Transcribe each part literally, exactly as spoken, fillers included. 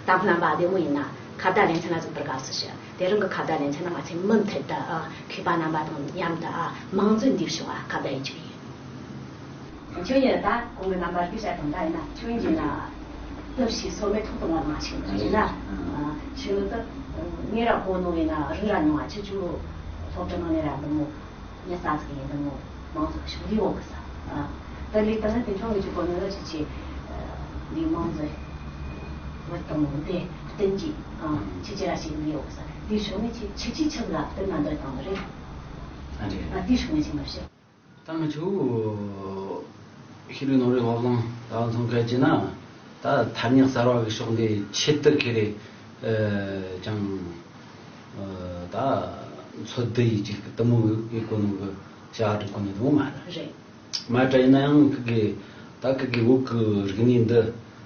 ད་ཁོ་རྣམ་པ་བདེ་མོ་ཡིན་ན་ཁ་བརྡ་ལེ་ཚན་ལ་ཚུགས་པར་དགའ་བསུ་ཞུ། དེ་རིང་གི་ཁ་བརྡ་ལེ་ཚན་ནང་ང་ཚོས་མུ་མཐུད་དུ་ཨ་མཁས་པ་རྣམ་པ་དང་མཉམ་དུ་ཨ་མང་གཙོའི་འདས་ཕྱོགས་ཨ་ཁ་བརྡ་ཡེད་རྒྱུ་ཡིན། ཁྱོད་ཡིན་ད་གོང་གི་རྣམ་པར་སྐད་ཆ་དང་འདྲ་ཡིན་ན་ཁྱོད་ཡིན་ན་དུ་ཞིག་སོ་མེ་ཐོག་ཏུ་མ་མ་ཞིག་ཡིན་ན་ཨ་ཁྱོད་ད་ངེད་ར་གོ་ནོ་ཡིན་ན་རི་ར་མྱོང་ཨ་ཁྱོད་ཚོ་སློབ་གྲྭ་ནང་ནས་ར་འདི་མོ། ཉི་ཤུ་རྩ་ཟིག་ཡིན་དང་མོ་མང་ཚོགས་ཤིག་ལུས་འོང་གི་ས། ཨ། ད་ལུས་དང་དེ་ཆུང་གི་ཆུ་གོ་ནི་ལ་ཆི་ཆི། འདི་མང་ཚོགས་བོད་དང་མོ་དེ་བསྟན་གྱི། ཨ། ཆི་ཆི་ར་ཞིག་ལུས་འོང་གི་ས། དེ་ཤོག་ནི་ཆི་ཆི་ཆི་ཆི་ལ་བསྟན་ན་འདོད་དང་རེད། ཨ་རེད། ཨ་དེ་ཤོག་ནི་ཆི་མ་བཤད། ད་ང་ཆུ་ཤི་རི་ནོ་རི་ཧོ་ལང་ད་ཚོང་ཁ་ཅི་ན། ད་ཐ་སྙད་གསར་བ་གི་ཕྱོགས་འདི་ཆེད་དུ་ཁེ་རེ་ཨ་ཅང་ཨ་ད་འཚོལ་བསྡུ་ཡི་ཅིག་དུ་མོ་ཡི་གོ་ནོ་གི་བྱ་བ་སྒྲུབ་གོ་ནི་དུ་མ་རེད། རེད། མ་དྲ་ཡིན་ན་ཡང་ཁི་གི་ད་ཁི་གི་བོད་གི་རིག་གནས་འདི་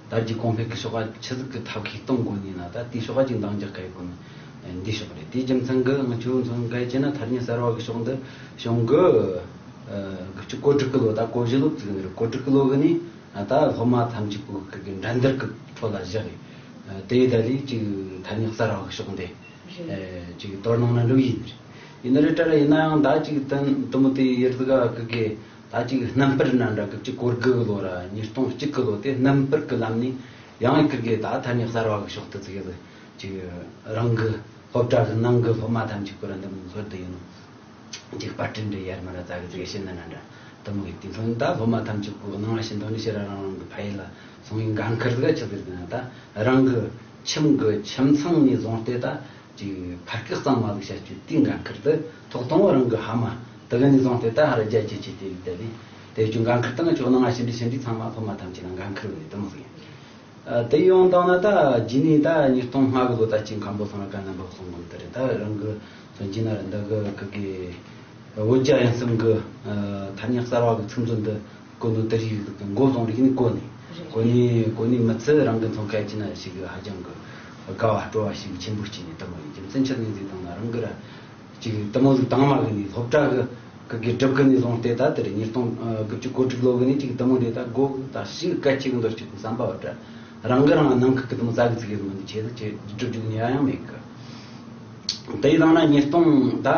དར་རྒྱས་གོང་འཕེལ་གི་ཕྱོགས་ཀ་ཆི་ཟིག་གི་ཐབས་ཤེས་གཏོང་དགོ་ནི་ན་ད་དེའི་ཕྱོགས་ཀ་ཅིག་འདང་རྒྱག་ག་ཡི་གོ་ནི་འདི་ཕྱོགས་རེད། དེའི་རྒྱུ་མཚན་གི་ང་ཆུ་མཚོན་ག་ཡི་ཅི་ན་ཐ་སྙད་གསར་བ་གི་ཕྱོགས་འདི་གཞུང་གི་ཨ་དགུ་བཅུ་གོ་དྲུག་གི་ལོ་ད་གོ་བཞི་ལོ་ཙིག་ནི་རེད། གོ་དྲུག་གི་ལོ་གི་ནི་ཨ་ད་སློབ་མ་ཐམས་ཅད་པོ་གི་གི་འགྲན་བསྡུར་གི་ཁྲོད་ལ་བཞག་གི་ཨ་དེ་ཡི་ད་ལི་ཅིག་ཐ་སྙད་གསར་བ་གི་ཕྱོགས་འདི་རེད། ཨ་ཅིག་དོ་སྣང་ན་འགྲོ་ཡིན་རེད། ཡིན་ན་རེད་ད་ར་ཡིན་ན་ཡང་ད་ཅིག་དུ་དུ་མོ་དེ་ཡི་ཡུལ་གི་གི་ད་ཅིག་རྣམ་པར་ན་འདྲ་གི་ཅིག་གོ་དགུ་གི་ལོ་ར་ཉིས་སྟོང་གཅིག་གི་ལོ་དེ་རྣམ་པར་གི་ལམ་ནས་ཡང་ཡི་གི་གི་ད་ཐ་སྙད་གསར་བ་གི་ཕྱོགས་དུ་ཙིག་གི་ཅིག་རང་གི་སློབ་གྲྭ་གི་ནང་གི་སློབ་མ་ཐམས་ཅད་ཀྱི་ར་འདི་མོ་ཚོར་དུ་ཡིན་ནོ། ཅིག་པར་སྐྲུན་འདྲ་ཡར་མར་ར་ཙ་གི་ཙིག་བྱེད་ན་ན་འདྲ་དུ་མོ་གི་དེ་ཚོ་ད་སློབ་མ་ཐམས་ཅད་ཀྱི་སྣང་བ་ཤིན་ཏུ་ནི་ཤེས་ར་རང་རང་གི་ཕ་ཡུལ་ལ་སོང་ཡིན་འགན་ཁུར་ཟིག་ཆི་ཟིག་ན་ད་རང་གི་ཁྱིམ་གི་ཁྱིམ་ཚང་ནས་བཟུང་སྟེ་ད་ཅིག་ཕར་སྐད་གཙང་མ་ཟིག་བྱ་རྒྱུ་དེའི་འགན་ཁུར་དུ་ཐོག་དང་པོ་རང་གི་ཕ་མ་དུ་གི་ནས་བཟུང་སྟེ་ད་ཧ་ར་རྒྱ་ཆེ་ཆེ་དེ་ལས་དེ་ལས་དེ་རྒྱུ་འགན་ཁུར་དུ་ང་ཆོ་སྣང་བ་ཤིན་ཏུ་ཤིན་ཏུ་ཚང་མ་སློབ་མ་ཐམས་ཅད་ལ་འགན་ཁུར་བའི་དུ་མོ་ཟིག་ཡིན། ཨ་དེ་ཡོང་དང་ན་ད་རྗེས་ནས་ད་ཉིས་སྟོང་ལྔ་གི་ལོ་ད་ཅིག་མཁན་པོ་ཚང་ར་ག་ན་འབབ་སོང་གོ་ནི་ད་རེད། ད་རང་གི་སོན་གྱི་ན་རེད་འདི་གི་གི་གི་བོད་རྒྱ་དབྱིན་གསུམ་གི་ཨ་ཐ་སྙད་གསར་བ་གི་ཚིག་མཛོད་འདི་གོ་ནོ་དེ་རིགས་གི་འགོ་བཟུང་རིག་ནི་གོ་ནི་གོ་ནི་གོ་ནི་མི་ཚེ་རང་གི་མཚོན་ཁ་ཅི་ན་ཞིག་གི་ཧ་ཅང་གི་དགའ་བ་སྤྲོ་བ་ཞིག་ཆེན་པོ་སྐྱེས་ནས་དུ་མོ་ཡིན་རྒྱུ་མཚན་ཆི་ནས་ཟིག་དང་ན་རང་གི་ར། ཅིག་དུ་མོ་ཟིག་དང་མ་གི་ནི་སློབ་གྲྭ་གི་གི་གི་སྒྲུབ་གི་ནི་བཟུང་སྟེ་ད་དེར་ཉིས་སྟོང་དགུ་བཅུ་གོ་དྲུག་ལོ་གི་ནི་ཅིག་དུ་མོ་འདི་ད་སྒོ་ད་ཞིག་སྐད་ཅིག་འདོར་ཅིག་བསམ་པ་བ་དྲ་རང་གི་རང་ནང་ཁུག་གི་དུ་མོ་ཟ་གི་ཚིག་གི་དུ་མོ་འདི་ཆེ་ཟིག་ཆེ་སྒྲུབ་རྒྱུ་ནི་ཡ་ཡང་མེད་གི། དེ་ཡི་དང་ན་ཉིས་སྟོང་ད་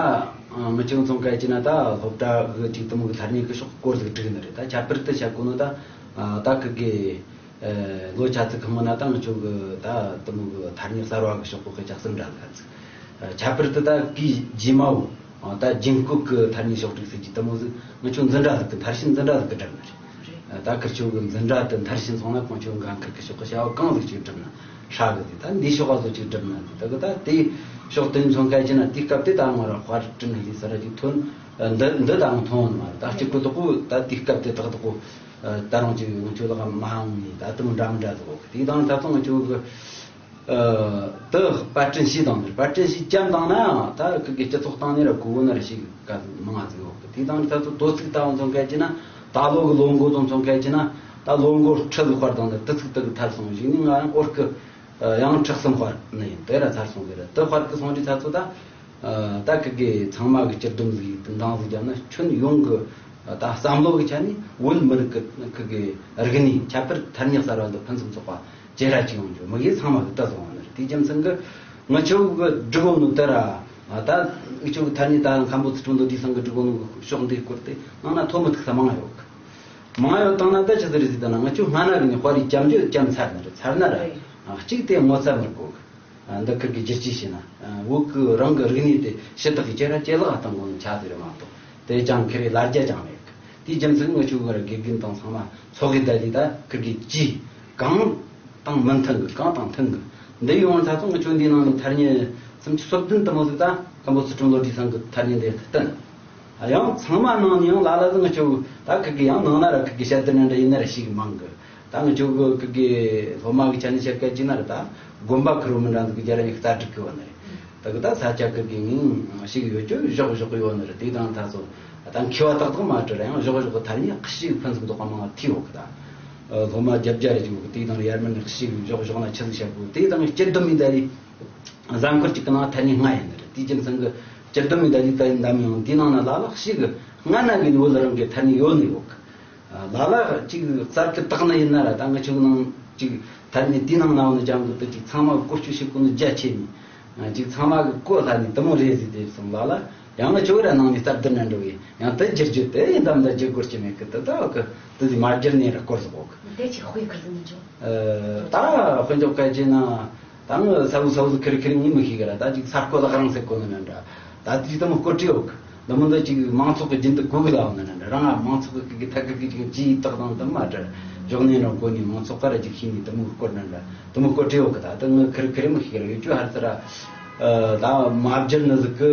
མི་ཆུང་ཚོང་སྐད་ཅིག་ན་ད་སློབ་གྲྭ་གི་ཅིག་དུ་མོ་གི་ཐ་སྙད་གི་ཕྱོགས་སྐོར་ཟིག་བསྒྲིགས་ནི་རེད། ད་ཁྱད་པར་དུ་བྱ་དགོས་ནི་ད་ད་གི་གི་ལོ་ཆ་ཚིག་གི་སྔོན་ན་ད་ང་ཆོ་གི་ད་དུ་མོ་གི་ཐ་སྙད་གསར་བ་གི་ཕྱོགས་གི་ལྕགས་སྲིབ་འདྲ་ཟིག་ཨ་ཚིག་ཁྱད་པར་དུ་ད་གི་རྗེས་མའོ་ད་རྒྱུན་བཀོལ་གི་ཐ་སྙད་ཕྱོགས་སྒྲིག་ཟེར་གྱི་དུ་མོ་ཟིག་ང་ཆོ་འཛིན་གྲྭ་ཟིག་གི་མཐར་ཕྱིན་འཛིན་གྲྭ་ཟིག་གི་སྒྲུབ་ནི་རེད། ད་ཁིར་ཆོ་གི་འཛིན་གྲྭ་དུ་མཐར་ཕྱིན་སོང་ན་ཁོང་ཆོ་འགན་ཁུར་གི་ཕྱོགས་གི་བྱ་བ་གང་ཟིག་ཅིག་སྒྲུབ་ན་ཧྲ་གི་ཟིག་ད་འདིའི་ཕྱོགས་ག་ཚོད་ཅིག་སྒྲུབ་ན་ཟིག་ད་གི་ད་དེ་ཕྱོགས་དེ་མཚོན་ཁ་ཅི་ན་དེའི་སྐབས་དེ་ད་ང་ར་དཔར་སྐྲུན་ལས་ས་ར་ཅིག་ཐོན་འདི་འདི་ད་ང་མཐོང་ནི་མ་རེད། ད་གཅིག་གི་དོག་པོ་ད་དེའི་སྐབས་དེ་དག་དོག་པོ། ད་རུང་ཅིག་ང་ཆོ་ལག་མ་འོང་ནི་ད་དུ་མོ་འདྲ་མི་འདྲ་ཟིག་འོག་དེ་དང་ད་ཚོ་ང་ཆོ་གི་དུ་པར་སྐྲུན་བྱས་དང་ནི་པར་སྐྲུན་བྱས་བཅམ་དང་ན་ད་ཁི་གི་སྤྱི་ཚོགས་སྟེང་ནས་ར་གོ་བོ་ན་ར་ཞིག་ག་མང་ང་ཟིག་འོག་དེ་དང་ད་ཚོ་དོ་ཚིག་ད་འོང་ཚོང་སྐད་ཅི་ན་ད་ལོ་གི་ལོ་འགོ་ཚོང་ཚོང་སྐད་ཅི་ན་ད་ལོ་འགོ་ཁྲི་ལ་དཔར་དང་ནི་དུ་ཚིག་དུ་གི་ཐར་སོང་ཞིག་ནི་ང་རང་འོར་གི་ཡང་ཁྲག་གསུམ་དཔར་ནི་ཡིན་དེ་ར་ཚར་སོང་གི་ར་དུ་དཔར་གི་སོང་རི་ད་ཚོ་ད། ད་ཁི་གེ་ཚང་མ་གི་སྤྱིར་སྡོམ་ཟིག་འདང་ཟིག་བརྒྱབ་ན་ཁྱོན་ཡོངས་གི་ད་བསམ་བློ་གི་ཆ་ནས་བོད་མི་རིགས་གི་ཁི་གེ་རིག་གནས་ཁྱད་པར་ཐ་སྙད་གསར་བ་འདི་ཕུན་སུམ་ཚོགས་པ་ཇེ་ར་ཅིག་ཡོང་རྒྱུ་མི་གེ་ཚང་མ་གི་ལྟ་སོང་བ་ནི་རེད། དེའི་རྒྱུ་མཚན་གི་ང་ཆོ་གི་སྒྲིག་གོ་ནོ་དེ་ར་ད་ང་ཆོ་གི་ཐ་སྙད་ད་མཁན་པོ་ཚུལ་ཁྲིམས་བློ་གྲོས་ཚང་གི་སྒྲིག་གོ་ནོ་ཕྱོགས་འདིའི་སྐོར་དེ་ནང་ན་ཐོ་མི་ཐུག་ས་མང་ཡོད་གི། མང་ཡོད་བཏང་ན་ད་ཆི་ཟིག་རེད་ཟིག་ད་ན་ང་ཆོ་སྔ་ན་གི་ནི་དཔར་རི་བཅམ་རྒྱུ་བཅམ་ཚར་ནི་རེད། ཚར་ན་ར་གཅིག་དེ་ངོ་ཚ་མི་དགོས་གི། འདི་ཁུར་གི་བསྒྱུར་བཅོས་བྱས་ན། བོད་ཀྱི་རང་གི་རིག་གནས་དེ་ཞུ་དག་གི་ཅེ་ར་ཅེ་ལག་བཏང་དགོས་ནི་ཆ་ཟིག་རེད་མ་གཏོགས་དེ་ཅང་ཁེ་རེ་ལར་རྒྱ་ཅང་མེད་གི། དེའི་རྒྱུ་མཚན་ང་ཆོ་གི་ར་དགེ་རྒན་དང་ཚང་མ་ཚོགས་གི་བསྡད་དེ་ད་ཁུར་གི་ཅི་གང་དང་མི་མཐུན་གི་གང་དང་མཐུན་གི། འདི་ཡོང་ད་ཚོ་ང་ཆོ་འདི་ནང་ནས་ཐ་སྙད་སུམ་ཅུ་སོ་བདུན་དུ་མོ་ཟིག་ད་མཁན་པོ་ཚུལ་ཁྲིམས་བློ་གྲོས་ཚང་གི་ཐ་སྙད་འདི་བསྟན། ཡང་ཚང་མ་ནང་ནས་ཡང་ལ་ལ་ཟིག་ང་ཆོ་ད་ཁུར་གི་ཡང་ནང་ན་ར་ཁུར་གི་བཤད་དེ་ནི་འདྲ་ཡིན་ན་ར་ཞིག་མང་གི། ད་ང་ཆོ་གི་ཁུར་གི་སློབ་མ་གི་ཆ་ནས་བཤད་སྐད་ཅིག་ན་ར་ད་དགོན་པ་ཁུར་བོ་མི་འདྲ་ཟིག་གི་རྒྱ་ར་ཡིག་རྩ་སྒྲིག་གི་བ་ནི་རེད། ད་གི་ད་ས་ཆ་ཁུར་གི་ངིང་ཞིག་ཡོད་ཅོ་བཞོག་བཞོག་གི་ཡོད་ནི་རེད། དེ་དང་ད་སོ་ད་མཁས་པ་ཏག་ཏག་མ་བྲི་ར་ཡང་བཞོག་བཞོག་གི་ཐ་སྙད་ཞིག་ཕུན་སུམ་ཚོགས་པ་མང་ང་ཐིའོ་གི་ད་སློབ་མ་བརྒྱད་བརྒྱ་རེ་ཅིག་གི་དེ་དང་ཡར་མར་ནས་ཞིག་བཞོག་བཞོག་ན་ཆི་ཟིག་བཤད་གི། དེ་དང་སྤྱིར་སྡོམ་མི་ད་རེད། གཟའ་འཁོར་གཅིག་གི་ནང་ཐ་སྙད་ལྔ་ཡིན་ནི་རེད། དེའི་རྒྱུ་མཚན་གྱི་སྤྱིར་སྡོམ་མི་འདྲ་ལི་ད་ཡིན་འདམ་ཡང་འདི་ནང་ན་ལ་ལ་ཞིག་སྔ་ན་གི་བོད་རང་གི་ཐ་སྙད་ཡོད་ནི་ཡོད་གི། ལ་ལ་གཅིག་གསར་གི་བཏགས་ནི་ཡིན་ན་ར་ད་ང་ཆོ་ནང་གཅིག་ ཐར་ནས་དེའི་ནང་ན་འོ་ནི་ཅང་གི་དུ་ཅིག་ཚང་མ་གི་བཀོལ་སྤྱོད་བྱེད་གོ་ནི་རྒྱ་ཆེ་ནི། ཅིག་ཚང་མ་གི་གོ་ལྷ་ནི་དུ་མོ་རེད་ཟེར་དེ་སོང་ལ་ལ་ཡང་ང་ཆོ་ར་ནང་ནས་སྟབས་བདེ་ན་འགྲོ་གི་ཡང་དུ་བསྒྱུར་རྒྱུ་དེ་ཡིན་དམ་ད་བསྒྱུར་དགོས་ཀྱི་མེད་གི་དུ་ད་གི་དུ་ཟི་མ་བསྒྱུར་ནས་ར་སྐོར་ཟིག་གོ་གི། དེ་ཅིག་དཔེ་ཁུར་ཟིག་མི་འཇོག་ད་དཔེ་འཇོག་ག་ཅེ་ན། ད་ང་ས་བུ་ས་བུ་ཟིག་ཁིར་ཁིར་ངས་མི་ཤེས་གི་ར། ད་ཅིག་ས་བརྐོ་ལག་རང་ཟེར་གོ་ནི་ན་འདྲ། ད་དེ་དུ་མོ་བརྐོ་བྲིས་ཡོད་གི། འདི་མོ་འདི་ཅིག་མང་ཚོགས་ཀྱི་རྒྱུན་དུ་གོ་གི་ལ་འོང་ན་འདྲ། རང་ང་མང་ཚོགས་ཀྱི་གི་ཐད་ཀ་གི་ཅིག་ཇི་ཡི་རྟགས་དང་དུ་མ་འདྲ་འཇོག་ནས་རང་གོ་ནས་མང་ཚོགས་ཀ་ར་ཅིག་ཤེས་ནས་དུ་མོ་བརྐོ་ན་འདྲ་དུ་མོ་བརྐོ་བྲིས་ཡོད་གི། ད་དུ་ང་ཁིར་ཁིར་མི་ཤེས་གི་ར། ཡོད་ཅུ་ཧར་ཚ་ར་ད་མ་བསྒྱུར་ནི་ཟིག་གི་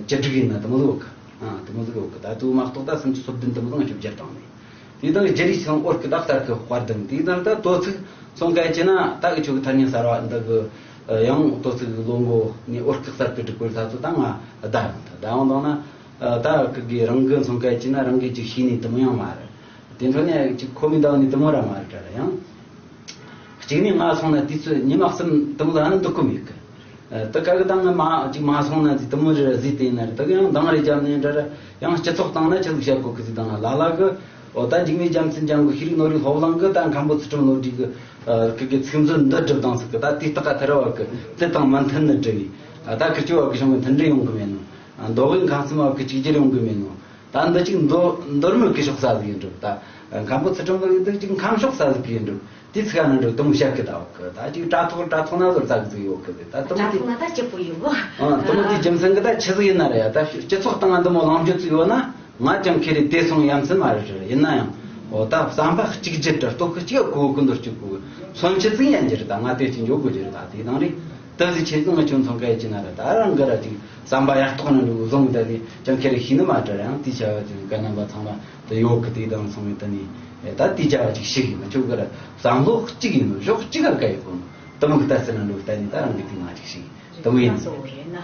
ཅི་སྒྲིག་ཡིན་ན་དུ་མོ་ཟིག་ཡོད་གི། ཨ་དུ་མོ་ཟིག་ཡོད་གི། ད་དུ་མ་གཏོགས་ད་སུམ་ཅུ་སོ་བདུན་དུ་མོ་ཟིག་ང་ཆོ་བསྒྱུར་བཏང་ནས། དེ་དང་རྒྱ་རིགས་ཚང་འོར་སྐུ་དག་ལྟར་གི་དཔར་ལྡན། དེ་དང་ད་དོ་ཚིགས་སོང་གལ་ཆེ་ན་ད་གི་ཆོ་གི་ཐ་སྙད་གསར་བ་འདི་གི་ཡང་དོ་ཚིགས་ལོ་འགོ་ནས་འོར་སྐུ་གསར་གི་སྒྲིག་གོ་ས་ཚོ་ད་ང་བདའ་ཡོང་ད་བདའ་ཡོང་དང་ན་ད་གི་གི་རང་གི་སོང་གལ་ཆེ་ན་རང་གི་ཅིག་ཤེས་ནི་དུ་མོ་ཡང་མ་རེད། དེ་འཕྲོ་ནས་ཅིག་ཁོ་མི་འདང་ནི་དུ་མོ་ར་མ་རེད་དྲ་ར་ཡང་། གཅིག་ནས་ང་སོང་ན་དུས་ཚོད་ཉི་མ་གསུམ་དུ་མོ་ལ་ནི་འདུག་གི་མེད་གི། ཨ་དེ་ག་གི་ད་ང་མ་གཅིག་མ་སོང་ན་ཟིག་དུ་མོ་རེ་ཟིག་དེ་ཡིན་ན་རེ་ད་གི་ཡང་འདང་རེ་བརྒྱབ་ནས་འདྲ་ར་ཡང་སྤྱི་ཚོགས་སྟེང་ན་ཆི་ཟིག་བཤད་གོ་གི་ཟིག་དང་ལ་ལ་གི་འོ་ད་འཇིགས་མེད་རྒྱལ་མཚན་ཅང་གི་ཤེས་རིག་ནོར་བུའི་སློབ་གླིང་གི་ད་མཁན་པོ་ཚུལ་ཁྲིམས་བློ་གྲོས་གི་ཨ་གི་གི་ཚིག་མཛོད་འདི་སྒྲུབ་དང་ཟིག་གི་ད་དེ་སྟག་ག་ཐར་བ་གི་དེ་དང་མི་མཐུན་ནི་འདྲ་བའི་ཨ་ད་ཁི་ཆོ་བ་གི་གཞུང་གི་མཐུན་སྒྲིལ་ཡོང་གི་མེད་ནོ། མདོ་དབུས་ཁམས་གསུམ་བ་གི་གཅིག་གྱུར་ཡོང་གི་མེད་ནོ། ད་འདི་གཅིག་མདོ་མདོ་སྨད་གི་ཕྱོགས་ས་ཟིག་ཡིན་འགྲོ། ད་མཁན་པོ་ཚུལ་ཁྲིམས་ལ་འདི་གཅིག་ཁམས་ཕྱོགས་ས་ཟིག་ཡིན་འགྲོ། དེ་ཚིག་ཨ་ན་འགྲོ་དུ་མོ་བཤད་གི་ད་འོག་གི་ད་ཅིག་དྲ་ཐོག་དྲ་ཐོག་ན་ཟོར་ས་གི་ཟིག་ཡོད་གི་ད་དུ་མོ་དྲ་དེ་ཐོག་ན་ད་སྐྱིད་པོ་ཡོད་གི། ཨ་དུ་མོ་དེ་རྒྱུ་མཚན་གི་ད་ཆི་ཟིག་ཡིན་ན་རེད་ཡ། ད་སྤྱི་ཚོགས་སྟེང་ང་འདི་མོ་ལངས་རྒྱུ་ཚིག་ཡོད་ན་ང་ཅང་ཁེ་རེ་དེ་སོང་ཡ་མཚན་མ་རེད་རེད། ཡིན་ན་ཡང་འོ་ད་བསམ་པ་གཅིག་གྱུར་དྲ་སྟོབས་ཤུགས་གཅིག་གོ་གི་འདོར་གཅིག་གོ་གི་མཚོན་ཆེད་ཟིག་ཡན་གྱི་རེད། ད་ང་དེ་ཅིག་འཇོག་དགོས་རྒྱུ་རེད། ད་དེ་དང་རེད། ད་ཟིག་ཆེ་ཟིག་ང་ཆུང་ཚང་ག་ཡི་ཅི་ན་ར་ད་རང་གི་ར་ཅིག་བསམ་པ་ཡར་ཐོག་ན་འགྲོ་བཟུང་ད་ནི་ཅང་ཁེ་རེ་ཤི་ནི་མ་དྲ་ར་ཡང་དེ་བྱ་བ་ཅིག་ག་རྣམ་པ་ཚང་མ་ད་ཡོད་གི། དེ་དང་སོང་བའི་ད་ནི་ད་དེ་བྱ་བ་ཅིག་ཤི་གི་ང་ཆུང་གི་ར་བསམ་བློ་གཅིག་ཡིན་ནོ་ཕྱོགས་གཅིག་ག་ག་ཡི་གོ་ནོ་དུ་མོ་གི་ད་སི་ན་འགྲོ་ད་ནི་ད་རང་གི་དེ་ང་ཅིག་ཤི་གི་དུ་མོ་ཡིན་ན་ནོ། གསོ་བོ་རེད་ན་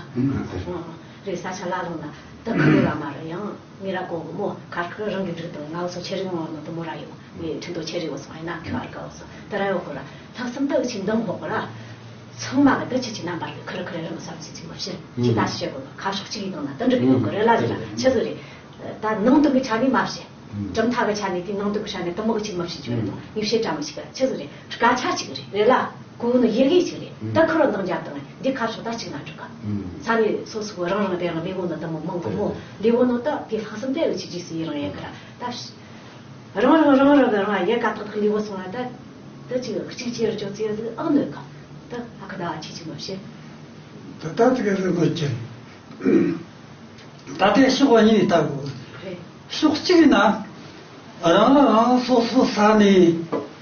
རེད། ས་ཆ་ལ་ལོང་ན་ད་ག་ར་མ་ར་ཡང་ངེད་ར་གོང་གི་མོ་ཁར་ཁར་རང་གི་འགྲིག་དང་ང་བ་སོ་ཆེ་རིང་ངོ་ནོ་དུ་མོ་ར་ཡོད། ངའི་ཁྲི་མདོ་ཆེ་རེ་བོ་སོང་ཡིན་ན་ཁྱོད་ཨར་ཀ་བོ་སོང་དེ་ར་ཡོད་ཁོ་ར་ལྷག་བསམ་དུ་ཆིག་འདང་ཕོག་གོ་ར། ཚང་མ་གི་འདི་ཆི་ཆི་རྣམ་པར་གི་ཁུར་ཁུར་རང་བསམ་ཚུལ་ཅིག་མི་བཤད་ཅི་ད་ཤི་བཤད་གོ་ཁ་ཕྱོགས་གཅིག་ཡིན་ནང་ན་དུ་འགྲིག་གི་ཡོད་གི་རེད་ལ་ཟེར་ར་ཆི་ཟིག་རེད། ད་ནང་དོན་གི་ཆ་ནས་མ་བཤད། གྲུབ་མཐའ་གི་ཆ་ནས་དེ་ནང་དོན་གི་ཆ་ནས་དུ་མོ་གི་ཅིག་མི་བཤད་ཅི་རེད་དང་ངས་བཤད་གྲ་མི་ཤིག་ག་ཆི་ཟིག་རེད། སྐད་ཆ་གཅིག་རེད་རེད་ལ། གོ་ནི་ཡི་གེ་ཅིག་རེད། ད་ཁུར་འདང་རྒྱབ་དང་འདི་ཁ་ཕྱོགས་ད་གཅིག་ན་འགྲིག་ག་ས་ནས་སོ་སོ་གི་རང་རང་དེ་རང་ལས་བོ་ནི་དུ་མོ་མང་གི་མོ་ལས་བོ་ནོ་ད་དེ་ལྷག་བསམ་དེ་གི་ཆི་ཅི་སི་ཡི་རང་ཡི་གི་ར་ད། རང་རང་རང་རང་གི་རང་ཡལ་ག་ཏག་ཏག་ལུས་པོ་སོང་བ་ད། ད་ཅིག་གཅིག་ཅེར་ཅོ་ཙེ་ཟིག་ཨག་ནོད་ག་ད་ཨ་ཁ་ད་ཨ་ཆི་ཆི་མ་བཤད། ད་ད་ཅིག་ཨ་ཟིག་ནོད་ཀྱི། ད་ལྟའི་ཕྱོགས་གཉིས་ལྟ་དགོས། རེད། ཕྱོགས་གཅིག་ཡིན་ན། རང་ལ་རང་སོ་སོ་ས་ནས་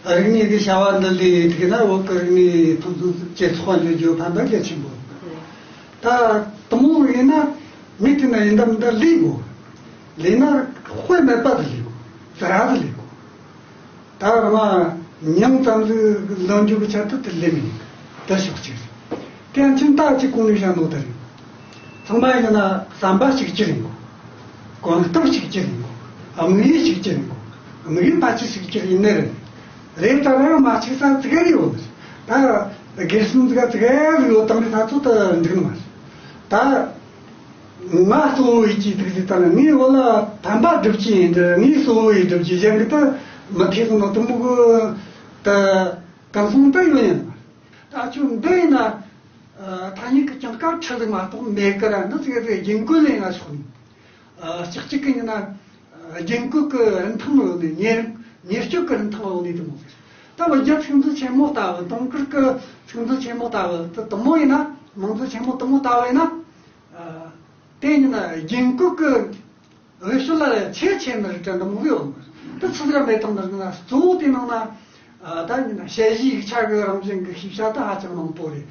རིག་གནས་ཀྱི་བྱ་བ་འདི་ལས་དེ་ན་བོད་ཀྱི་རིག་གནས་ཕུན་སུམ་ཇེ་ཚོགས་འགྱུར་རྒྱུ་ཕན་པ་གལ་ཆེན་པོ། རེད། ད་དུ་མོ་ཡིན་ན་མི་དེ་ན་ཡིན་ད་མི་ད་ལས་དགོས། ལས་ན་དཔེ་མེད་པ་དེ་ལས་དགོས། ཙི་ར་དེ་ལས་དགོས། ད་རང་མྱང་ཙམ་ཟིག་ལོན་རྒྱུ་གི་ཆེད་དུ་དེ་ལས་མི་ཡིན། དེ་ཕྱོགས་གཅིག་རེད། དེ་ཡང་ཁྱིམ་ད་ཅིག་གོང་ནས་བཤད་ནོ་དེ་རེད། ཚང་མ་ཡིན་ན་བསམ་པ་གཅིག་གྱུར་ཡིན་དགོས། གོ་སྟོབས་གཅིག་གྱུར་ཡིན་དགོས། དམིགས་ཡུལ་གཅིག་གྱུར་ཡིན་དགོས། དམིགས་ཡུལ་ཕལ་ཆེར་གཅིག་གྱུར་ཡིན་ནི་རེད། རེད་ད་ར་ཡང་མ་གཅིག་ས་ཙི་གེ་རེ་ཡོད་མི་རེད། ད་སྒེར་སེམས་ཙི་གེ་ཙི་གེ་རེ་ཡོད་དང་རེད་ད་ཚོད་ད་འགྲིག་ནི་མ་རེད། ད། ང་གཙོ་བོ་ཡིད་ཀྱི་ཐུགས་སྲས་དང་ངའི་བོད་ལ་ཕན་པ་སྒྲུབ་ཀྱི་ཡིན་འདྲ་ངའི་གཙོ་བོ་ཡིས་སྒྲུབ་ཀྱི་གཞན་གྱི་ད་མི་ཐེ་ཚོམ་དུ་མོ་གི་ད་གང་སོང་ད་ཡོད་ཡིན་ད་ཆུ་འདི་ཡིན་ན་ཐ་སྙད་ཀྱི་ཀྱང་སྐབས་ཁྲལ་ལས་མ་གཏོགས་མེད་ཀི་ར་འདི་ཚིག་ཚིག་རྒྱུན་བཀོལ་ལས་ན་ཆོག་ནི་ལྕགས་གཅིག་གི་ཡིན་ན་རྒྱུན་བཀོལ་གི་རིན་ཐང་ཡོད་ནི་ཉེར་ཉེར་སྤྱོད་གི་རིན་ཐང་ཡོད་ནི་དུ་མོ་ཟེར་ད་བོད་རྒྱ་ཚིག་མཛོད་ཆེན་མོ་ལྟ་བུ་དུང་དཀར་གི་ཚིག་མཛོད་ཆེན་མོ་ལྟ་བུ་དུ་དུ་མོ་ཡིན་ན་མང་མཛོད་ཆེན་མོ་དུ་མོ་ལྟ་བུ་ཡིན་ན། དེ་ཡིན་ན་རྒྱུན་བཀོལ་གྱི་འོས་ཤོག་ལ་ཆེས་ཆེ་ནི་རེད་དྲན་དུ་མོ་ཡོད་མ་རེད། དེ་ཚོ་ཟེར་མེད་དང་ནི་ན་གཙོ་བོ་དེ་ནང་ན་ད་ཡིན་ན་དཔྱད་གཞི་ཡིག་ཆ་གི་རང་བཞིན་གྱི་ཤེས་བྱ་དེ་ཧ་ཅང་མང་པོ་རེད།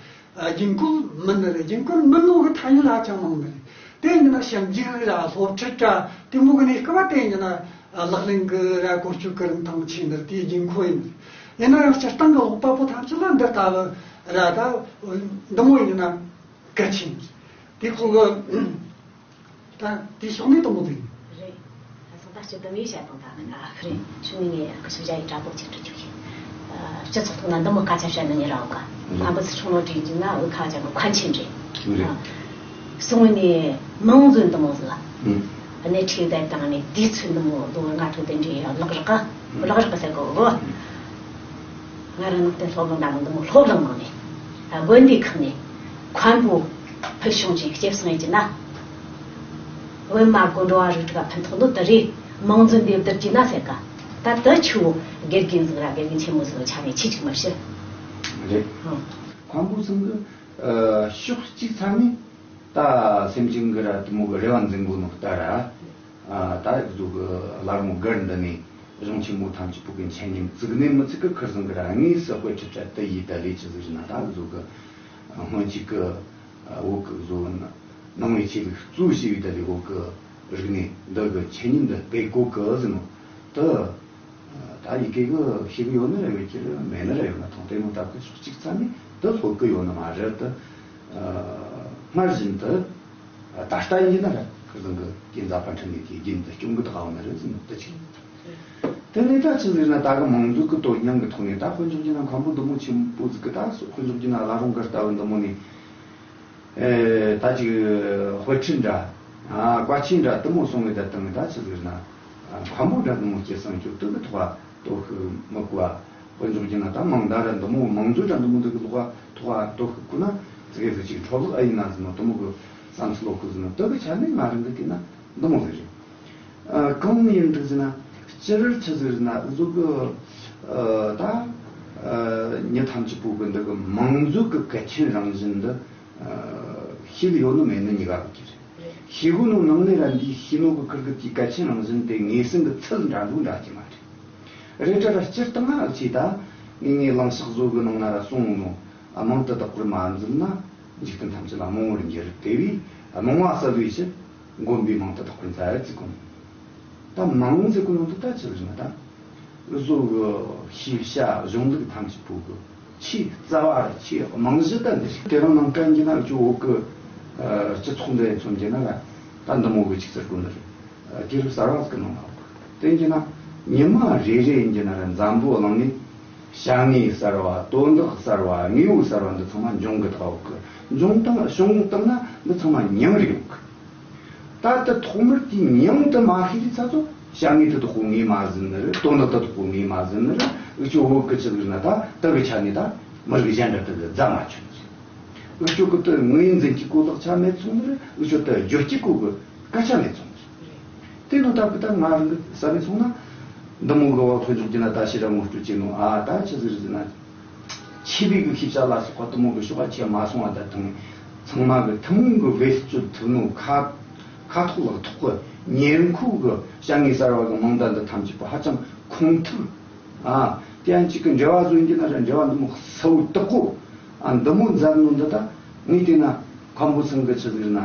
རྒྱུན་བཀོལ་མིན་ནི་རེད། རྒྱུན་བཀོལ་མིན་ནོ་གི་ཐ་སྙད་ཧ་ཅང་མང་ནི་རེད། དེ་ཡིན་ན་ཞིབ་འཇུག་ར་སློབ་ཁྲིད་ར་དེ་མོ་གི་གནས་སྐབས་དེ་ཡིན་ན་ལག་ལེན་གི་ར་བཀོལ་སྤྱོད་གི་རིན་ཐང་ཆེ་ནི་རེད། དེ་རྒྱུན་བཀོལ་ཡིན་ནི་རེད། ཡིན་ན་ཡང་སྤྱིར་བཏང་གི་ཀློག་པ་པོ་ཐམས་ཅད་ལ་འདི་ལྟ་བུ་ར་ད་འདི་མོ་ཡིན་ན། གལ་ཆེན། དེ་ཁོ་གི་ད་དེ་ཕྱོགས་ནས་དང་པོ་དེ་ཡིན། རེད། ད་སོང་ད་སྤྱི་བསྡོམས་ཡས་བྱས་དང་ད་ནི་ཨ་ཁ་རེད་ཤུ་ནི་ངས་ཨ་ཁ་ཤུ་བྱ་ཡི་དྲ་པོ་ཅིག་འབྲི་རྒྱུ་ཡིན། སྤྱི་ཚོགས་ཐོག་ན་འདི་མོ་སྐད་ཆ་བཤད་ན་ཉེ་རང་ག་ཁམས་པ་ཚོ་ཁྲོམ་ལོ་བྲིས་རྒྱུ་ན་འུ་ཁ་བྱ་གི་མཁན་ཆེན་རེད། རེད། སོང་ནས་མང་ཚོད་འདི་མོ་ཟིག་ལ་གནས་ཁྲིད་བསྡད་བཏང་ནས་དུས་ཚོད་འདི་མོ་ལོ་ལྔ་དྲུག་དེ་འདྲའི་ལག་རག་ག་ལག་རག་ག་ཟེར་གོ་གོ། ང་རང་ནུབ་བསྟན་སློབ་གླིང་དང་འདི་མོ་སློབ་གླིང་ནང་ནས་དགོན་སྡེ་ཁག་ནས་མཁན་པོ་ཕུལ་བྱུང་ཅིག་སྐྱེད་སྲིང་ཡིན་གྱི་ན། བོད་མ་དགོན་འགྲོ་བ་རིགས་དྲུག་ཕན་ཐོགས་ནོ་དེ་རེད། མང་རྫུན་འདི་བསྡུར་གྱི་ན་ཟེར་ག་ད་དུ་ཆུ་བོ་དགེ་རྒན་ཟིག་ར་དགེ་རྒན་ཆེན་མོ་ཟིག་ལ་ཆ་ནས་ཆི་ཆིག་མི་ཤི། རེད། ཨང་། མཁན་པོ་ཚང་གི་ཨ་ཕྱོགས་གཅིག་ཚ་ནས་ད་སེམས་ཅན་གི་ར་དེ་མོ་གི་རེ་བ་འཛིན་དགོས་ནོ་ལྟ་ར། ཨ་ད་ཡག་བཟོ་གི་བླ་རུང་སྒར་འདི་ནས་གཞུང་ཆེན་མོ་ཐམས་ཅད་པོ་གི་འཆད་ཉན་བཙུགས་ནས་མི་ཚིག་གི་ཁུར་ཟིན་གི་ར། དངོས་སུ་དཔེ་ཁྲིད་བྲལ་དུ་ཡིས་ད་ལས་ཆི་ཟིག་རེད་ན། ད་ཡག་བཟོ་གི་སྔོན་ཆད་གི་བོད་གི་བཟོ་ནང་བའི་ཆོས་ལུགས་གཙོ་བྱས་པའི་ད་ལས་བོད་གི་རིག་གནས་འདི་གི་འཆད་ཉན་འདི་སྤེལ་དགོས་གི་ཟེར་ནོ་དེ། ད་ཡི་གེ་གི་ཤེས་གི་ཡོད་ན་ར་ཡོད་ཀྱི་རེད། མེད་ན་ར་ཡོད་མ་མཐོང་། དེ་མོ་ད་གི་ཕྱོགས་གཅིག་ཚ་ནས་དེ་ལྷོད་གི་ཡོད་ནི་མ་རེད། དེ་སྔར་བཞིན་དུ་ད་ལྟ་ཡིན་ན་ར་ཁུར་ཚང་གི་རྒྱན་ཛ་དཔལ་ཁྲིམས་ནས་དེ་རྒྱུན་དུ་སྐྱོང་གི་ད་ག་བ་ན་རེད་ཟེར་ནོ་དེ་གཅིག་དེ་ནས་ད་ཆི་ཟེར་ན་ད་གི་མང་ཚོགས་གི་དོན་སྙིང་གི་ཐོག་ནས་ད་དཔེ་འཇོག་རྒྱུ་ན་མཁན་པོ་འདི་མོ་ཆེན་པོ་ཟིག་གི་ད་དཔེ་འཇོག་རྒྱུ་ན་བླ་རུང་གི་ལྟ་བུ་འདི་མོ་ནས། ཨེ་ད་ཅིག་དཔེ་ཁྲིད་འདྲ། ཨ་བཀའ་ཆོས་འདྲ་དེ་མོ་གསུང་བའི་ད་དང་ད་ཆི་ཟེར་ན། ཨ་མཁན་པོ་འདྲ་དེ་མོ་སྐྱེད་སྲིང་རྒྱུ་དེ་གི་ཐོག་ལ་དོ་ཤུགས་མི་དགོས་པ། དཔེ་འཇོག་རྒྱུ་ན་ད་མང་ད་ར་འདི་མོ་མང་ཚོགས་འདྲ་འདི་མོ་འདི་གི་ལོག་པ་ཐོག་ལ་དོ་ཤུགས་དགོས་ན་ཙི་གེ་ཟིག་ཅིག་འཕྲོ་བརླག་ཨེ་ཡིན་ན་ཟེར་ནོ་དེ་མོ་གི་བསམ་ཚུལ་ལོག་གི་ཟེར་ནོ་དེ་གི་ཆ་ནས་ང་རང་གི་བལྟས་ན་འདི་མོ་ཟིག་རེད། ཨ་གང་ཡིན་འདུག་ཟེར་ན། སྤྱིར་ཆི་ཟིག་ཟེར་ན་གཟུགས་ཀྱི་ཨ་ད་ཨ་མྱི་ཐམས་ཅད་པོ་གི་འདི་གི་མང་གཙོ་གི་གལ་ཆེན་རང་བཞིན་འདི་ཨ་ཤེས་ཀྱི་ཡོད་ནི་མེད་ནི་གཉིས་ཀ་གི་རེད། ཤེས་གོ་ནོ་ནང་ནས་ར་འདི་ཤེས་ནོ་གི་ཁུར་གི་དེའི་གལ་ཆེན་རང་བཞིན་དེ་ངེས་ཟིན་གི་ཚུལ་འདྲ་འདུག་འདྲ་གི་མ་རེད། རེད་དྲ་ར་སྤྱིར་བཏང་ང་ཆེ་ད་ངེས་ངེས་ལང་ཤག་བཟོ་གི་ནང་ན་ར་གསུངས་ནོ། ཨ་མང་དུ་བདག་པོར་མ་འཛིན་ན་འཇིག་རྟེན་ཐམས་ཅད་ལ་རྨོངས་པར་འགྱུར། དེ་བས་རྨོངས་པ་སེལ་བའི་ཕྱིར། མགོན་པོས་མང་དུ་བདག་པར་མཛད་ཟེར་གོ་ནོ། ད་མང་ཟེར་གོ་ནོ་འདི་ད་ཆི་ཟེར་ན་ད། བཟོ་གི་ཤེས་བྱ་གཞུང་ལུགས་ཐམས་ཅད་པོ་གི་ཆེས་རྩ་བ་ར་ཆེས་རྨང་གཞི་ད་འདི་རེད། དེ་རིང་ནང་བཀྲ་འགྱུར་ན་ཅོ་བོད་གི་ཨ་སྤྱི་ཚོགས་འདི་མཚོན་གྱི་ན་ར་ད་འདི་མོ་གི་ཆིག་ཟེར་གོ་ནི་རེད། དུས་རབས་གསར་བ་ཟིག་གི་ནང་ལ་ཡོད་གི། དེ་ཡིན་གྱི་ན་ཉི་མ་རེ་རེ་ཡིན་གྱི་ན་ར་འཛམ་བུ་གླིང་ནས། བྱ་དངོས་གསར་བ། དོན་དག་གསར་བ། དངོས་པོ་གསར་བ་འདི་ཚང་མ་འབྱུང་གི་ཐག་ཡོད་གི། འབྱུང་དང་བྱུང་བཏང་ན་འདི་ཚང་མ་མྱིང་རེ་ཡོད་གི། ད་ལྟ་ཐོག་མར་དེའི་མྱིང་དུ་མ་ཤེས་དུས་ཚ་ཚོ་བྱ་དངོས་དེ་དག་གོ་ངོས་མ་ཟིན་ནི་རེད། དོན་དག་དེ་དག་གོ་ངོས་མ་ཟིན་ནི་རེད། འུ་ཆོ་བོད་གི་ཆི་ཟེར་ན་ད་དེ་གི་ཆ་ནས་ད་མི་རིགས་གཞན་འདྲ་དེ་གི་རྫ་མ་ཆོད་ནི་རེད། འུ་ཆོ་གི་དེ་ངོས་འཛིན་གྱི་གོ་ལག་ཆ་མེད་སོང་ནི་རེད། འུ་ཆོ་དེ་བརྗོད་ཀྱི་གོ་གི་སྐད་ཆ་མེད་སོང་ནི་རེད། དེ་ནོ་ད་གི་ད་ང་རང་གི་བསམ་ནས་སོང་ན། འདི་མོ་གི་བ་ཕོ་འཇོག་རྒྱུ་ན་ད་ཕྱི་ར་ངོ་སྤྲོད་བྱེད་ནོ། ཨ་ད་ཆི་ཟིག་རེད་ཟེར་ན། ཆེ་བའི་གི་ཤེས་བྱ་ལ་སོགས་པ་དེ་མོ་གི་ཕྱོགས་ཆེ་མ་སོང་བ་ད་དང་། ཚང་མ་གི་ཐུན་མོང་གི་བེད་སྤྱོད་ཐུབ་ནོ་ཁ་ཁ་ཐོག་ལག་ཐོག་གི་ཉེར་མཁོ་གི་བྱ་དངོས་གསར་བ་གི་མིང་བརྡ་འདི་ཐམས་ཅད་པོ་ཧ་ཅང་ཁུངས་ཐུབ། ཨ། དེ་ཡང་གཅིག་གི་འགྲེལ་བ་བཟོ་ཡིན་གྱི་ན་ར་འགྲེལ་བ་འདི་མོ་གསལ་བོ་དག་གོ། ཨ་འདི་མོ་མཛད་ནོ་འདི་ད་ངས་བལྟས་ན་མཁན་པོ་ཚང་གི་ཆི་ཟིག་ན།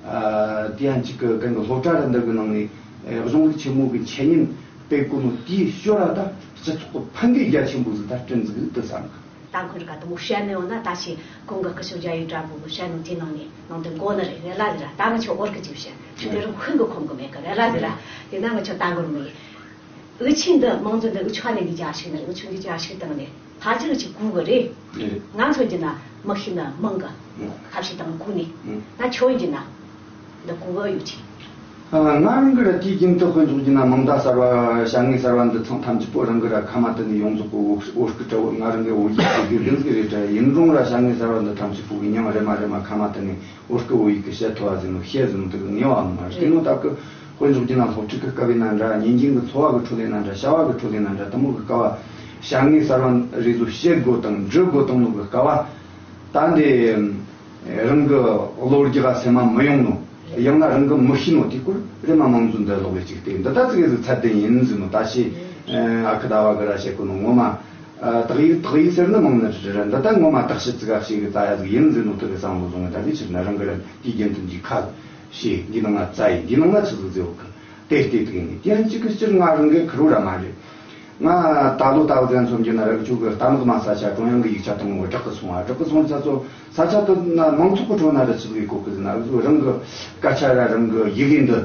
ཨ་དེ་ཡང་གཅིག་གི་གན་གི་སློབ་གྲྭ་ར་འདི་གི་ནང་ནས་ཨེ་གཞུང་ལུགས་ཆེན་མོ་གི་འཆད་ཉན་སྤེལ་གོ་ནོ་དེའི་ཞོར་ར་ད་སྤྱི་ཚོགས་གི་ཕན་བདེ་རྒྱ་ཆེན་པོ་ཟིག་ད་བསྐྲུན་ཟིག་འདི་བསམ་གི། ད་ཁོ་རི་ཀ་དུ་མོ་བཤད་ནི་ཡོང་ན་ད་ཆེ་གོང་གི་སྐུ་ཞབས་རྒྱ་ཡི་དྲ་བོ་གི་བཤད་ནོ་དེ་ནང་ནས་ནང་དོན་གོ་ནི་རེད། རེད་ལ་ཟིག་ར། ད་ང་ཆོ་འོར་གི་ཅིག་བཤད་ཆུ་དེ་རུ་ཁུན་གི་ཁོམ་གི་མེད་གི། རེད་ལ་ཟིག་ར། དེ་ན་ང་ཆོ་ད་གོར་མི་འུ་ཆིང་འདི་མང་ཚོགས་འདི་འུ་ཆོ་ནས་འདི་ཅག་ཞིག་ནི་རེད། འུ་ཆོ་འདི་ཅག་ཞིག་དང་ནས་ཕ་ཅིག་ཅིག་གུ་གི་རེད། རེད། ང་ཚོ་འདི་ན་མི་ཤི་ན་མང་གི། ཨང་། ཁ་ཕྱི་དང་གུ་ནས། ཨང་། ང་ཆོ་འདི་ན་འདི་གུ་གི་ཡོད་ཅིག་ཨ། ང་རང་གི་ར་དུས་རྒྱུན་དུ་དཔེ་འཇོག་རྒྱུ་ན་མིང་བརྡ་གསར་བ་བྱ་དངོས་གསར་བ་འདི་ཚང་ཐམས་ཅད་པོ་རང་གི་ར་ཁ་མ་དུ་ནས་ཡོངས་རྫོགས་གི་བོད་བོད་སྐད་དྲ་བོ་ང་རང་གི་བོད་ཡིག་གི་དགེ་རྒན་ཟིག་རེད་དྲ། ཡིན་རུང་ར་བྱ་དངོས་གསར་བ་འདི་ཐམས་ཅད་པོ་གི་མྱིང་རེ་མ་རེ་མ་ཁ་མ་དུ་ནས་བོད་སྐད་བོད་ཡིག་གི་བཤད་ཐུབ་བ་ཟིག་ནོ་བཤད་ཟིན་ནོ་དེ་གི་ངེས་བ་མ་རེད། དེ་ནོ་ད་གི་དཔེ་འཇོག་རྒྱུ་ན་སློབ་ཁྲིད་གི་སྐབས་ཡིན་ན་འདྲ། ཉིན་རྒྱུན་གི་འཚོ་བ་གི་ཁྲོད་ལ་ཡིན་ན་འདྲ། བྱ་བ་གི་ཁྲོད་ལ་ཡིན་ན་འདྲ། དེ་མོ་གི་སྐབས་བ་བྱ་དངོས་གསར་བ་རེ་ཟོ་བཤད་དགོས་དང་འབྲི་དགོས་དང་ནོ་གི་སྐབས་བ་ད་འདི་རང་གི་བློ་རྒྱ་སེམས་མ་མི་ཡོང་ནོ། ཡང་ན་རང་གི་མི་ཤེས་ནོ་དེ་སྐོར་རེ་མ་མང་ཚོ་འདི་ལོག་ལས་ཅིག་སྟེ་འདི་ད་ཙི་གེ་ཟིག་ཚད་ལྡན་ཡིན་ཟིན་ནོ། ད་ཤི་ཨ་ཁུ་ཟླ་བ་གི་ར་བཤད་གོ་ནོ་ངོ་མ། ཨ། དག་ཡིག་དག་ཡིག་ཟེར་ནི་མང་ནི་རེད། འདི་ལྟ་ངོ་མ་དག་ཤི་ཙི་ག་ཤི་གི་རྩ་ཡ་ཟིག་ཡིན་ཟེར་ནོ་དེ་གི་བསམ་བློ་བཟུང་ངེ་ད་གི་ཕྱིར་ན་རང་གི་ར་དུས་རྒྱུན་དུ་འཇིག་ཁ་ཤི་འདི་ནང་ང་རྩ་ཡི་འདི་ནང་ང་ཆི་ཟིག་ཟེར་བ་གི་དེ་ལྟས་དུ་ཡིན་ནི་དེ་ཡང་གཅིག་གི་སྤྱིར་ང་རང་གི་ཁུར་བོ་ར་མ་རེད། ང་ད་ལོ་ད་བ་ཙན་སོམ་གྱི་ན་ར་གི་ཆུ་གི་རྟ་ནག་མ་ས་ཆ་ཀྲུང་དབྱང་གི་ཡིག་ཆ་དང་བོ་བསྒྲགས་གི་སོང་བ། བསྒྲགས་གི་སོང་ས་ཚོ་ས་ཆ་དུ་ན་མང་ཚོགས་ཀྱི་ཁྲོད་ན་ར་ཆི་ཟིག་གི་གོ་གི་ཟེར་ན་འུ་ཚོ་རང་གི་སྐད་ཆ་ར་རང་གི་ཡི་གེ་འདི་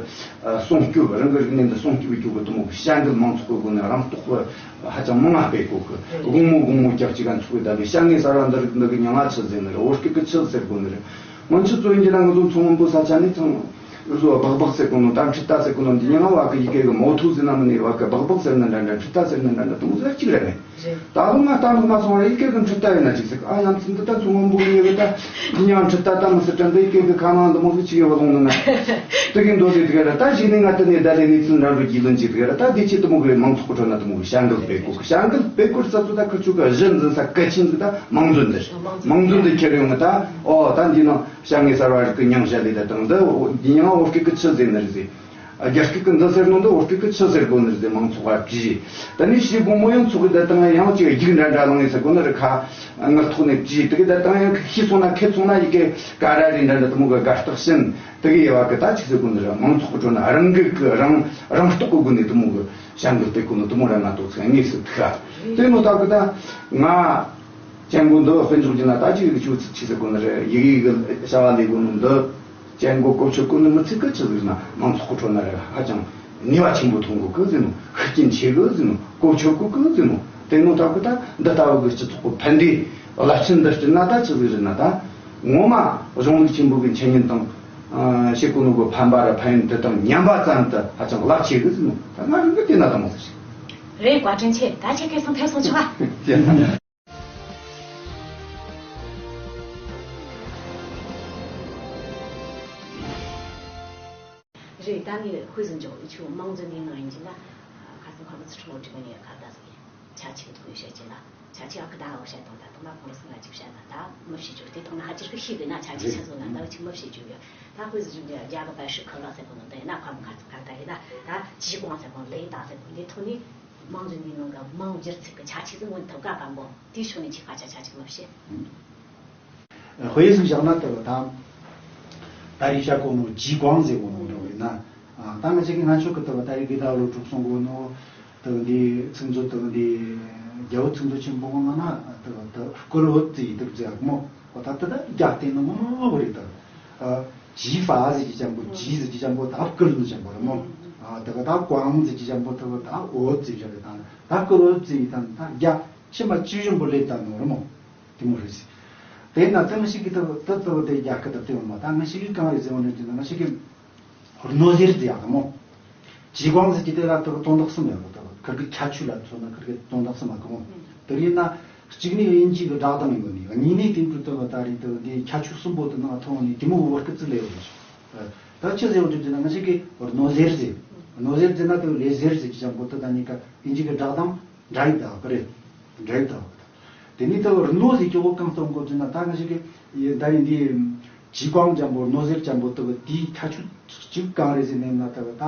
སྲུང་སྐྱོབ། རང་གི་རིག་གནས་འདི་སྲུང་སྐྱོབ་བྱེད་རྒྱུ་གི་དེ་མོ་བྱ་འགུལ་མང་ཚོགས་ཀྱི་སྒོ་ནས་རང་རྟོགས་ཧ་ཅང་མང་ང་སྤེལ་དགོས་གི། དགོང་མོ་དགོང་མོ་རྒྱབ་ཅིག་ག་འཚོགས་གི་ད་གི་བྱ་དངོས་གསར་བ་འདི་རིགས་འདི་གི་མྱིང་ང་ཆི་ཟེར་ནི་རེད། བོད་སྐད་གི་ཆི་ཟེར་དགོས་ནི་རེད། སྔོན་ཆད་ཚོ་ཡིན་གྱི་ན་ང་ཚོ་མཚོ་སྔོན་པོ་ས་ཆ་ནས་ཚང་འུ་ཚོ་སྦག་སྦག་ཟེར་གོ་ནོ་ད་འཕྲུལ་རྟ་ཟེར་གོ་ནོ་འདི་མྱིང་ང་བ་གི་ཡི་གེ་གི་མོ་ཐུ་ཟེར་ན་མིན་ནི་བ་གི་སྦག་སྦག་ཟེར་ན་འདྲ་འདྲ་འཕྲུལ་རྟ་ཟེར་ན་འདྲ་འདྲ་དེ་མོ་ཟེར་གཅིག་ར་མེད། རེད། ད་ལོ་ང་ལྟ་འདུག་མ་སོང་ར་ཡི་གེ་གི་འཕྲུལ་ལྟ་ཡོད་ན་ཅིག་ཟེར། ཨ་ཡང་ཚིག་འདི་ལྟ་ཚུལ་སྔོན་པོ་ཡོད་གི་ད་ཡིན་ཡང་འཕྲུལ་ལྟ་ལྟ་མི་སྲིད་དྲན་འདི་ཡི་གེ་གི་ཁ་ནང་འདི་མོ་ཟིག་ཅིག་ཡོད་ལོང་ནི་ན་དེ་གི་མདོ་ཟིག་དེ་ག་ར་ད་གཞི་ནས་ང་དེ་ནས་བསྡད་ལས་གནས་ཚུལ་འདྲ་འགྲོ་རྒྱུས་ལོན་གྱི་དེ་ག་ར་ད་དེ་ཆེད་དུ་མོ་གི་མང་ཚོགས་ཀྱི་ཁྲོད་ན་དུ་མོ་གི་བྱ་འགུལ་སྤེལ་དགོས་གི། བྱ་འགུལ་སྤེལ་དགོས་ས་ཚོ་ད་ཁི་ཆུ་གི་གཞི་འཛིན་ས་གལ་ཆེན་ཟིག་ད་མང་གཙོ་འདི་རེད། མང་གཙོ་འདི་ཁྱེར་ཡོང་གི་ད་ཨོ་ད་འདི་ནང་བྱ་ངན་གསར་བ་རིགས་གི་མྱིང་བྱ་ལས་ད་དང་འདི་འདི་ཡང་བོད་སྐད་གི་ཆི་ཟེར་ནི་རེད་ཟེར། རྒྱ་སྐད་ཀྱི་འདི་ཟེར་ནོ་འདི་བོད་སྐད་ཀྱི་ཆི་ཟེར་དགོས་ནི་ཟེར་མང་ཚོགས་ལ་དྲིས། ད་ནི་ཞེ་དགོང་མོ་ཡང་ཚོགས་ཀྱི་བསྡད་དང་ཡང་ཅིག་རྒྱུགས་འདྲ་འདྲ་ལངས་ཡིན་ཟེར་དགོས་ནི་རེད། ཁ་ངག་ཐོག་ནས་དྲིས་དེ་གི་བསྡད་དང་ཡང་ཤི་སོང་ན་ཁེ་སོང་ན་ཡི་གེ་ཀ་ར་རེ་འདྲ་འདྲ་དུ་མོ་གི་དགའ་རྟགས་བྱིན་དེ་གི་ཡེ་བ་གི་ད་ཅིག་ཟེར་དགོས་ནི་རེད། མང་ཚོགས་ཀྱི་ཁྲོད་ན་རང་འགུལ་གི་རང་རང་རྟོགས་གི་སྒོ་ནས་དུ་མོ་གི་བྱ་འགུལ་སྤེལ་དགོས་ནི་དུ་མོ་ར་ང་ཏོག་ཚེ་དངོས་སུ་ཐུག་ག་དེ་མོ་ད་གི་ད་ང་ཅན་གོ་འདི་དཔེ་འཇོག་རྒྱུ་ན་ད་ཅིག་ཆུ་ཚིག་ཆི་ཟེར་དགོས་ནི་རེད། ཡི་གེ་གི་བྱ་བ་ལས་དགོས་ནི་འདི། ཅན་གོ་གོ་ཆོད་གོ་ནི་མི་ཚིག་གི་ཆི་ཟིག་ན་མང་ཚོགས་ཁོ་ཁྲོ་ན་རེ་ཧ་ཅང་ནུས་པ་ཆེན་པོ་ཐོན་གོ་གི་ཟིན་ནོ། ཤུགས་རྐྱེན་ཆེ་གི་ཟིན་ནོ། གོ་ཆོད་གོ་གི་ཟིན་ནོ། དེ་ནོ་ད་གི་ད་འདི་ལྟ་བུ་གི་སྤྱི་ཚོགས་གི་ཕན་བདེ་རླབས་ཆེན་འདི་སྤྱིར་ན་ད་ཆི་ཟིག་རེད་ན་ད་ངོ་མ་གཞུང་ལུགས་ཆེན་པོ་གི་འཆད་ཉན་དང་ཨ་བྱེད་གོ་ནོ་གི་ཕན་པ་ར་ཕན་ཡོན་འདི་དང་མཉམ་པ་ཙམ་དུ་ཧ་ཅང་རླབས་ཆེ་གི་ཟིན་ནོ། ད་ང་རང་གི་དེ་ན་དང་མོ་ཟིག་རེད། བཀའ་དྲིན་ཆེ། ད་ཁྱེད་སྐལ་བཟང་ཐེབས་སོང་ཆོག་ག་རེད། ད་ངས་དཔེ་ཟིག་འཇོག་ཡིན་ཆོག་མང་ཚོགས་འདིའི་ནང་ཡིན་གྱི་ན། ཁ་སང་ཁ་མི་ཚོ་ཁྲོ་བོ་འདྲི་མི་ཉན་ཁ་བརྡ་ཟིག་ཡིན། ཆ་ཆེ་གི་ཐུག་བཤད་ཀྱི་ན་ཆ་ཆེ་ཨ་ཁུ་ད་ཨ་བཤད་དང་ད་དུང་ན་ཁོང་སང་ང་ཅིག་བཤད་ན་ད་མི་བཤད་རྒྱུ་དེ་དང་ན་ཧ་ཅིར་གི་ཤེས་གི་ན་ཆ་ཆེ་ཆ་ཚོ་ན་ད་ཅིག་མི་བཤད་རྒྱུ་ཡོད། ད་དཔེ་ཟིག་འཇོག་རྒྱ་གི་པ་ཧྲི་ཁ་ལ་ཟེར་གོ་ནོ་འདི་ཡིན་ན་ཁ་མི་ཁ་ཚིག་ཁ་ད་ཡིན་ན་ད་ཇི་གོང་ཟེར་གོ་ལེན་ད་ཟེར་གོ་འདི་ཐོག་ནས། མང་ཚོགས་འདིའི་ནང་གི་མང་སྒྱུར་ཚིག་གི་ཆ་ཆེ་ཟིག་མངོན་ཐུབ་ག་བམ་པོ་དེའི་ཕྱོགས་ནས་ཅིག་སྐད་ཆ་ཆ་ཅིག་མ་བཤད། དཔེ་ཟིག་བཞག་ན་ལྟ་བུ་དང་། ད་རེས་བཤད་གོ་ནོ་ཇི་གོང་ཟེར་གོ་ནོ་འདྲ་བས་ན། ད་ང་ཅག་གི་ང་ཆོ་གི་ལྟ་བུ་ད་རེས་དགེ་ད་བློ་གྲུབ་གསུང་གོ་ནོ། ལྟ་བུ་འདི་ཚིག་མཛོད་ལྟ་བུ་འདི་རྒྱལ་པོ་ཚིག་མཛོད་ཆེན་པོ་གི་ནང་ན་ལྟ་བུ་ད་བསྐུལ་བོད་ཙི་ཡི་ལྟ་བུ་ཟེར་གོ་མོ། ད་ལྟ་ད་རྒྱ་བསྟན་ནོ་མོ་མོ་བོ་རེད་ད། ཇི་ཧྥ་ཟེར་གྱི་ཅན་པོ་ཇི་ཟེར་གྱི་ཅན་པོ་ད་བསྐུལ་ནི་ཅན་པོ་རེད་མོ། ཨ་དེ་ག་ད་ཀོང་ཟེར་གྱི་ཅན་པོ་དེ་ག་ད་འོ་ཙི་བཞག་རེད་ད། ད་བསྐུལ་འོ་ཙི་ཡི་ད་ད་རྒྱ་ཕྱི་མ་ཅི་བཞིན་པོ་ལེབ་ད་ནོ་རེད་མོ། དེ་མོ་རེད་ཟེར། དེ་ན་དེ་མི་ཞིག་གི་དེ་དེ་དེ་དེ་རྒྱ་སྐད་དེ་དེ་མོ་མ་ད་ང་ཞིག་གི་གང་རེད་ཟེར་བ་ནས་དེ་ན་ང་ཞིག་གི་རྣོ་ཟེར་ཟེར་ཡག་གི་མོ། ཇི་ཀོང་ཟེར་གྱི་དེ་ལ་དེ་ག་དོན་དག་གསུམ་ཡོད་གི། དེ་ག་ཁིར་གི་ཁྱད་ཆོས་ལ་མཚོན་ན་ཁིར་གི་དོན་དག་གསུམ་ཡོད་གི་མོ། དེ་ཡིན་ན། གཅིག་ནི་དབྱིན་ཇི་གི་སྒྲ་གདངས་ཡོད་ནི། གཉིས་ནི་དེང་དུས་དུ་བ་ད་རེས་དུ་འདི་ཁྱད་ཆོས་གསུམ་པོ་དུ་ནང་ཐོན་ནི་དེ་མོ་བོར་སྐུ་ཚུལ་ལས་ཡོད་ནི། ད་ཆི་ཟེར་བ་འདྲི་ན་ང་ཞིག་གི་རྣོ་ཟེར་ཟེར། རྣོ་ཟེར་ཟེར་ན་དུ་ལེ་ཟེར་ཟེར་གྱི་ཅང་པོ་དུ་ད་ནི་ཀ་དབྱིན་ཇི་གི་སྒྲ་གདངས་འདྲ་ཡི་ད་བ་གི་རེད། འདྲ་ཡི་ད་བ་གི་ད། དེ་ནི་དུ་རྣོ་ཟེར་གྱི་འོ་གང་སྟོན་གོ་ཟེར་ན་ད་ང་ཞིག་གི་ད་ཡིན་འདི། ཇི་ཀོང་ཅན་པོ་རྣོ་ཟེར་ཅན་པོ་དུ་བ་དེའི་ཁྱད་ཆོས་གཅིག་གང་རེད་ཟེར་ནས་ན་དུ་བ་ད་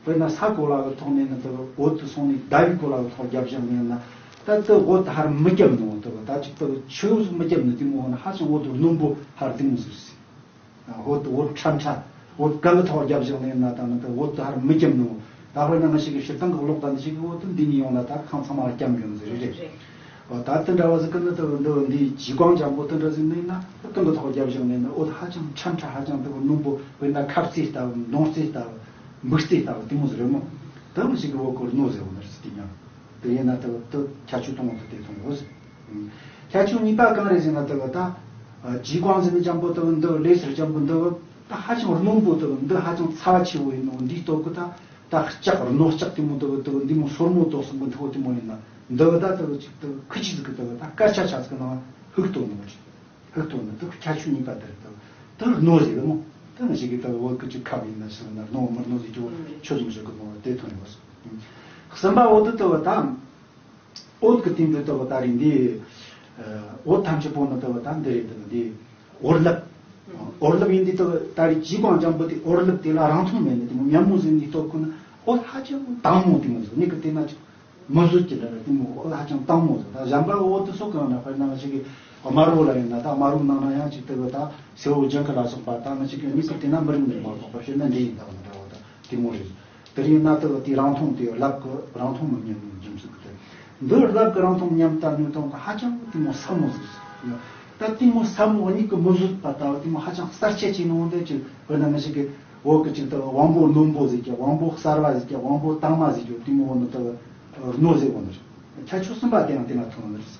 དཔེར་ན་ས་གོ་ལ་གི་ཐོག་ནས་ན་དུ་བ་འོད་དུ་སོང་ནས་ཟླ་བའི་གོ་ལ་གི་ཐོག་རྒྱབ་བཞག་ནས་ན་ད་དུ་འོད་ཧར་མི་རྒྱབ་ནོ་དུ་བ་ད་ཅིག་དུ་བ་ཆུ་མི་རྒྱབ་ནོ་དེ་མོ་ན་ཧ་ཅང་འོད་རྣོན་པོ་ཧར་དེ་མོ་ཟེར་ཟེར། འོད་འོད་ཁྲ་ཁྲ་འོད་ག་གི་ཐོག་རྒྱབ་བཞག་ནས་ན་ད་ན་དུ་འོད་ཧར་མི་རྒྱབ་ནོ། ད་དཔེར་ན་ང་ཞིག་གི་སྤྱིར་བཏང་གི་གློག་དང་འདི་ཞིག་གི་འོག་ཏུ་འདི་ནི་ཡོང་ན་ད་ཁང་ཚང་མ་ལ་སྐྱམ་ཡོང་ཟེར་རེད། རེད། འོ་ད་དེ་འདྲ་བ་ཟིག་གི་ནི་དེ་འདི་འདི་ཇི་ཀོང་ཅན་པོ་དེ་འདྲ་ཟིག་ནི་ན་གཏིང་གི་ཐོག་རྒྱབ་བཞག་ནས་ན་འོ་ད་ཧ་ཅང་ཁྲ་ཁྲ་ཧ་ཅང་དེ་རྣོན་པོ་དཔེར་ན་ཁབ་རྩེ་ལྟ་བུ་མདུང་རྩེ་ལྟ་བུ་འབུ་རྩེ་ལྟ་བུ་དེ་མོ་ཟིག་རེད་མོ། དེ་མོ་ཞིག་གི་འོག་གི་རྣོ་ཟེར་བ་ནི་རེད་ཟེར་དེ་ཉམས། དེ་ཡིན་ན་དེ་དེ་ཁྱད་ཆོས་དང་པོ་དེ་མཐོང་དགོས་ཟེར། ཁྱད་ཆོས་གཉིས་པ་གང་རེད་ཟེར་ན་དེ་བ་ད། ཇི་ཀོང་ཟེར་ནི་ཅན་པོ་དེ་བ་འདི་ལེ་ཟེར་ཅན་པོ་འདི་བ་ད་ཧ་ཅང་རྣོན་པོ་དེ་བ་འདི་ཧ་ཅང་ཚ་བ་ཆེ་བོ་ཡིན་ནོ་འདིའི་སྟོབས་ཀྱིས་ད། ད་ལྕགས་རྣོ་ལྕགས་དེ་མོ་དེ་བ་དེ་བ་འདི་མོ་སོར་མོ་དོ་གསུམ་གི་མཐུ་བོ་དེ་མོ་ཡིན་ན་འདི་བ་ད་དེ་བ་ཅིག་དེ་ཁུ་ཅི་ཟིག་གི་དེ་བ་ད་སྐར་ཆ་ཆ་ཟིག་གི་ནང་ཧུག་ཏོ་ནོ་ཅིག་ཧུག་ཏོ་ནོ་དེ་ཁྱད་ཆོས་གཉིས་པ་དེ་རེད། དེ་རྣོ་ཟེར་གི་མོ། དེ་ང་ཞིག་གི་དེ་བ་བོད་ཀྱི་ཅིག་ཁབ་ཡིན་ན་ཟེར་ན་རྣོ་མི་རྣོ་ཟེར་གི་བོ་ཆོས་ཟིག་མི་ཆོས་གི་མོ་དེ་ཐོན་ཡོད། གསུམ་པ་བོ་དེ་དེ་བ་ད། འོད་ཀྱི་སྟེང་དུ་ལྟ་བུ་ད་རེས་འདི། འོད་ཐམས་ཅད་པོ་ནི་ལྟ་བུ་ད་འདི་རེད་དང་འདི། འོར་ལབ། འོར་ལབ་ཡིན་འདི་ལྟ་བུ་ད་རེས་ཇི་ཀོང་ཅན་པོ་དེ་འོར་ལབ་དེ་ལ་རང་མཐོང་མེད་ནི་དེ་མོ་མཉམ་མོ་ཟིན་ནི་ལྟོ་ཁུ་ན་འོད་ཧ་ཅང་དྭངས་མོ་དེ་མོ་ཟིན་ནི་གི་དེ་ན་ཅིག་མི་བཟོད་ཀྱི་ལ་ར་དེ་མོ་འོད་ཧ་ཅང་དྭངས་མོ་ཟིན། ད་གཞན་པ་འོད་དེ་སོ་གང་ན་དཔེར་ན་ང་ཞིག་གི་དམར་པོ་ལ་ཡིན་ན་ད་དམར་པོ་ནང་ན་ཡང་ཅིག་ལྟ་བུ་ད་སེར་པོ་ལྗང་ཁུ་ལ་སོགས་པ་ད་ང་ཞིག་གི་མིག་གི་དེ་ན་མི་རིག་ནི་མ་གཏོགས་པ་བཤད་ན་འདི་ཡིན་ད་བ་ན་འདྲ་བ་ད་དེ་མོ་རེད། དེ་ཡིན་ན་དེ་དེ་རང་མཐོང་དེ་ལབ་ཀྱི་རང་མཐོང་མི་མཉམ་རྒྱུ་མཚན་གྱིས་དེ། འདི་ལབ་ཀྱི་རང་མཐོང་མཉམ་ལྟ་ནུས་སྟངས་ཀྱི་ཧ་ཅང་གཏི་མུག་ཟབ་མོ་ཟིག་ཡོད། ད་གཏི་མུག་ཟབ་མོ་གཉིས་ཀྱི་མི་བཟོད་པ་ལྟ་བུ་གཏི་མུག་ཧ་ཅང་གསར་ཆེ་ཆེ་ནོ་འདི་ཅིག་དཔེར་ན་ང་ཞིག་གི་འོག་གི་ཅིག་ལྟ་བུ་དབང་པོ་རྣོན་པོ་ཟིག་གི་དབང་པོ་གསར་བ་ཟིག་གི་དབང་པོ་དྭངས་མ་ཟིག་གི་གཏི་མུག་འོ་ནི་ལྟ་བུ་རྣོ་ཟེར་བ་ནི་རེད། ཁྱད་ཆོས་གསུམ་པ་དེ་ཡང་དེ་ན་ཐོན་ནི་རེད།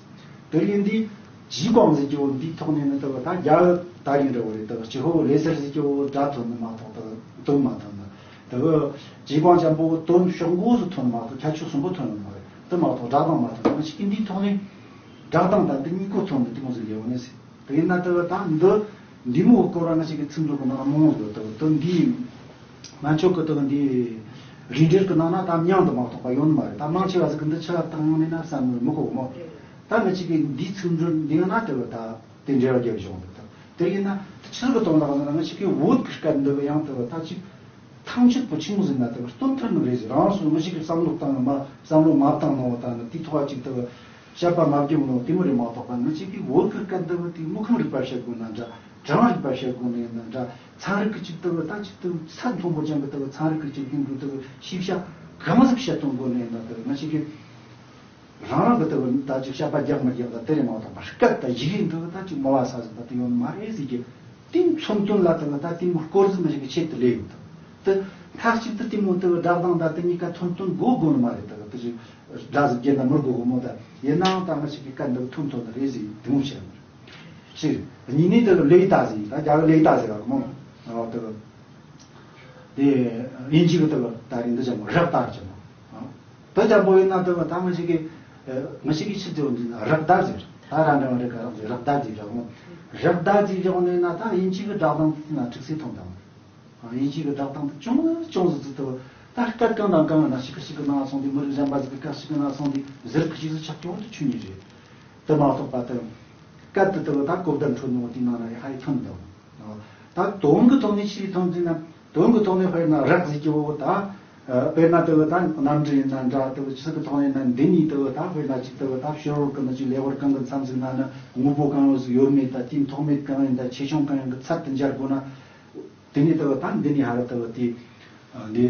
དེ་ཡིན་དུས་ཇི་ཀོང་ཟེར་གྱི་འོ་འདིའི་ཐོག་ནས་ནི་ལྟ་བུ་ད་རྒྱ་ད་རིང་འདྲ་བོ་རེད། ལྟ་བུ་སྤྱི་ཧོ་ལེ་སར་ཟེར་གྱི་འོ་སྒྲ་ཐོན་ནི་མ་གཏོགས་ལྟ་བུ་དོན་མ་ཐོན་ནི། དེ་གི་ཇི་ཀོང་ཅན་པོ་དོན་ཤོག་མགོ་སུ་ཐོན་མ་གཏོགས་ཁྱད་ཆོས་གསུམ་པོ་ཐོན་ཡོད་མ་རེད། དེ་མ་གཏོགས་སྒྲ་གདངས་མ་གཏོགས་ང་ཞིག་གིས་འདིའི་ཐོག་ནས་སྒྲ་གདངས་དང་འདི་གཉིས་ཀོ་མཚོན་ནས་དེ་མོ་ཟིག་ལས་འོང་ནས་ཟེར། དེ་ཡིན་ན་དེ་ད་འདི་འདི་མོ་སྐོར་བ་ང་ཞིག་གི་ཚིག་མཛོད་གི་ནང་མང་བོ་ཡོད། དེ་དེ་འདི་ང་ཆོ་གི་དེ་འདི་རིགས་འགྲེལ་གི་ནང་ན་ད་མྱང་དུ་མ་གཏོགས་པ་ཡོད་ནི་མ་རེད། ད་མང་ཆེ་བ་ཟིག་གི་འདི་ཆི་ལ་བཏང་ཡོང་ནས་ན་བསམ་མི་གོ་མོ། ད་ང་ཞིག་གི་འདིའི་ཚིག་མཛོད་འདི་ཡང་ན་དེ་ད་དེ་འབྲེལ་བ་རྒྱབ་བྱུང་འདུག་དེ་ཡིན་ན་དེ་ཆི་ཟིག་གི་དོན་དག་ཟེར་ན་ང་ཞིག་གི་བོད་གི་སྐད་འདི་གི་ཡང་དེ་ད་ཅིག་ཐང་ཆད་པོ་ཆི་མོ་ཟིག་ན་དེ་སྟོན་ཐུབ་ནི་རེད་ཟེར། རང་སོ་ངི་ཞིག་གིས་བསམ་བློ་བཏང་མ་བསམ་བློ་མ་བཏང་ནོ་བཏང་ན་དེའི་ཐོག་ཅིག་དེ་བཤད་པ་མ་བརྒྱབ་ནོ་དེ་མོ་རེད་མ་གཏོགས་པ། ངི་ཞིག་གིས་བོད་གི་སྐད་འདི་དེ་དངོས་ཁམས་རིག་པ་བཤད་དགོས་ན་འདྲ། གྲངས་རིག་པ་བཤད་དགོས་ནི་ཡིན་ན་འདྲ། ཚན་རིག་གི་ཅིག་དེ་ད་ཅིག་དེ་ཚད་མཐོན་པོ་ཅན་གི་དེ་ཚན་རིག་གི་ཅིག་ཡིན་དགོས། དེ་ཤེས་བྱ་གང་ཟིག་བཤད་གཏོང་དགོས་ནི་ཡིན་ན་དེ་ངི་ཞིག་གིས་རང་རང་གི་དེ་ད་ཅིག་བཤད་པ་རྒྱག་མི་རྒྱག་ད་དེ་རེད་མ་གཏོགས་པ། སྐད་དང་ཡི་གེ་འདི་ད་ཅིག་མི་བ་ས་ཟིག་ད་དེ་ཡོད་མ་རེད་ཟེར་གི། དེ་མཚོན་དོན་ལ་དེ་ད་དེ་མོ་སྐོར་ཟིག་མི་ཞིག་གི་ཆེད་དུ་ལས་ཡོད་དོ། དེ་མཐའ་གཅིག་ཏུ་དེ་མོ་དེ་སྒྲ་གདངས་ད་དེ་གཉིས་ཀ་མཚོན་དོན་དགོས་དགོས་ནི་མ་རེད། དེ་དེ་ཅིག་སྒྲ་ཟིག་བརྒྱབ་ན་མི་དགོས་གོ་མོ། ད་ཡིན་ནའང་ད་ང་ཞིག་གི་སྐད་འདི་མཚོན་དོན་རེད་ཟེར་དེ་མོ་བཤད་ཡོད་རེད། ཞིག་གཉིས་ནས་དེ་ལེགས་ད་ཟེར། ད་རྒྱ་གི་ལེགས་ད་ཟེར་བ་མོ། ཨོ་དེ་དེ་དབྱིན་ཇི་གི་དེ་ད་རིང་འདི་ཅང་མོ་རག་ད་ཅང་མོ། ཨ་དེ་ཅང་པོ་ཡིན་ན་དེ་ད་ང་ཞིག་གི་ང་ཞིག་གི་ཆི་ཟེར་འདི་ན་རག་ད་ཟེར། ད་ར་འདྲ་བ་རེད་ག་རག་ཟེར། རག་ད་ཟེར་བ་མོ། རག་ད་ཟེར་བ་ནས་ན་ད་དབྱིན་ཇི་གི་སྒྲ་གདངས་དེ་ན་ཁྲིག་སེ་ཐོན་ད་མོ། དབྱིན་ཇི་གི་སྒྲ་གདངས་དེ་ཅུང་ཅུང་ཟིག་ཟིག་དེ་ད་སྐད་གང་དང་གང་ན་ཞིག་གི་ཞིག་གི་ནང་སོང་དེ་མི་རིགས་གཞན་པ་ཟིག་གི་སྐད་ཞིག་གི་ནང་སོང་དེ་ཟུར་གི་ཞིག་ཟིག་ཆགས་ཀྱང་དེ་ཆོས་ཉིད་རེད། དེ་མ་གཏོགས་པ་དེ་སྐད་དེ་དེ་ད་གོ་བརྡ་འཕྲོད་ནོ་དེ་ནང་ན་ཡ་ཧ་ཡི་ཐོན་འདུག་ད་དོན་གི་ཐོག་ནས་ཆི་ཐོན་ཟིན་ན། དོན་གི་ཐོག་ནས་དཔེར་ན་རག་ཟེར་གྱི་འོ་ད། དཔེར་ན་དེ་ད་གནམ་གྲུ་ཡིན་ན་འདྲ། དེ་ཆི་གི་ཐོག་ནས་ན་འདི་ནས་དེ་ད་དཔེར་ན་ཅིག་དེ་ད་ཕྱི་རོལ་གི་ནི་ཅིག་ལེ་དབར་གང་གི་མཚམས་ཟིན་ན་ནི་དངོས་པོ་གང་ཡོད་ཟིག་ཡོད་མེད། ད་དེའི་ཐོགས་མེད་གང་ཡིན། ད་ཆེ་ཆུང་གང་ཡིན་གི་ཚད་དུ་འཇལ་དགོས་ན། དེ་ནས་དེ་ད་འདི་ནས་ཧ་ར་དེ་དེ་འདི་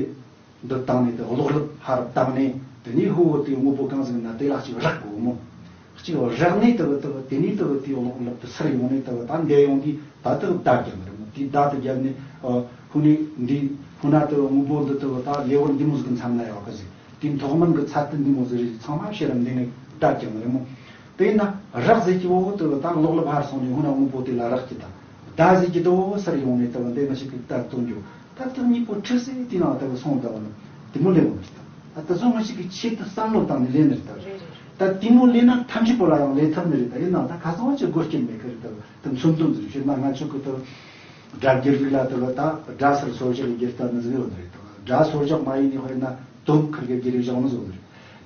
འདི་བཏང་ནས་དེ་གློག་ཀླད་ཧ་ར་བཏང་ནས་དེ་ནས་ཧུ་བོ་དེ་དངོས་པོ་གང་ཟིག་ན་དེ་ལ་ཅིག་རག་དགོས་མོ། གཅིག་རག་ནས་དེ་བ་དེ་བ་དེ་ནས་དེ་བ་དེ་གློག་ཀླད་དེ་སར་ཡོང་ནས་དེ་བ་ད་འདས་ཡོང་དུས་ད་དེ་བ་བརྡ་རྒྱབ་ནི་རེད་མོ། དེ་བརྡ་དེ་རྒྱབ་ནས་ཨ་ཧུ་ནས་འདི་ཧུ་ན་དེ་བ་དངོས་པོ་འདི་དེ་བ་ད་ལེ་དབར་འདི་མོ་ཟིག་གི་མཚམས་ན་ཡོད་གི་ཟིག་དེ་ཐོག་མིན་གི་ཚད་དེ་འདི་མོ་ཟིག་རེད། ཚང་མ་ཕྱི་ར་འདི་ནས་བརྡ་རྒྱབ་ནི་རེད་མོ། དེ་ཡིན་ན་རག་ཟེར་གྱི་བོ་དེ་བ་ད་གློག་ཀླད་ཕར་སོང་ནས་ཧུ་ན་དངོས་པོ་དེ་ལ་རག་གི་ད། བརྡ་ཟེར་གྱི་དེ་བོ་སར་ཡོང་ནས་དེ་བ་འདི་ང་ཞིག་གི་བརྡ་སྟོན་རྒྱུ། ད་དེ་གཉིས་པོ་ཁྲིག་སེ་དེ་ནང་དེ་བ་སོང་དེ་བ་ནི་དེ་མོ་ལེ་མོ་རེད། ད་དེ་ཚོ་ང་ཞིག་གི་ཆེད་དུ་བསམ་བློ་བཏང་ནས་ལེན་ནི་རེད། ད་རེད་རེད། ད་དེ་མོ་ལེན་ན་ཐམས་ཅད་པོ་ལ་ཡང་ལེན་ཐུབ་ནི་རེད། ད་ཡིན་ནའང་ད་ཁ་སང་བ་ཅིག་སྒོ་སྐྱེལ་མེད་གི་རེད། ད་དེ་མཚོན་དོན་ཟེར་ཞེ་ན་ང་ཆོ་གི་ད་སྒྲ་སྒྱུར་རིགས་ལ་དེ་བ་ད་སྒྲ་སར་སོར་བཞག་གི་སྒྱུར་ལྟ་ནི་ཟིག་ཡོད་ནི་རེད། ད་སྒྲ་སོར་བཞག་མ་ཡིན་ནི་དཔེར་ན་དོན་ཁུར་གི་སྒྱུར་བཞག་ནི་ཟིག་ཡོད་ནི་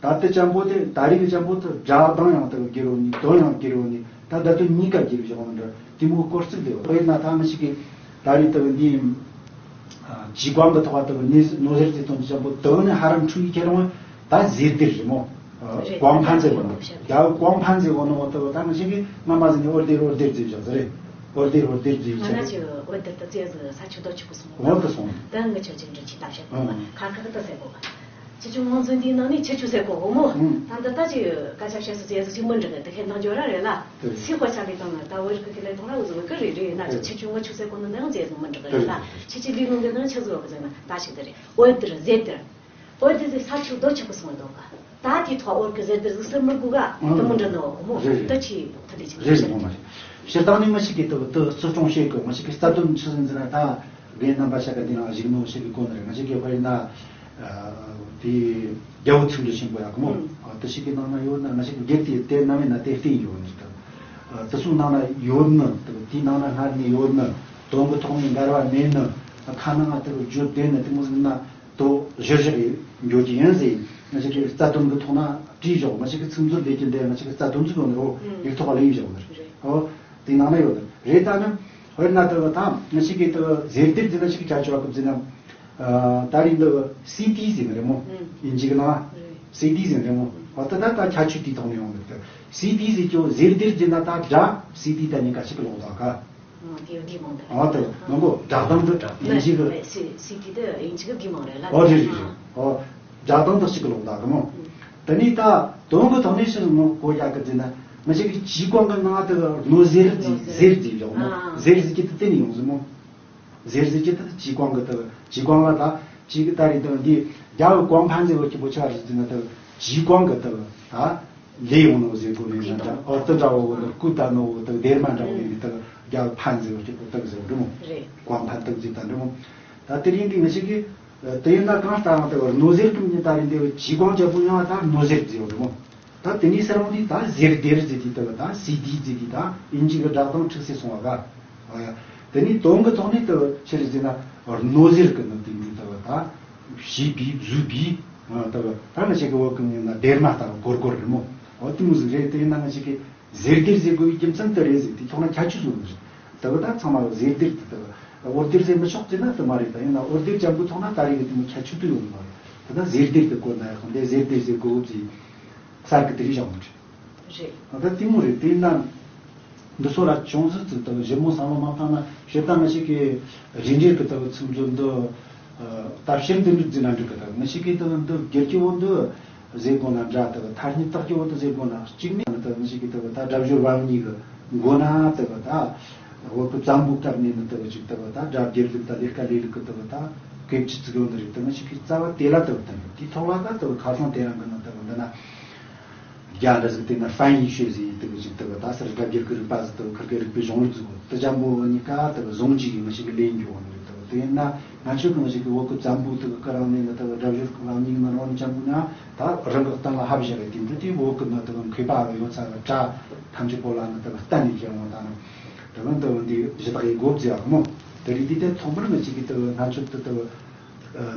རེད། ད་དེ་ཅམ་པོ་དེ་ད་རིག་གི་ཅམ་པོ་དེ་སྒྲ་གདངས་ཡང་དེ་བ་སྒྱུར་ཡོད་ནི་དོན་ཡང་སྒྱུར་ཡོད་ནི། ད་ད་དུང་གཉིས་ཀ་སྒྱུར་བཞག་ནི་འདྲ། དེ་མོ་སྐོར་ཚིག་དེ་དཔེར་ན་ད་ང་ཞིག་གིས་ད་རེས་ལྟ་བུ་འདི་ཡིན། ཇི་ཀོང་གི་ཐོག་ལྟ་བུ་ནི་ནོ་ཟེར་ཏེ་དོན་ཅན་པོ་དོན་ནི་ཧ་རམ་འཁྲུལ་ཡིག་ཁྱེར་འོང་ད་ཟེར་དེ་རེད་མོ། རེད། ཀོང་ཕན་ཟེར་གོ་ནོ། ཡ་ཀོང་ཕན་ཟེར་གོ་ནོ་ལྟ་བུ་ད་ང་ཞིག་གིས་སྔ་མ་ཟིན་ནི་ཨོར་དེར་ཨོར་དེར་ཟེར་བཞག་ཟེར་རེད། ཨོར་དེར་ཨོར་དེར་ཟེར་ང་ན་བཞག་ཅི་ཨོར་དེར་ད་ཙེ་ཟེར་ས་ཆུ་དོ་ཆུ་གོ་སོང་། འོ་དེ་སོང་། ད་ང་ཆོ་ཅིག་འདྲ་ཅི་ལྟ་བཤད་གོ་ཨང་། ཁ་ཁ་ད་ཟེར་གོ། ཁྱེད་ཚོའི་དམངས་གཙོ་འདིའི་ནང་ནས་ཁྱེད་ཚོ་ཟེར་གོ་འོ་མོ། ཨང་། ད་འདི་ལྟ་ཅིག་སྐད་ཆ་བཤད་ས་ཟེར་ཟིག་ཅིག་མི་འགྲིག་གི། དེ་ཁྱེད་འདང་རྒྱོ་ར་རེད་ལ། དེ་སི་ཧོ་ཆ་ལི་དང་ལ་ད་བོད་རིགས་ཀྱི་ལས་དང་ལ་འུ་ཟོ་བོད་ཀྱི་རེད་རེད་ན་ཅིག་ཁྱེད་ཚོའི་ང་ཆོ་ཟེར་གོ་ནི་འདང་ཟེར་ཟིག་མི་འགྲིག་གི་རེད་ལ། ཁྱེད་ཚོའི་ལས་ནང་འདི་ནང་ཆ་ཟོ་གི་ཟེར་ན་ད་ཞིག་དེ་རེད། འོད་དེར་ཟེར་དེར། འོད་དེ་ཟེར་ས་ཆུ་རྡོ་ཆུ་གི་སོང་འདུག་ག། ད་དེ་ཐོག་འོད་ཀྱི་ཟེར་དེར་ཟིག་ཟེར་མི་དགོས་ག། དེ་མི་འགྲིག་ནོ་འོ་མོ། རེད་རེད། ད་ཆི་ཐ་དེ་ཆི་རེད་རེད་ངོ་མ་རེད། སྤྱིར་བཏང་ནས་མི་ཞིག་གིས་དེ་དེ་བརྩི་སྲུང་བྱེད་དགོས། མི་ཞིག་གིས་རྩ་དོན་ཆི་ཟིན་ཟེར་ན་ད་རྒན་རྣམ་པ་ཤ་ཀ་འདི་ནང་བཞུགས་ནོ་ཞིག་གིས་གོ་ནི་རེད། མི་ཞིག་གིས་དཔེར་ན་དེ་རྒྱལ་པོ་ཚིག་འབྲུ་ཆེན་པོ་ཡག་གི་མོ། དེ་ཞིག་གི་ནང་ན་ཡོད་ན་མི་ཞིག་གིས་དེ་དེ་ནམ་ཡིན་ན་དེ་བལྟས་ཡོད་ནི་རེད། དེ་ཚོའི་ནང་ན་ཡོད་ནི་དེ་དེའི་ནང་ན་སྔར་ནས་ཡོད་ནི་དོན་གི་ཐོག་ནས་འགལ་བ་མེད་ནི་ཁ་ནང་ང་དེ་བརྗོད་བདེ་ནི་དེ་མོ་ཟིག་ན། དོ་གཞིར་བཞག་གི་འགྱོ་རྒྱུ་ཡིན་ཟེར། ང་ཞིག་གི་རྩ་དོན་གི་ཐོག་ན་བྲིས་བཞག་ང་ཞིག་གི་ཚིག་མཛོད་ལས་ཀྱི་འདི་ང་ཞིག་གི་རྩ་དོན་ཚིག་ཡོད་ནི་རོ། ཡིག་ཐོག་ལ་ཡིན་བཞག་ནི་རེད། ཨོ། དེ་ནང་ན་ཡོད་ནི་རེད། ད་ནི་དཔེར་ན་དེ་ད་ང་ཞིག་གི་དེ་ཟེར་དེར་འཛིན་ན་ཞིག་གི་ཆ་ཆོག་གི་འཛིན་ན། ད་རིང་འདི་སི་ཏི་ཟེར་ནི་རེད་མོ། ཡིན་གཅིག་ན་སི་ཏི་ཟེར་ནི་རེད་མོ། ཨོ་ད་ད་ད་ཁྱད་ཆོས་དེའི་ཐོག་ནས་ཡོང་གི་འདུག་སི་ཏི་ཟེར་ཀྱོ་ཟེར་དེར་འཛིན་ན་ད་སྒྲ་སི་ཏི་ད་གཉིས་ཀ་ཞིག་གི་ལོག་ད་ག། ཨོ་དེ་ཡོད་དེ་མང་དེ། ཨོ་དེ་མང་པོ་སྒྲ་གདངས་དེ་ཡིན་གཅིག་གི། སི་སི་ཏི་དེ་ཡིན་གཅིག་གི་དེ་མང་རེད་ལ། ཨོ་རེད་རེད་རེད། ཨོ་སྒྲ་གདངས་དེ་གཅིག་གི་ལོག་ད་གི་མོ། དེ་ནས་ད་དོན་གི་ཐོག་ནས་ཕྱིར་ངོ་གོ་ཡག་གི་ཟེར་ན་ང་ཞིག་གི་ཇི་ཀོང་གི་ནང་དེ་ནོ་ཟེར་ཟེར་ཟེར་ཟེར་ཡོང་མོ། ཟེར་ཟེར་གྱི་དེ་དེ་ནས་ཡོང་ཟེར་མོ། ཟེར་ཟེར་གྱི་དེ་ཇི་ཀོང་གི་དེ་ཇི་ཀོང་ལ་ད་ཇི་གི་ད་རེད་དེ་འདི་རྒྱ་གི་ཀོང་ཕན་ཟེར་བ་གི་པོ་ཆ་རེད་ཟེར་ན་དེ་ཇི་ཀོང་གི་དེ་ད། ལས་ཡོང་ནོ་ཟེར་དགོས་ནས་ན་འདྲ། ཨོ་ཏི་འདྲ་བོ་དང་སྐུ་ད་ནོ་བོ་དང་སྡེར་མ་འདྲ་བོ་ཡིན་གི་དང་རྒྱ་ཕན་ཟེར་བ་གཅིག་པོ་དག་ཟེར་བ་འདྲ་མོ། རེད། ཀོང་ཕན་དག་ཟེར་ད་འདྲ་མོ། ད་དེ་རིང་འདི་ང་ཞིག་གིས་ དེ་ཡིན་ན་གང་ལྟར་ཡང་དེ་བར་རྣོ་ཟེར་གྱི་མིང་དེ་རིང་དེ་བར་ཇི་གོང་ཇ་པུ་ཡང་ད་རྣོ་ཟེར་ཟེར་བ་རེད་མོ། ད་དེ་ནས་སར་འོང་དུས་ད་ཟེར་སྡེར་ཟེར་དུས་དེ་བར་ད་སི་ཌི་ཟེར་དུས་ད་དབྱིན་ཇི་གི་སྒྲ་གདངས་འཁྲུག་སེ་སོང་བ་ག། ཨ་ཡ། དེ་ནས་དོན་གྱི་ཐོག་ནས་དེ་བར་ཆི་རེད་ཟེར་ན་རྣོ་ཟེར་གྱི་ནི་དེ་འདི་དེ་བར་ད་བྱིས་པའི་བཟོས་པའི་དེ་བར་ད་ང་ཞིག་གི་བོད་གི་མིང་ན་སྡེར་མ་ལྟ་བུ་གོར་གོར་རེད་མོ། འོ་དེ་མོ་ཟིག་རེད། དེ་ཡིན་ན་ང་ཞིག་གི་ཟེར་སྡེར་ཟེར་དགོས་པའི་རྒྱུ་མཚན་དེ་རེད་ཟེར་དུས་ཐོག་ན་ཁྱད་ཆོས་བཟོ་ནི་རེད། དེ་བ་ད་ཚང་མ་ཟེར་སྡེར་དེ་དེ་བ་འོར་སྡེར་ཟེར་མི་ཆོག་ཟེར་ན་དེ་མ་རེད། ད་ཡིན་ན་འོར་སྡེར་ཅན་པོ་ཐོག་ན་ད་རེས་གི་དེ་མོ་ཁྱད་ཆོས་དེ་ཡོད་མ་རེད། དེ་ད་ཟེར་སྡེར་དེ་བཀོད་ན་ཡག་འདི་ཟེར་སྡེར་ཟེར་དགོས་ཟེར་གསར་གི་དེ་རིགས་བཞག་མི་རེད། རེད། ད་དེ་མོ་རེད། དེ་ཡིན་ན་འདི་ཚོ་ལ་ཅུང་ཟད་ཙིག་ད་ཞིབ་མོ་བསམ་བློ་མ་བཏང་ན་བཤད་ད་ང་ཞིག་གི་རིན་འགྲེལ་གི་ད་ཚིག་མཛོད་འདི་ད་བཤད་འདི་འདྲ་འཛིན་ན་འགྲིག་གི། ད་ང་ཞིག་གི་ད་འདི་སྒེར་གྱི་འོག་འདི་ཟེར་དགོས་ན་འདྲ། དེ་ཐ་སྙད་བཏགས་ཀྱི་འོག་ཏུ་ཟེར་དགོས་ན་གཅིག་ནས་དེ་མི་ཞིག་གིས་དེ་ད་སྒྲ་སྦྱོར་བམ་གཉིས་ཀྱི་མགོ་ན་དེ་ད་འོག་གི་བཙན་པོའི་སྐབས་ནས་ནི་དེ་ཅིག་དེ་ད་སྒྲ་སྒྱུར་ལུགས་དང་ལས་ཀ་ལས་ལུགས་ཀྱི་དེ་ད་གེགས་ཆེ་ཚིག་ཡོད་ནི་རེད། དེ་མི་ཞིག་གིས་རྩ་བ་དེ་ལ་དེ་བསྟན་ཡོད། དེའི་ཐོག་ལ་ད་དེ་ཁ་སང་དེ་རིང་གི་ནི་དེ་འདི་ན་རྒྱ་འདྲ་ཟིག་དེ་ན་翻译学ཟེར་ཡིན། དེ་ཅིག་དེ་ད་སར་སྒྲ་སྒྱུར་གྱི་རིག་པ་ཟིག་དེ་ཁིར་གི་རིག་པའི་གཞུང་ལུགས་ཟིག་གོ། དེ་ཅན་པོ་གཉིས་ཀ་དེ་བཟུང་རྒྱུ་ཡིན་མི་ཞིག་གིས་ལེན་རྒྱུ་ཡོད་ནི་རེད། དེ་ཡིན་ན་ང་ཚོ་གང་ཞིག་གི་བོད་ཀྱི་བཙན་པོ་དེ་གི་སྐབས་རིང་ནས་ནི་དེ་སྒྲ་སྦྱོར་གྱི་ལམ་གཉིས་ནང་རང་ཅན་པོ་ན་ད་རང་གི་སྟེང་ལ་ཧ་བཞག་རེད། དེ་འདྲ་དེ་བོད་ཀྱི་ནི་དེ་མཁས་པ་ཡོད་ཚད་ལ་གྲ་ཐམས་ཅད་པོ་ལ་ནི་དེ་གཏན་ནས་བྱེད་འོང་ད་ནི་དེ་འདི་འདི་ཞུ་དག་ཡིན་དགོས་ཟེར་བ་མོ། དེ་རིགས་དེ་དེ་ཐོག་མར་ང་ཅིག་གི་དེ་ང་ཚོ་དེ་དེ་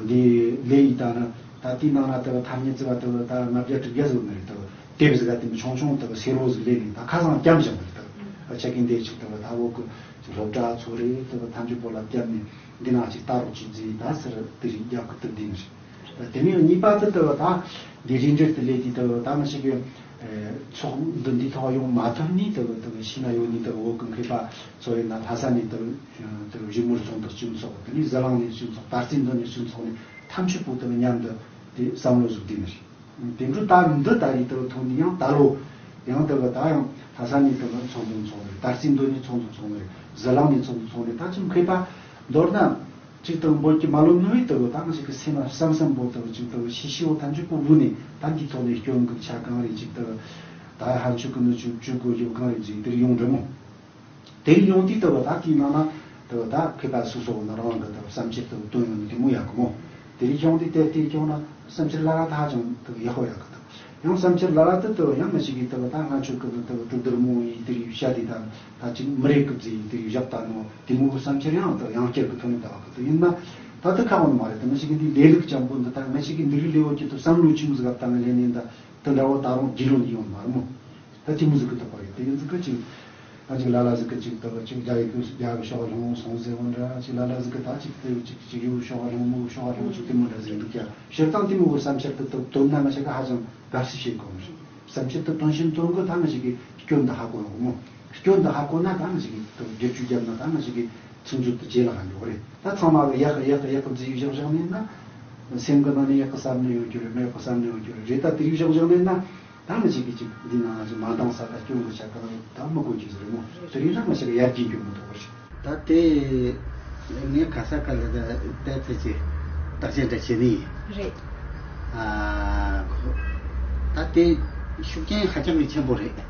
འདི་ལས་ཡིན་ད་ནི་ད་དེའི་ནང་ལ་དེ་ཐ་སྙད་བརྩི་བ་དེ་ད་ལྔ་བརྒྱ་དྲུག་བརྒྱ་ཟིག་མི་རེད། དེ་དེབ་ཟིག་ག་དེ་ཆུང་ཆུང་དེ་སེར་བོ་ཟིག་ལས་ནས་ད་ཁ་སང་བརྒྱབ་བཞག་མི་རེད། དེ་ཆ་གི་འདི་ཅིག་དེ་ད་བོད་ཀྱི་སློབ་གྲྭ་ཚོ་རེད། དེ་ཐམས་ཅད་པོ་ལ་བརྒྱབ་ནས། འདི་ནང་ཅིག་ལྟ་རོགས་ཅིག་ཟེར་ད་ཟེར་དེ་རིགས་རྒྱབ་ཀྱི་སྟབས་བདེ་ནི་རེད། དེ་ནས་གཉིས་པ་དེ་ལྟ་བུ་ད་འདི་རིན་འགྲེལ་དེ་ལས་དེ་ལྟ་བུ་ད་ང་ཞིག་གི་ཚོགས་འདུ་འདི་ཐོག་ཡོང་མ་ཐུབ་ནས་ལྟ་བུ་ལྟ་བུ་ཤི་ན་ཡོད་ནས་ལྟ་བུ་བོད་ཀྱི་མཁས་པ་ཚོ་ཡིན་ན་ལྷ་ས་ནས་ལྟ་བུ་ལྟ་བུ་གཞིས་མོལ་ཚོགས་འདུ་སྤྱི་ཚོགས། དེ་ནས་ཟི་ལིང་ནས་སྤྱི་ཚོགས། དར་རྩེ་མདོ་ནས་སྤྱི་ཚོགས་ནས་ཐམས་ཅད་པོ་ལྟ་བུ་མཉམ་དུ་དེ་བསམ་བློ་ཟིག་བསྡུས་ནི་རེད། དེ་འཕྲོ་ད་འདི་ད་རེས་ལྟ་བུ་ཐོན་ནས་ཡང་ད་ལོ་ཡང་ལྟ་བུ་ད་ཡང་ལྷ་ས་ནས་ལྟ་བུ་ཚོགས་འདུ་འཚོགས་ནི་རེད། དར་རྩེ་མདོ་ནས་ཚོགས་འདུ་འཚོགས་ནི་རེད། ཟི་ལིང་ནས་ཚོགས་འདུ་འཚོགས་ནི་རེད། ད་ཅི་མཁས་པ་མདོར་ན། ཅིག་དང་འབོད་ཀྱི་མ་ལོ་ནུ་བའི་ལྟ་བུ་ད་ང་ཞིག་གི་སེམས་ལ་བསམ་བསམ་པོ་ལྟ་བུ་ཅིག་ལྟ་བུ་ཤི་ཤི་བོ་ཐམས་ཅད་པོ་བུ་ནས་ད་འདིའི་ཐོག་ནས་སྐྱོན་གི་ཆ་གང་རེད་ཅིག་ལྟ་བུ་ད་ཧ་ཆུ་གི་ནུ་ཆུ་ཆུ་གོ་ཡོད་གང་རེད་ཅིག་དེར་ཡོང་འགྲོ་མོ། དེར་ཡོང་དུས་ལྟ་བུ་ད་དེའི་ནང་ན་ལྟ་བུ་ད་མཁས་པ་སོ་སོ་ན་རང་གི་ལྟ་བུ་བསམ་འཆར་ལྟ་བུ་བཏོན་ཡོང་ནི་དེ་མོ་ཡག་གི་མོ། དེར་ཡོང་དུས་དེར་དེར་ཡོང་ན་བསམ་འཆར་ལ་ལ་ད་ཧ་ཅང་ལྟ་བུ་ཡག་པོ་ཡག་གི་ལྟ་བུ། ཡང་བསམ་འཆར་ལ་ལ་དུ་དུ་ཡང་ང་ཞིག་གིས་དུ་ད་ང་ཆོས་ཀྱི་དུ་དུ་གྲུབ་བསྡུར་མོ་ཡིས་དེ་རིགས་བཤད་དེ་དང་ད་ཅིག་མི་རེ་གི་ཟེ་ཡིས་དེ་རིགས་བཞག་ད་ནོ་དེ་མོ་གི་བསམ་འཆར་ཡང་དུ་ཡང་བསྐྱར་གི་ཐོན་ད་བ་གི་དུ་ཡིན་ན་ད་དུ་ཁ་བོ་མ་རེད། དུ་ང་ཞིག་གིས་འདི་ལས་ལུགས་ཅན་པོ་འདི་ད་ང་ཞིག་གིས་འདི་རིགས་ལས་འོ་ཅི་དུ་བསམ་བློ་ཆུང་ཟིག་ག་བཏང་ལས་ནས་ད་དུ་འདྲ་བོ་ད་རུང་རྒྱུས་ལོན་ཡོང་མ་རེད་མོ། ད་ཅི་མོ་ཟིག་གི་ཐོག་པ་རེད། དེ་ཡིན་ཟིག་གི་ཅིག་ད་ཅིག་ལ་ལ་ཟིག་གི་ཅིག་ད་ཅིག་རྒྱ་ཡི་གི་རྒྱ་གི་ཕྱོགས་ལྷུང་སོང་ཟེར་བ་འདྲ། ཅིག་ལ་ལ་ཟིག་གི་ད་ཅིག་དེ་ཅིག་ཅིག་ཡུ་ཕྱོགས་ལྷུང་མོ་ཕྱོགས་ལྷུང་ཅིག་དེ་མོ་འདྲ་ཟིག་འདུག་ཀྱང་སྤྱིར་བཏང་དེ་མོ་གི་བསམ་འཆར་དུ་དུ་དོན་ན་ང་ཞིག་གི་ཧ་ཅང་དགའ་བསུ་བྱེད་དགོས་མོ། བསམ་འཆར་དུ་དོན་བཞིན་དོན་གི་ད་ང་ཞིག་གི་སྐྱོན་དུ་ཧ་གོ་ཡོང་མོ། སྐྱོན་དུ་ཧ་གོ་ན་ད་ང་ཞིག་གི་དུ་བསྒྱུར་བཅོས་བརྒྱབ་ན་ད་ང་ཞིག་གི་ཚིག་མཛོད་དུ་ཇེ་ལ་ཧ་འགྱོ་རེད། ད་ཚང་མ་གི་ཡག་གི་ཡག་གི་ཡག་གི་འཛི་ཡུ་བཞག་བཞག་ནས་ན་སེམས་གི་ནང་ནས་ཡག་གི་བསམ་ནས་ཡོང་རྒྱུ་རེད། མ་ཡག་གི་བསམ་ནས་ཡོང་རྒྱུ་རེད། རེད་ད་དེ་རིགས་བཞག་བཞག་ནས་ན། ད་ང་ཞིག་གིས་ཅིག་འདི་ནང་ང་ཅིག་མ་འདང་ས་ད་སྐྱོན་གྱི་ཆ་ག་རང་ད་མི་དགོས་ཀྱི་ཟེར་མོ། དེ་རིང་ན་ང་ཞིག་ཡར་རྒྱས་འགྱོ་མི་ཐུབ་པ་རེད། ད་དེ་ངས་ག་ས་ག་ལ་ད་ད་ཕལ་ཆེར་བརྟག་དཔྱད་འདྲ་བྱེད་ནི་ཡིན། རེད། ཨ། ད་དེ་ཤུགས་རྐྱེན་ཧ་ཅང་གི་ཆེན་པོ་རེད། ཨ།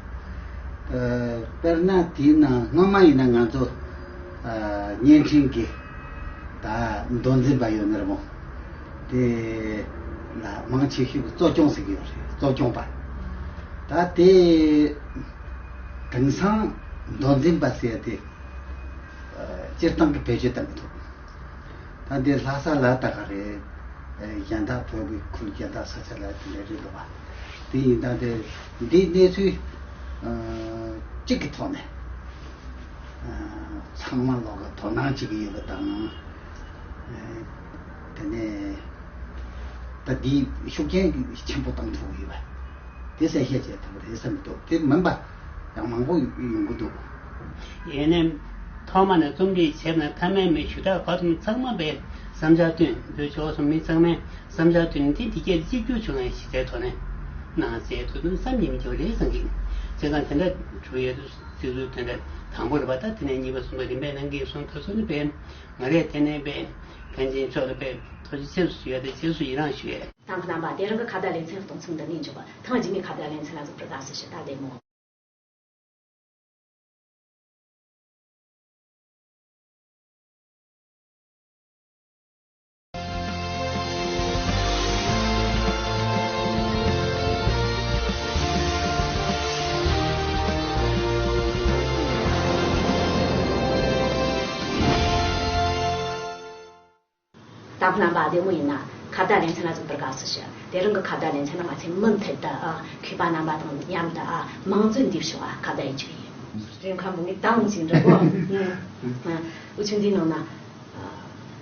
དཔེར་ན་དེའི་ནང་སྔོན་མ་ཡིན་ན་ང་ཚོ་ཨ་བརྙན་འཕྲིན་གྱི་ད་མདོ་འཛིན་པ་ཡོད་ནི་རེད་མོ། དེ་ལ་མང་ཆེ་ཤོས་ཀྱི་གཙོ་སྐྱོང་ཟེར་གྱི་ཡོད་རེད། གཙོ་སྐྱོང་པ། ད་དེ་དེང་སང་མདོ་འཛིན་པ་ཟེར་ཡ་དེ་སྤྱིར་བཏང་གི་བེད་སྤྱོད་བཏང་གི་འདུག་ད་འདི་ལྷ་ས་ལ་ད་ག་རེད། གཞན་དག་བོད་ཀྱི་ཁུལ་གཞན་དག་ས་ཆ་ལ་དེ་འདྲ་རེད་འདུག་པ། དེ་ཡིན་ད་དེ་འདི་གནས་ཚུལ་གཅིག་གི་ཐོག་ནས། ཚང་མ་ལོག་གི་དོ་སྣང་བྱེད་ཀྱི་ཡོད་པ་དང་། དེ་ནས་ད་འདིའི་ཤུགས་རྐྱེན་ཆེན་པོ་བཏང་ཐུབ་ཀྱི་ཡོད་པ་དེ་གསལ་བཤད་བྱེད་ཐུབ་པ་རེད་བསམ་གྱི་འདུག་དེ་མིན་པ་ཡང་མང་པོ་ཡོང་གི་འདུག་ཡིན་ནའི་ཐོག་མ་ནས་རྩོམ་སྒྲིག་བྱས་ན་ཐ་མའི་མི་ཞུ་དག་བར་དུ་ཚང་མ་པའི་བསམ་འཆར་བཏོན། བོད་ཕྱོགས་སུ་མི་ཚང་མས་བསམ་འཆར་བཏོན་ཏེ་འདི་གས་གཅིག་གྱུར་བྱུང་བའི་གཞི་རྩའི་ཐོག་ནས་གནང་ཟེར་དུ་དུ་བསམ་ཉིན་འཇོག་རེད་བསམ་གྱི། བྱས་ཙང་དེ་འདྲ་གྲུ་ཡོད་དུ་སྲིད་ཟུར་དོན་དེ་དང་པོ་རེད་པ། ད་དེ་ནས་གཉིས་པ་གསུམ་པ་རིམ་པས་གནང་གི་སོང་། ད་གཟོད་ནི་པས་ང་རས་དེ་ནས་པས་པཎ་ཆེན་མཆོག་ལ་པས་ཐུགས་རྗེ་ཆེ་ཞུ་ཡ་དེ་རྗེས་སུ་ཡི་རང་ཞུ་ཡས། དང་པོ་རྣམ་པ་དེ་རིང་གི་ཁ་བརྡ་ལེ་ཚན་གཏོང་མཚམས་འདི་ནས་འཇོག་པ། ཐེངས་རྗེས་མའི་ཁ་བརྡ་ལེ་ཚན་ལ་གཟིགས་པར་དགའ་བསུ་ཞུ། ད་བདེ་མོ། ད་རྣམ་པ་བདེ་མོ་ཡིན་ན་ཁ་བརྡ་ལེ་ཚན་ལ་ཚུགས་པར་དགའ་བསུ་ཞུ། དེ་རིང་གི་ཁ་བརྡ་ལེ་ཚན་ལ་ང་ཚོས་མུ་མཐུད་དུ་ཨ་མཁས་པ་རྣམ་པ་དང་མཉམ་དུ་ཨ་མང་གཙོའི་འདེབས་ཕྱོགས་ཨ་ཁ་བརྡ་ཡིན་ཆོག་ཡིན། རེད། མཁན་པོ་ངས་དང་ཅིག་འདྲི་གོ། འུ་ཆོ་འདིའི་ནང་ན་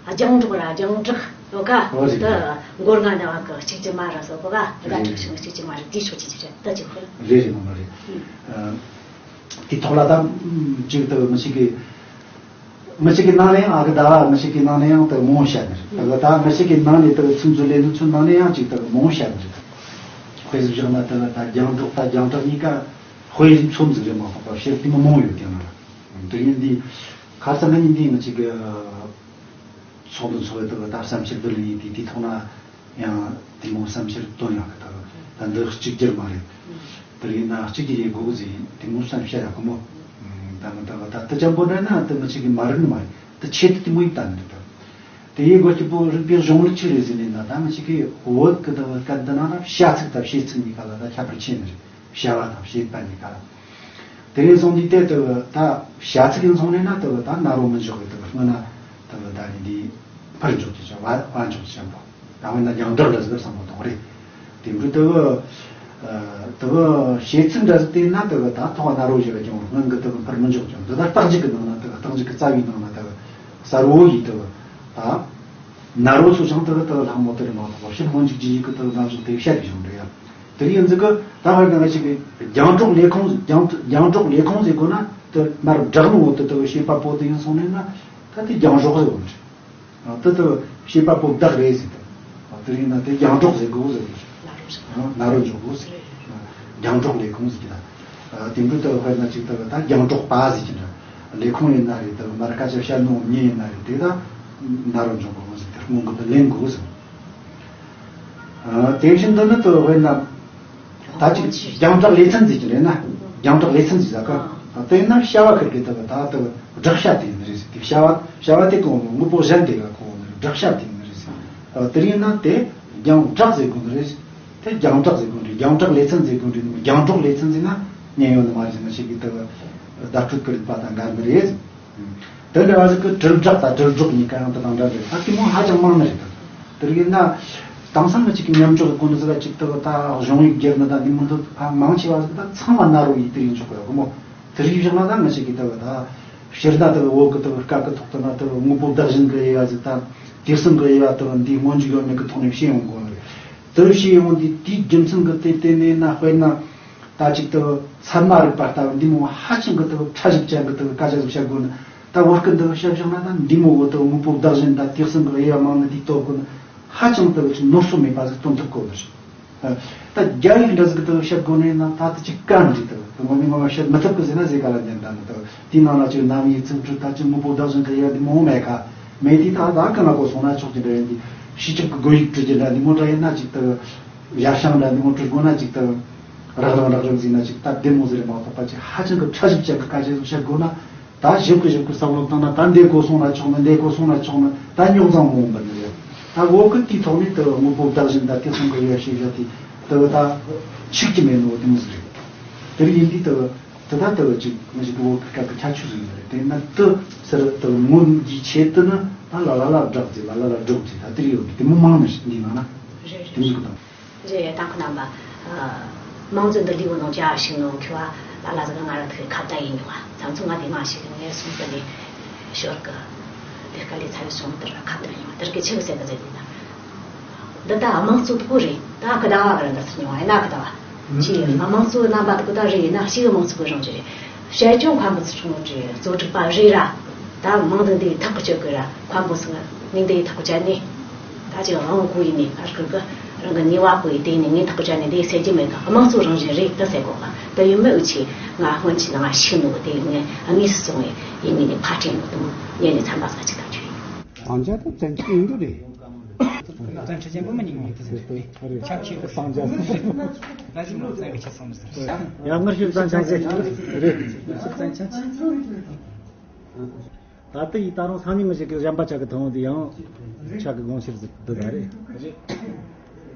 ཨ་རྒྱང་སྒྲོག་ར་རྒྱང་བསྒྲགས་ཡོད་ཀ། ཨོ་རེད། དེ་མགོ་རྔ་ནས་བ་གི་གཅིག་གཅིག་མ་ར་སོགས་གོ་ག། དགའ་སྒྲིག་ཤིང་གཅིག་གཅིག་མ་ར་དེའི་ཕྱོགས་ཀྱི་ཅིག་རེད། ད་ཅིག་ཧུར། རེད་རེད། ངོ་མ་རེད། ཨ་དེ་ཐོག་ལ་ད་ཅིག་ད་མི་ཞིག་གིས། མི་གཅིག་གི་ནང་ནས་ཡང་ཨ་ཁུ་ཟླ་བ། མི་གཅིག་གི་ནང་ནས་ཡང་དེ་མང་བོ་བཤད་ནི་རེད། དེ་གི་ད་མི་གཅིག་གི་ནང་ནས་དེ་གི་ཚིག་མཛོད་ལས་འཛིན་ཚོའི་ནང་ནས་ཡང་ཅིག་དེ་གི་མང་བོ་བཤད་ནི་རེད། དཔེ་བཞག་ན་དེ་གི་ད་རྒྱང་སྒྲོག་ད་རྒྱང་བསྒྲགས་གཉིས་ཀ་དཔེ་རིགས་ཚོ་ཟིག་རེད་མ་གཏོགས་པ་བཤད་དེ་མི་མང་བོ་ཡོད་དེ་ན། དེ་ཡིན་དུས་ཁ་སང་ངེད་གཉིས་འདི་མི་གཅིག་གི་ཚོགས་འདུ་འཚོགས་པའི་དེ་གི་ད་བསམ་འཆར་བསྡུ་ལེན་ཡིན་དུས་དེའི་ཐོག་ན། ཡང་དེ་མོ་བསམ་འཆར་བཏོན་ཡག་གི་ད་ད་འདི་གཅིག་གྱུར་མ་རེད། དེར་ཡིན་ན་གཅིག་གྱུར་ཡེད་དགོས་གི་ཟེར་དེ་མོ་བསམ་བཤད་ཡག་གི་མོ། ད་ང་ད་ད་ད་ཅམ་པོ་འདྲ་ན་དེ་མི་གཅིག་གི་མ་རེད་ནི་མ་རེད། དེ་ཆེད་དུ་དེ་མོ་ཡིན་ད་ནི་རེད་ད། དེ་ཡེད་དགོས་སྐྱིད་པོ་རིག་པའི་གཞུང་ལུགས་ཆི་རེད་ཟེར་ནས་ན། ད་མི་གཅིག་གི་བོད་གི་ད་སྐད་འདི་ན་ད་བྱ་ཚིག་དང་བྱེད་ཚིག་གཉིས་ཀ་ལ་ད་ཁྱད་པར་ཆེ་ནི་རེད། བྱ་བ་དང་བྱེད་པ་གཉིས་ཀ་ལ། དེ་རིང་སོང་དུས་དེ་ལྟ་བུ་ད་བྱ་ཚིག་ཡིན་སོང་ནས་ན་ལྟ་བུ་ད་ན་རོ་མི་འཇོག་གི་ལྟ་བུ་སྔོན་ན་ལྟ་བུ་ད་ནི་འདི་ཕར་འཇོག་གི་བྱ་བ་བ་འཇོག་གི་བྱ་བ་ད་འོན་ན་རྒྱང་བསྒྲགས་ལ་ཟེར་བསམ་བློ་གཏོང་རེད། དེ་འདྲ་ལྟ་བུ་ལྟ་བུ་བྱེད་ཚིག་འདྲ་ཟིག་དེ་ན་ལྟ་བུ་ད་ཐོག་ན་རོ་བཞི་ལ་ཀྱང་སྔོན་གི་ལྟ་བུ་ཕར་མི་འཇོག་ཀྱང་འདི་ད་རྟགས་འཇུག་གི་ནང་ན་ལྟ་བུ་རྟགས་འཇུག་གི་རྩ་བའི་ནང་ན་ལྟ་བུ་གསལ་བོ་ཡིས་ལྟ་བུ་ད། ན་རོ་ཚོ་ཞང་དག་དག་ལྷག་མོ་དེར་མ་གཏོགས་བཤད་སྔོན་འཇུག་རྗེས་འཇུག་གི་དག་ན་ཟུག་དེ་བཤད་བཞིན་རེད་ཡ། དེར་ཡིན་ཟིག་གི་ད་བར་ན་ཞིག་གི་རྒྱང་སྒྲོག་ལས་ཁུངས་རྒྱང་རྒྱང་སྒྲོག་ལས་ཁུངས་ཟེར་དགོས་ན་དེ་མར་བསྒྲགས་ནོ་དེ་དག་བྱེད་པ་པོ་དེ་ཡིན་སོང་ནས་ན་ད་དེ་རྒྱང་སྒྲོག་ཟེར་དགོས་རེད། དེ་དག་བྱེད་པ་པོ་བདག་རེད་ཟེར་དེ། དེར་ཡིན་ན་དེ་རྒྱང་སྒྲོག་ཟེར་དགོས་ཟེར་གི་རེད། ན་རོ་འཇོག་དགོས་ཟེར། རྒྱང་སྒྲོག་ལས་ཁུངས་ཟེར་གི་ད། དེ་འདྲ་ལྟ་བུ་དཔེར་ན་ཅིག་ལྟ་བུ་ད་རྒྱང་སྒྲོག་པ་ཟེར་གྱི་འདྲ། ལས་ཁུངས་ཡིན་ན་རེད། ལྟ་བུ་མར་སྐད་ཆ་བཤད་ནོ་མྱི་ཡིན་ན་རེད། དེ་ད་ན་རོ་འཇོག་དགོས་ཟེར་དེ་སྔོན་གི་དུ་ལེན་དགོས་ཟེར། དེ་བཞིན་དུ་ནི་ལྟ་བུ་དཔེར་ན་ད་ཅིག་རྒྱང་བསྒྲགས་ལེ་ཚན་ཟེར་གྱི་རེད་ན། རྒྱང་བསྒྲགས་ལེ་ཚན་ཟེར་ཟ་ག་དེ་ན་བྱ་བ་ཁུར་གི་ལྟ་བུ་ད་ལྟ་བུ་བསྒྲགས་བྱ་དེ་ཡིན་རེད་ཟེར། དེ་བྱ་བ་བྱ་བ་དེ་གོ་དངོས་པོ་གཞན་དེ་ག་གོ་བསྒྲགས་བྱ་དེ་ཡིན་རེད་ཟེར། དེ་ཡིན་ན་དེ་རྒྱང་བསྒྲགས་ཟེར་དགོས་ནི་རེད། དེ་རྒྱང་བསྒྲགས་ཟེར་དགོས་རེད། རྒྱང་བསྒྲགས་ལེ་ཚན་ཟེར་དགོས་རེད། རྒྱང་སྒྲོག་ལེ་ཚན་ཟེར་ན་ཉན་ཡོད་ནི་མ་རེད་ཟེར་ན་ཞིག་གི་ལྟ་བུ་བརྡ་སྤྲོད་ཀྱི་རིག་པ་དང་འགལ་ནི་རེད། དེ་འདྲ་བ་ཟིག་གི་དྲིལ་བསྒྲགས་དང་དྲིལ་སྒྲོག་གཉིས་ཀ་ཡང་དེ་དང་འདྲ་རེད། ད་དེ་མོ་ཧ་ཅང་མང་ནི་རེད། དེ་རིགས་ཡིན་ན་དེང་སང་མི་གཅིག་གི་མཉམ་འཇོག་གི་སྒོ་ནས་ཟིག་ག་ཅིག་ལྟ་བུ་ད་གཞུང་ཡིག་སྒེར་ནི་ད་འདི་མོ་འདི་ཕ་མང་ཆེ་བ་ཟིག་ད་ཚང་མ་ན་རོ་ཡིས་དེ་རིགས་འཇོག་གི་ཡོད་གི་མོ། དེ་རིགས་བཞག་ན་ད་མི་གཅིག་གི་ལྟ་བུ་ད་སྤྱིར་ན་ལྟ་བུ་བོད་གི་ལྟ་བུ་སྐད་གི་ཐོག་ཏུ་ན་ལྟ་བུ་དངོས་པོ་བདག་བཞིན་གི་དབྱེ་བ་ཟིག་ད་དུས་གསུམ་གི་དབྱེ་བ་ལྟ་བུ་འདིའི་སྔོན་འཇུག་ཡོད་མེད་གི་ཐོག་ནས་བཤད་ཡོང་དགོས་ནི་རེད། དེ་བཤད་ཡོང་དུས་དེའི་རྒྱུ་མཚན་གི་དེ་དེ་ནས་ན་དཔེར་ན། ད་ཅིག་ཏུ་ཚད་མ་རིག་པ་ལྟ་བུ་འདི་མོ་ཧ་ཅང་གི་ཏུ་ཕྲ་ཞིབ་ཅན་གི་ཏུ་སྐད་ཆ་ཟིག་བཤད་དགོས་ན། ད་བོད་སྐད་འདི་བཤད་བཞག་ན་ད་འདི་མོ་བོ་ཏུ་དངོས་པོ་བདག་བཞིན་ད་དུས་གསུམ་གི་དབྱེ་བ་མང་ནི་འདི་རྟོགས་དགོས་ན་ཧ་ཅང་ཏུ་ཅིག་ནོར་སོ་མེད་པ་ཟིག་སྟོན་ཐུབ་དགོས་ནི་རེད། ད་རྒྱ་ཡིག་འདྲ་ཟིག་གི་ཏུ་བཤད་དགོས་ནི་ན་ད་ཏུ་ཅིག་དཀའ་འདྲི་ཏུ་ངོ་མ་ངོ་མ་བཤད་མི་ཐུབ་གི་ཟེར་ན་ཟེར་ག་ལ་ཉན་ད་ནི་ཏུ་དེའི་ནང་ལ་ཅིག་རྣམ་དབྱེ་ཚིག་འབྲུ་ད་ཅིག་དངོས་པོ་བདག་བཞིན་གི་དབྱེ་བ་འདི་མོ་མེད་ག་མེད་དུས་ད་ད་གང་ལ་གོ་སོང་ན་ཆོག་གི་འདྲ་ཡིན་དུས་ཕྱི་ཁྱབ་གི་སྒོ་ཡིག་འབྲི་རྒྱུ་འདྲ་འདི་མོ་འདྲ་ཡིན་ན་ཅིག་ཏུ། ཡར་ཤང་འདྲ་འདི་མོ་བྲི་དགོས་ན་ཅིག་ད་རག་རང་རག་རང་ཟིན་ན་ཅིག་ད་བདེ་མོ་ཟེར་མ་གཏོགས་པ་ཅིག་ཧ་ཅང་གི་ཕྲ་ཞིབ་ཅན་གི་སྐད་ཆ་ཟིག་བཤད་དགོས་ན་ད་ཞིབ་གི་ཞིབ་གི་བསམ་བློ་བཏང་ན་ད་འདི་གོ་སོང་ན་ཆོག་ན་འདི་གོ་སོང་ན་ཆོག་ན་ད་རྙོག་འཛིང་མང་པོ་འདི་རེད། ད་འོ་གི་དེའི་ཐོག་ནས་ད་དངོས་པོ་བདག་བཞིན་ད་དེ་སོང་གི་ཡོད་ཞེས་བཤད་དེ་ད་ད་ཆིག་གི་མེད་ནོ་དེ་མོ་ཟིག་རེད། དེ་རིགས་ཡིན་དུས་ད་ད་ད་ད་ཅིག་མི་ཞིག་གི་འོ་གི་སྐད་གི་ཁྱད་ཆོས་ཟིག་ཡོད་རེད། དེ་ན་ད་ཟེར་ད་ངོ་འདི་ཆེད་དུ་ན་ད་ལ་ལ་ལ་བསྒྲགས་ཟིག་ལ་ལ་ལ་སྒྲོག་ཟིག་ད་དེ་རིགས་ཡོད་གི་དེ་མོ་མང་ནི་ཞིག་འདི་ན་ན་རེད་དེ་མོ་ཟིག་གི་དང་། རེད། ད་ཁོ་རྣམ་པ། དམངས་གཙོའི་འདུ་ལས་འོག་ནང་བཅའ་ཞིག་ནང་ཁྱོད་ལ་ལ་ཟིག་ང་ར་ཐུག་ཁ་བརྡ་ཡིན་མྱོང་བ། ཚང་ཚོ་ང་དེ་མ་ཞིག་ངས་སོང་དུ་ནས་ཞོར་གི་དེ་དཀའ་ལས་ཚ་བའི་སོང་དུ་ཁ་བརྡ་ཡིན་བ། དེར་གི་ཆི་གི་ཟེར་གི་ཟེར་གི་ཡིན་ན། འདི་ད་དམངས་གཙོ་དེ་གོ་རེད། ད་ཁ་བརྡ་བ་གི་ར་འདི་ཚོ་མྱོང་བ་ཡིན་ན་ཁ་བརྡ་བ། ཅི་ཡིན་དམངས་གཙོའི་རྣམ་པ་དེ་གོ་ད་རེད་ཡིན་ན་ཞིག་གི་དམངས་གཙོ་གི་རང་བཞིན་རེད། བཤད་སྐྱོང་མཁན་པོ་ཚོ་ཆུང་ངུ་གི་བཙོ་སྒྲིག་པ་རེད་ར། ད་མང་དུ་འདི་ཐག་གི་གཅོད་དགོས་ར། མཁན་པོ་ཚོ་ངས་འདི་ཐག་གི་བཅད་ནས། ད་ཅི་རང་གོ་ཡིན་ནས་ཨར་ཁུར་གི་རང་གི་ནུས་པ་པོ་ཡིས་དེ་ནས་ངས་ཐག་གི་བཅད་ནས་འདི་ཟེར་གྱི་མེད་གི། དམངས་གཙོ་རང་བཞིན་རེད་ད་ཟེར་གོ་ག། ད་ཡིན་མིན་འུ་ཆི་ང་སྔོན་ཆད་ནང་ང་ཤི་ནོ་དེ་ངས་དངོས་སུ་སོང་བས་ཡིན་ངེས་ནས་ཕ་དྲན་ནོ་དུ་མོ་ཉན་ནས་ཚན་པ་ཟ་ཅིག་ད་ཆོས་ཡིན། ཨང་ཅག་ད་བཙན་གྱི་ཡིན་འདུག་རེད། བཙན་ཁྲི་ཆེན་པོ་མི་ཉིད་མིན་དུ་ཟེར་རེད། ཆབ་ཆེ་གི་སང་ཅག་ཟེར། ད་ཞིག་ནོ་བཙན་གི་ཆ་ཚང་མི་ཟེར། ཡང་སྔར་ཞིག་བཙན་ཆང་ཟེར་རེད། ཞིག་བཙན་ཆང་ཆེ། ད་ལྟ་ཡི་ད་རུང་སང་ཉིན་ངི་ཞིག་གི་གཞན་པ་ཆག་གི་ཐོན་འོང་དུ་ཡང་ཆག་གི་དགོངས་ཕྱིར་ཟེར་འདི་ད་རེད།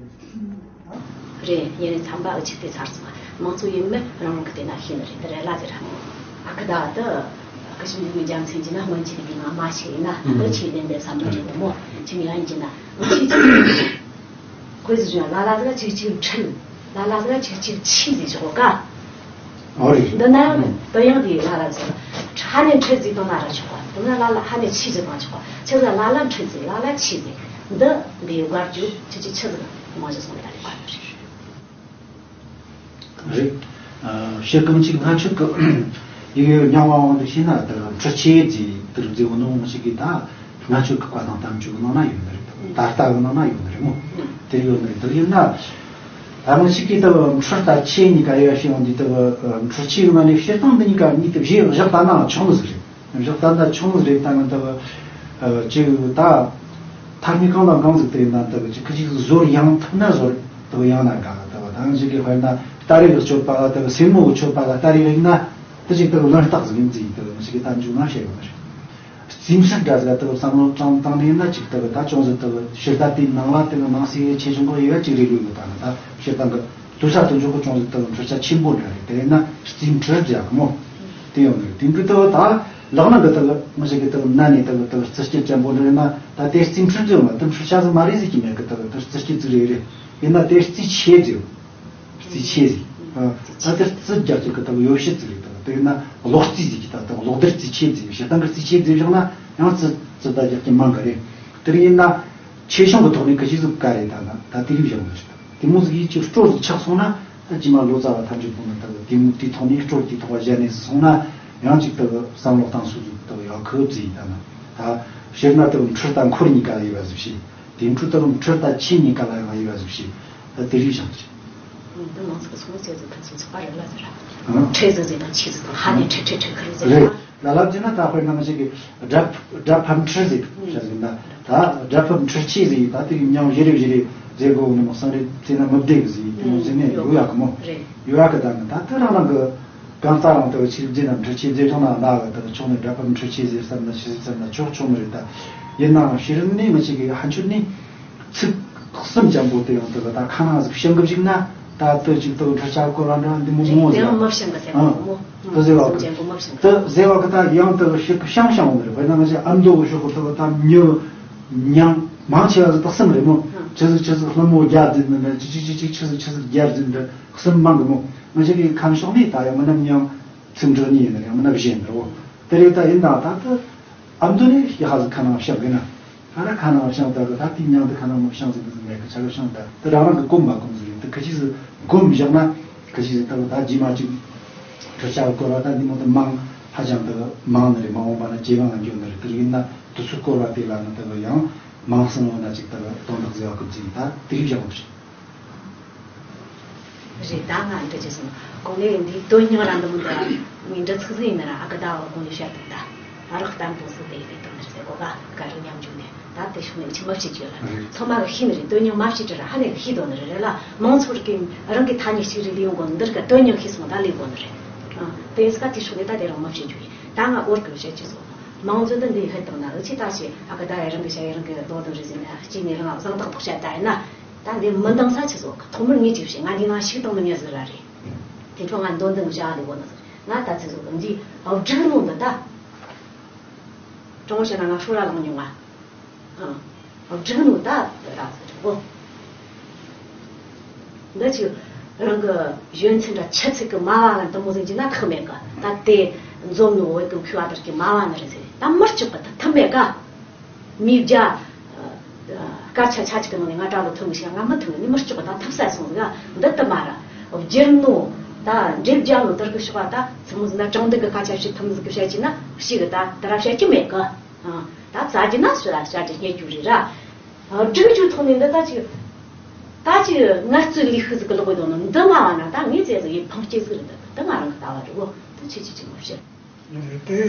རེད། ཡིན་ནའི་ཚན་པ་འུ་ཆི་དེ་ཚར་སོང་། དམངས་གཙོ་ཡིན་མིན་རང་རང་གི་དེ་ན་ཤེས་ནི་རེད། འདི་རེད་ལ་ཟེར། ཨ་ཁུ་ད་དུ་ ཁ་ཤས་འདི་གི་རྒྱུ་མཚན་གྱིས་ན་སྔོན་ཆད་ཀྱི་ང་མ་ཞིག་ཡིན་ན་ཨ་ཁུ་ཆེ་ལྡན་པའི་བསམ་བློ་ཅིག་ཡོད་མོ། ཅི་ངེས་ཡིན་གྱི་ན་ང་ཆེ་ཆེ་ཁོས་ཟེར་བྱུང་ལ་ལ་ཟིག་ཅིག་ཅིག་ཁྲིད། ལ་ལ་ཟིག་ཅིག་ཅིག་ཆི་ཟིག་ཞོག་ག་ཨོ་རེད། འདི་ན་ཡང་དོན་ཡང་དེ་ལ་ལ་ཟིག་ཧ་ནས་ཁྲིད་ཟིག་དང་ན་ར་ཆོག་ག་དེ་ན་ལ་ལ་ཧ་ནས་ཆི་ཟིག་དང་ཆོག་ག་ཆི་ཟིག་ལ་ལ་ཁྲིད་ཟིག་ལ་ལ་ཆི་ཟིག་འདི་འདི་བར་རྒྱུ་ཆི་ཆི་ཆི་ཟིག་མང་ཞིག་སོང་ལ་ལ་ལ་བར་རེད། རེད། ཨ། ཕྱིར་གང་ཅིག་ང་ཆོས་ཀྱི་ཡིག་ཡོད་རྙིང་བ་འོང་དུ་ཤེས་ན་དེ་འཕྲུལ་ཆས་ཀྱི་དེར་མཛེས་བོ་ནོ་ཞིག་གིས་ད་ང་ཆོས་ཀྱི་བཀའ་དང་གཏམ་རྒྱུད་ནང་ན་ཡོད་ནི་རེད། ད་ལྟ་གི་ནང་ན་ཡོད་ནི་རེད་མོ། དེ་ཡོད་ནི་རེད། དེ་ཡིན་ན་ད་ང་ཞིག་གིས་ད་འཕྲུལ་ད་ཆས་གཉིས་ཀ་ཡོད་ཤེས་འོང་དུས་ད་འཕྲུལ་ཆས་ཡོད་ན་ནི་བྱེད་སྟངས་འདི་གཉིས་ཀ་གཉིས་དེ་བཞི་བཞག་ད་ན་ཆུང་ཟིག་རེད། བཞག་ད་ལྟ་ཆུང་རེད། ད་ང་ལྟ་བུ་ཅིག་ད་ཐ་སྙད་གང་དང་གང་ཟིག་དེ་ཡིན་ན་ལྟ་བུ་ཅིག་ཁི་ཅིག་ཟིག་ཟོར་ཡང་ཐུབ་ན་ཟོར་ལྟ་བུ་ཡང་ན་ག་ལྟ་བུ་ད་ང་ཅིག་གི་དཔེར་ན་སྟ་རེ་གི་སྤྱོད་པ་ལ་ལྟ་བུ་སེན་མོ་གི་སྤྱོད་པ་ལ་སྟ་རེ་ཡིན་ན་དེ་ཅིག་ལྟ་བུ་ལོན་རྟགས་ཟིག་ཡིན་ཟིག་ལྟ་བུ་ང་ཅིག་གི་ད་འཇུག་ན་བཤད་ཡོད་མ་རེད། རྩིས་འཕྲུལ་འདྲ་ཟིག་ལྟ་བུ་བསམ་བློ་བཏང་བཏང་ནས་ཡིན་ན་ཅིག་ལྟ་བུ་ད་ཅུང་ཟིག་ལྟ་བུ་ཕྱིར་ལྟ་དེའི་ནང་ལ་ལྟ་བུ་ནང་གསེས་ཆེ་ཆུང་གི་དབྱེ་བ་ཅིག་རེ་ལུས་ཡོད། ད་ནི་ད་ཕྱིར་ལྟ་གི་དུས་ས་དུས་འཇོག་གི་ཅུང་ཟད་དག་འཕྲུལ་ཆ་ཆེན་པོ་འདྲ་རེད། དེ་ཡིན་ན་རྩིས་འཕྲུལ་ཟེར་གི་མོ། དེ་ཡོང་གི་རེད། དེ་འཕྲུལ་དུ་ད་ལག་ན་གི་དག་མི་ཞིག་གི་དག་ན་ནས་དག་དག་རྩིས་སྐྱེལ་ཅན་པོ་འདྲ་ཡིན་ན་ད་དེ་རྩིས་འཕྲུལ་ཟེར་མ་དེ་འཕྲུལ་ཆ་ཟིག་མ་རེད་ཟེར་གྱི་མེད་གི། དག་དག་རྩིས་སྐྱེལ་ཟིག་རེད་རེད། ཡིན་ན་དེ་རྩིས་ཆས་ཟེར། རྩིས་ཆས་ཟེར། ད་དེ་རྩིས་རྒྱག་ཅིག་གི་དག་ཡོ་བྱད་ཟིག་རེད། དག་དེ་ཡིན་ན་གློག་རྩིས་ཟེར་གྱི་ད་དག་གློག་རྡུལ་རྩིས་ཆས་ཟེར། བྱེད་སྟངས་གི་རྩིས་ཆས་ཟེར་བཞག་ན་ཡང་རྩིས་རྩིས་ད་རྒྱག་གི་མང་གི་རེད། དེ་ཡིན་ན། ཆེ་ཆུང་གི་ཐོག་ནས་གི་ཅིག་ཟིག་ག་རེ་ད་ན་ད་དེ་རིགས་བཞག་མི་ཤེས། དེ་མོ་ཟིག་ཡིད་ཆེས་སྤྲོ་ཟིག་ཆགས་སོང་ན་ད་ཅི་མ་ལོ་ཙཱ་བ་ཐམས་ཅད་པོ་ནི་ད་དེ་མོ་དེའི་ཐོག་ནས་སྤྲོ་དེའི་ཐོག་བཞག་ནས་སོང་ན་ཡང་ཅིག་ད་བསམ་བློ་བཏང་སུ་ཟིག་ད་ཡག་ཁུ་ཟིག་ད་ན་ད་ཕྱིར་ན་ད་འཕྲུལ་དང་འཁོར་གཉིས་ཀ་དབྱེ་བ་ཟིག་ཤེས། དེ་འཕྲུལ་ད་འཕྲུལ་དང་ཆས་གཉིས་ཀ་ལ་ཡང་དབྱེ་བ་ཟིག་ཤེས། ད་དེ་རིགས་བཞག་མི་ཤེས། འདི་མང་ཚོགས་ཀྱི་ཚོགས་མི་ཚོས་ཚོད་ཐུབ་ཚོད་ཚོད་པ་རེད་ལ་ཟེར། ཨང་། ཁྲེ་ཟིག་ཟིག་དང་ཆི་ཟིག་དང་ཧ་ནས་ཁྲེ་ཁྲེ་ཁྲེ་ཁ་རེ་ཟེར་རེད། ལ་ལབ་ཀྱི་ན་ད་དཔེར་ན་ང་ཞིག་གིས་སྒྲ་སྒྲ་ཕབ་འཕྲུལ་ཟིག་བྱ་ཟིག་ན་ད་སྒྲ་ཕབ་འཕྲུལ་ཆས་ཟིག་ད་དེ་གི་མྱིང་བཞི་རེ་བཞི་རེ་ཟེར་དགོས་ནི་མོ་བསམ་རེ་བྱས་ན་མི་བདེ་གི་ཟིག་དེ་མོ་ཟེར་ནས་ཡོད་ཡག་གི་མོ། རེད། ཡོད་ཡག་གི་ད་ནི་ད་དེ་རང་རང་གི་གང་ལྟར་རང་དེ་ཆིག་རྗེས་ན་འཕྲུལ་ཆས་ཟེར་བྱུང་ན་ན་གི་དེ་ཆུང་ནས་སྒྲ་ཕབ་འཕྲུལ་ཆས་ཟེར་བསམ་ན་ཆི་ཟིག་བསམ་ན་ཆོག་ཆོག་མི་རེད། ད་ཡིན་ནའང་ཕྱིར་ནས་ང་ཞིག་གིས་ཧན་ཆུར་ནས། ཚིག་གསུམ་ཅན་པོ་དེ་ཡང་དེ་ལ་ད་ཁ་ནང་ཟིག་བྱང་གི་བཅུག་ན་ད་དེ་ཅིག་དེ་འཕྲུལ་ཆས་སྐོར་བ་འདྲ་འདི་མོ་མོ་ཟིག་དེ་ཡང་མ་བྱང་གི་ཟེར་བ་མོ། དེ་ཟེར་བ་གི་གསུམ་ཅན་པོ་མ་བྱང་གི་དེ་ཟེར་བ་གི་ད་ཡང་དེ་ཞིག་གི་བྱང་བྱང་བ་རེད། དཔེར་ན་ང་ཅག་ཨ་མདོ་གི་ཕྱོགས་གི་དེ་ད་མྱི་མྱང་མང་ཆེ་བ་ཟིག་ད་གསུམ་རེད་མོ། ཆི་ཟིག་ཆི་ཟིག་ལྷ་མོ་རྒྱལ་འཛིན་འདི་འདྲ་ཅི་ཅི་ཅི་ཅི་ཆི་ཟིག་ཆི་ཟིག་རྒྱལ་འཛིན་འདི་གསུམ་མང་གི་མོ། ང་ཅག་གི་ཁམས་ཕྱོགས་ནས་ད་ཡང་མི་ན་མྱང་ཚིག་འབྲུ་གཉིས་ཡིན་ན་ཡང་མི་ན་གཞན་འདྲ་བོ་དེ་རེད། ད་ཡིན་ད་ད་དེ་ཨ་མདོ་ནས་ཡ་ཧ་ཟིག་ཁ་ནང་བྱང་གི་ན། ཨ་ར་ཁ་ནང་བྱང་ད་གི་ད་དེའི་མྱིང་དེ་ཁ་ནང་མ་བྱང་ཟིག་ཟིག་མེད་གི། ཆ་གི་བྱང་ད་དེ་རང་རང་གི་གོམས་མ་གོམས་ཟིག་རེད། དེ་ཁི་ཅིག་ཟིག་གོམས་བཞག་ན་ཁི་ཅིག་ཟིག་ད་གི་ད་རྗེས་མ་ཅིག་འཕྲུལ་ཆས་སྐོར་བ་ད་འདི་མོ་དེ་མང་ཧ་ཅང་དེ་མང་ནི་རེད། མ་འོངས་པ་ན་ཇེ་མང་ལ་འགྱོ་ནི་རེད། དེ་ཡིན་ན་དེ་ཚོ་སྐོར་བ་དེ་ལ་ནི་ད་གི་ཡང་མང་སོང་བ་ན་ཅིག་ད་གི་དོན་དག་ཟེར་བ་གི་ཟིག་ད་དེ་རིགས་བཞག་མི་ཤེས། རེད། ད་ང་འདྲི་ཅི་སོང་། གོང་ནས་འདིའི་དོན་སྙིང་ར་འདི་མོ་འདི་ངའི་འདྲི་ཚིག་ཟིག་ཡིན་ན་ར་ཨ་ཀ་ད་བ་གོང་ནས་བཤད་དུས་ད་ཨ་རག་གཏམ་པོ་སུ་དེ་ཡི་དེ་དོན་རེད་ཟེར་གོ་ག་ག་རུ་མཉམ་འཇུག་ནས་ད་དེ་ཕྱོགས་ནས་ཆི་མ་བྱེད་རྒྱུ་ལ་ཚང་མ་གི་ཤེས་ནི་རེད། དོན་སྙིང་མ་བྱེད་ར་ཧ་ནས་གི་ཤེས་དོན་ནི་རེད་རེད་ལ། མང་ཚོགས་རིགས་རང་གི་ཐ་སྙད་ཅིག་རེད་ལས་ཡོང་གོ་ནི་འདིར་ག་དོན་སྙིང་ཤེས་སོང་ད་ལས་གོ་ནི་རེད། ཨ་དེ་ཡིན་ས་ད་དེ་ཕྱོགས་ནས་ད་དེ་རང་མ་བྱེད་རྒྱུ་ཡིན། ད་ང་འོར་གི་བཤད་ཅི་སོང་། མང་ཚོགས་འདི་འདི་ཧེ་བཏང་ན་འུ་ཆི་ད་ཞེ་ཨ་ཀ་ད་ཡ་རང་གི་བྱ་ཡ་རང་གི་དོ་དོ་རེད་ཟེར་ན་གཅིག་ནས་རང་བཟང་ཐག་ཐོག་བཤད་ད་ཡིན་ན། ད་འདི་མི་འདང་ས་ཆི་ཟོ་གི། ཐོག་མར་ངས་ཅིག་བཤད། ང་འདི་ནང་ཞིག་བཏང་ནི་མྱི་ཟིག་ར་རེད། དེ་འཕྲོ་ང་འདོན་འདོན་བྱ་ལས་གོ་ནི་ཟིག་ང་ད་ཆི་ཟོ་གི་འདི་ཨ་སྒྲིག་ནོ་འདི་ད། ཀྲུང་བཤད་ན་ང་ཧྲོ་ར་ལངས་མྱོང་ང་། ཨ་སྒྲིག་ནོ་ད་ར་ཟིག་གོ། འདི་ཅིག་རང་གི་གཞོན་ཚན་འདྲ་ཆི་ཚིག་གི་མ་བ་ལ་འདི་མོ་ཟིག་གྱི་ན་ཁག་མེད་གི། ད་དེ་འཛོམས་ནོ་བོད་གི་མཁས་པ་དར་གི་མ་བ་ནི་རེད་ཟེར། ད་མི་སྐྱོག་གི་ད་ཐུམ་མེད་ག་མིའི་རྒྱ། སྐད་ཆ་ཆ་གཅིག་གི་ནང་ནས་ང་དྲ་ལོ་ཐོན་གི་ཤེས། ང་མི་ཐུབ་ནི་མི་སྐྱོག་གི་ད་ཐུབ་ས་སོང་ཟིག་འདི་ད་མ་ར། བསྒྱུར་ནོ་ད་འགྲེལ་རྒྱག་ནོ་དར་གི་ཤོག་པ་ད་ཚང་མ་ཟིག་ན་དྲང་བདེན་གི་སྐད་ཆ་བཤད་ཐུབ་ཟིག་གི་བཤད་ཀྱི་ན་ཞིག་གི་ད་དེ་ར་བཤད་ཀྱི་མེད་གི། ད་རྩ་རྒྱུ་ན་སུ་ར་བཤད་རྒྱུ་རྙེད་རྒྱུ་རེད་ར། སྒྲིག་རྒྱུ་ཐོག་ནས་འདི་ད་ཅིག་ད་ཅིག་ངལ་རྩོལ་ལས་ཤུགས་ཟིག་གི་ལོག་གི་འདུག་ནོ་འདི་མ་བ་ན་ད་ངས་ཟེར་ཟིག་ཡིན་ཕངས་སྐྱེ་ཟིག་རེད། འདི་འདི་ང་རང་གི་ལྟ་བ་རེད་གོ། འདི་ཆི་ཆི་ཆི་མ་བཤད། དེ་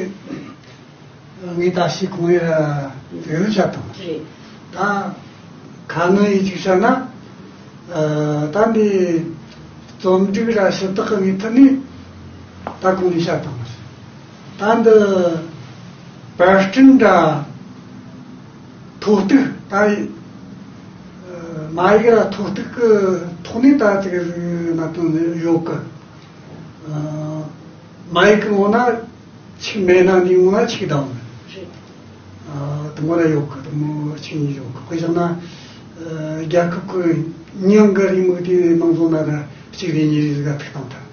ངས་ད་ཤི་གོང་ཡ་དེ་རུ་བྱ་དང་། རེད། ད་ཁ་ནང་ཡིད་ཅིག་བྱ་ན་ད་འདི་རྩོམ་སྒྲིག་ར་ཞུ་དག་གི་ངས་ཐུན་ནས་ད་གོང་ནས་བྱ་དང་། ད་འདི་པར་སྐྲུན་འདྲ་ཐོ་གཏུག་ད་ཡི་མ་ཡིག་ར་ཐོ་གཏུག་གི་ཐོག་ནས་ད་ཅིག་ན་དོན་ཡོད་གི། མ་ཡིག་གི་ངོ་ན་ ཆིག་མེད་ན་འདི་ངོ་ན་ཆིག་དང་། རེད། ཨ་དེ་མོ་ར་ཡོད་གི། དེ་མོ་ཆིག་གཉིས་ཡོད་གི། དཔེ་བཞག་ན། ཨ་རྒྱལ་ཁབ་ཀྱི་མྱིང་གི་རེའུ་མིག་དེ་ནང་ཚོ་ན་ར་གཅིག་རེ་གཉིས་རེ་ཟིག་ག་ཐུག་བཏང་ཐལ།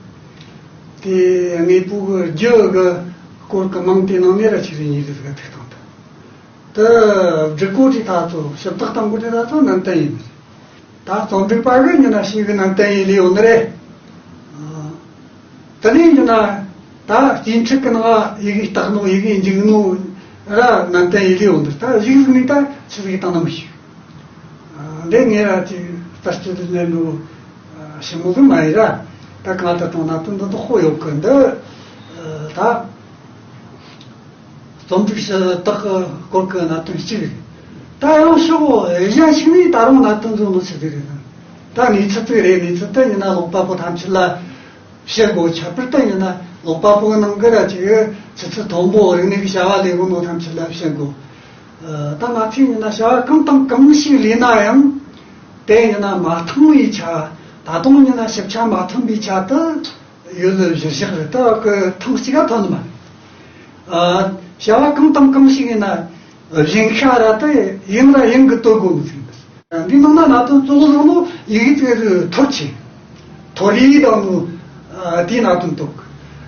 དེ་དངོས་པོ་གི་རྒྱུ་གི་སྐོར་གི་མིང་དེ་ནང་ནས་ར་གཅིག་རེ་གཉིས་རེ་ཟིག་ག་ཐུག་བཏང་ཐལ། དེ་སྒྲིག་གོ་དེ་ད་ཚོ་ཞིབ་བརྟག་གཏང་གོ་དེ་ད་ཚོ་ནན་ཏན་ཡིན། ད་རྩོམ་སྒྲིག་པ་གི་ཡིན་ན་ཞིག་གི་ནན་ཏན་ཡིན་ལེ་ཡོད་ནི་རེད། ཨ། དེ་ནས་ཡིན་ན་ད་རྩིས་འཁྲིད་གི་ནང་ཡི་གེ་བཏགས་ནོ་ཡི་གེ་འཇུག་ནོ་ར་ནན་ཏན་ཡིན་ལེ་ཡོད་ནི་རེད། ད་ཡིག་གཟུགས་ནི་ད་ཆི་ཟིག་བཏང་ན་མི་ཤེས། ཨ། འདི་ངས་ར་ཅིག་ལྟ་སྤྱོད་དུ་ལེན་འགྲོ་ཞིབ་མོ་གི་མ་ཡིན་ར། ད་གང་ལྟར་དང་ན་དོན་འདི་འདུག་ཧོ་ཡོད་གི་འདི། ཨ། ད། རྩོམ་སྒྲིག་ཞུ་དག་གི་སྐོར་གྱི་གནད་དོན་གཅིག་རེད། ད་ཡང་ཕྱོགས་གཞན་ཞིག་ནས་ད་རུང་གནད་དོན་འཛོམས་ནོ་ཆི་ཟིག་རེད་ན། ད་གནས་ཚུལ་དེ་རེད། གནས་ཚུལ་དེ་ཡིན་ན་ཀློག་པ་པོ་ཐམས་ཅད་ལ་བཤད་དགོས། ཁྱད་པར་དུ་ཡིན་ན་ཀློག་པ་པོའི་ནང་གི་ར་ཅིག་ཆུ་ཚད་མཐོན་པོ་རིག་གནས་ཀྱི་བྱ་བ་ལས་གོ་ནོ་ཐམས་ཅད་ལ་བཤད་དགོས། ཨ། ད་ང་ཚོས་ཡིན་ན་བྱ་བ་གང་དང་གང་ཞིག་ལས་ན་ཡང་དེ་ཡིན་ན་མ་ཐང་བའི་ཆ། ད་དུང་ཡིན་ན་ཞིབ་ཆ་མ་ཐོན་པའི་ཆ་དུ། ཡུལ་ལ་གཞིར་བཞག་རེད། ད་གི་ཐེངས་གཅིག་ག་ཐོན་མ་རེད། ཨ། བྱ་བ་གང་དང་གང་ཞིག་ཡིན་ན་བཞིན་ཤ་ར་དེ་ཡིན་ར་ཡིན་གི་དོ་དགོས་མི་ཚིག་འདི། འདི་ནང་ན་གནད་དོན་གཙོ་བོ་བཟང་ནོ་ཡི་གེ་དེ་ཐོར་ཆེ། ཐོར་ཡིག་དང་ནོ། ཨ། དེའི་གནད་དོན་དོ་གི།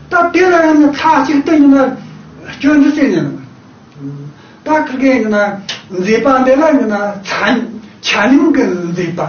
ད་དེ་ལ་ཡང་ན་ཚ་གཅིག་ཏུ་ཡིན་ན་སྐྱོན་འདི་ཟེར་ཉན་ནི། ད་ཁིར་གེ་ཡིན་ན་མཛེས་པ་འདི་ལ་ཡིན་ན་ཚ་ཆ་སྙོམས་གི་མཛེས་པ།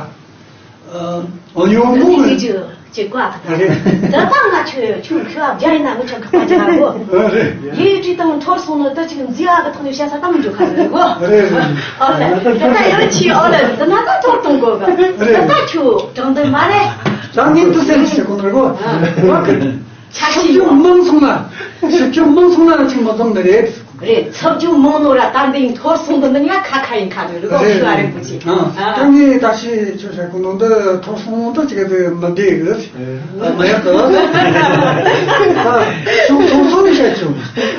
ཨ། ཡོང་འདུག་གི་ཅིག་ཅིག་བཀའ་ཐུབ་པ་རེད། ད་ལྟ་ང་ཆོས་ཆུང་ཁུ་བ་བརྒྱ་ཡིན་ན་མི་ཆོག་གི་པ་ཅིག་ལ་གོ། ཨ། རེད། ལས་བྲིས་དང་འཐོར་སོང་ནོ་ད་ཅིག་མཛེས་བ་གི་ཐོག་ནས་བཤད་ས་ད་མི་འཇོག་ཁ་ཟེར་གོ། རེད་རེད། ཨོ་ལེ། ད་ལྟ་ཡང་ཆི་ཨོ་ལེ། ད་ན་ད་འཐོར་གཏོང་གོ་གི། རེད། ད་ལྟ་ཁྱོད་དྲང་བདེན་མ་རེད། ད་ངས་འདི་ཟེར་ཞིག་གོ་ནོ་གོ། ཨ། ཆ་ཤས་ཤིབ་ཆུ་མང་སོང་ན། ཤིབ་ཆུ་མང་སོང་ན་ཅིག་མ་འཛོམས་ནི་རེད། རེད། ཚབ་ཆུ་མང་ནོ་ར་ད་འདི་འཐོར་སོང་དུ་ནི་ཡ་ཁ་ཁ་ཡིན་ཁ་རེད། རི་བོ་རེད། ཤི་བ་རིན་པོ་ཆེ། ཨ། ད་ངས་ད་ཤི་ཆུ་ཤ་གོ་ནོ་འདི་འཐོར་སོང་དུ་ཅིག་དེ་མི་བདེ་གི། ཨ། མ་ཡག་གི། ད་ཤོག་འཐོར་སོང་ནི་ཤ་ཆུ།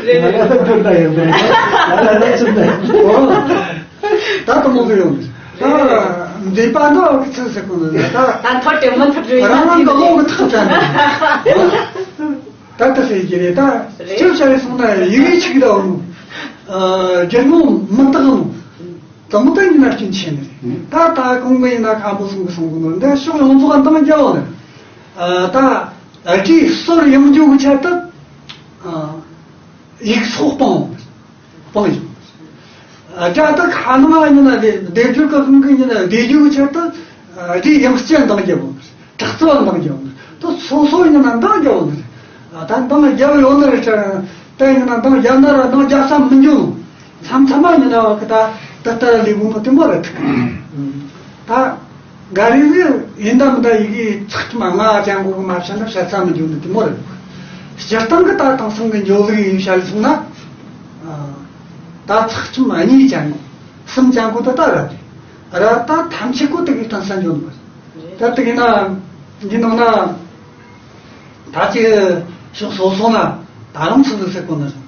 རེད་རེད། ང་ད་འདི་ད་ཡིན་པས། ང་ད་ད་ཆུ་ད་ཡིན། ཨོ། ད་དུ་མོ་གི་ཡོང་། ད་མཛེས་པ་འདི་གི་ཚུལ་ཟེར་གོ་ནོ་ད། ད་འཐོར་དེ་མི་འཐོར་རེད། རང་རང་གི་བློ་གི་ཐག་བཅད་ནས། ད་ལྟ་ཟེར་གྱི་རེད། ད་རེད། སྐྱོན་བཤད་རེ་སོང་ན་ཡི་གེ་གཅིག་ལ་འོང་། ཨ། རྒྱུ་ནོ་མི་རྟག་ནོ། དང་པོ་ད་ཡིན་ན་སྐྱོན་ཆེ་ནི་རེད། ད་ད་གོང་གི་ཡིན་ན་ཁམ་བུ་གསུང་གི་གསུང་གི་ནོ་འདི་ཕྱོགས་ཡོངས་རྫོགས་འདང་རྒྱག་འོང་ནི། ཨ། ད་ཨ་ཅིག་སོར་ཡོང་རྒྱུ་གི་ཆེད་དུ། ཨ། ཡིག་ཚོགས་སྤང་འོང་ནི། སྤང་ཡོང་། ཨ། དགྲ་དག་ཁ་ནང་ཡིན་ན་དེ་སྡེབ་སྦྱོར་གི་དབང་གིས་ཡིན་ན་བསྡུས་རྒྱུ་གི་ཆེད་དུ། ཨ། དེ་ཡང་སྤྱི་འདང་རྒྱབ་འོང་། དྲག་རྩལ་འདང་རྒྱབ་འོང་། དུ་སོ་སོ་ཡིན་ན་འདང་རྒྱབ་འོང་། ཨ། ད་འདང་རྒྱབ་ཡོང་ནི་རེད་ཅང་། ད་ཡིན་ན་འདང་རྒྱབ་ན་ར་འདང་རྒྱབ་ས་མི་འཇོན་ནོ། མཚམས་མཚམས་མ་ཡིན་ན་བ་གི་ད་ད་ལྟ་ལས་དགོས་ནོ་དེ་མོ་རེད། ད། འགའ་རེ་ཟིག་ཡིན་ད་མིན་ད་ཡི་གེ་ཚེག་ཁྲིམས་ལྔ་ཅན་གོ་གི་མ་བཤད་ན་བཤད་ས་མི་འཇོག་ནི་དེ་མོ་རེད། སྤྱིར་བཏང་གི་ད་དེང་སང་གི་འགྱོ་ལུགས་ཡིན་བཤད་སོང་ན། ཨ། ད་ཚེག་ཁྲིམས་གཉིས་ཅན་གོ་གསུམ་ཅན་གོ་ད་ད་ར་རེད། ར་ད་ཐམས་ཅད་གོ་དེ་གི་སྟོན་ས་འཇོག་ནི་མ་རེད། ད་དེ་གི་ན་འདི་ནང་ན་ད་ཅི་ཕྱོགས་སོ་སོ་ན་ད་རུང་ཚུལ་ལུགས་ཟེར་གོ་ནི་རེད།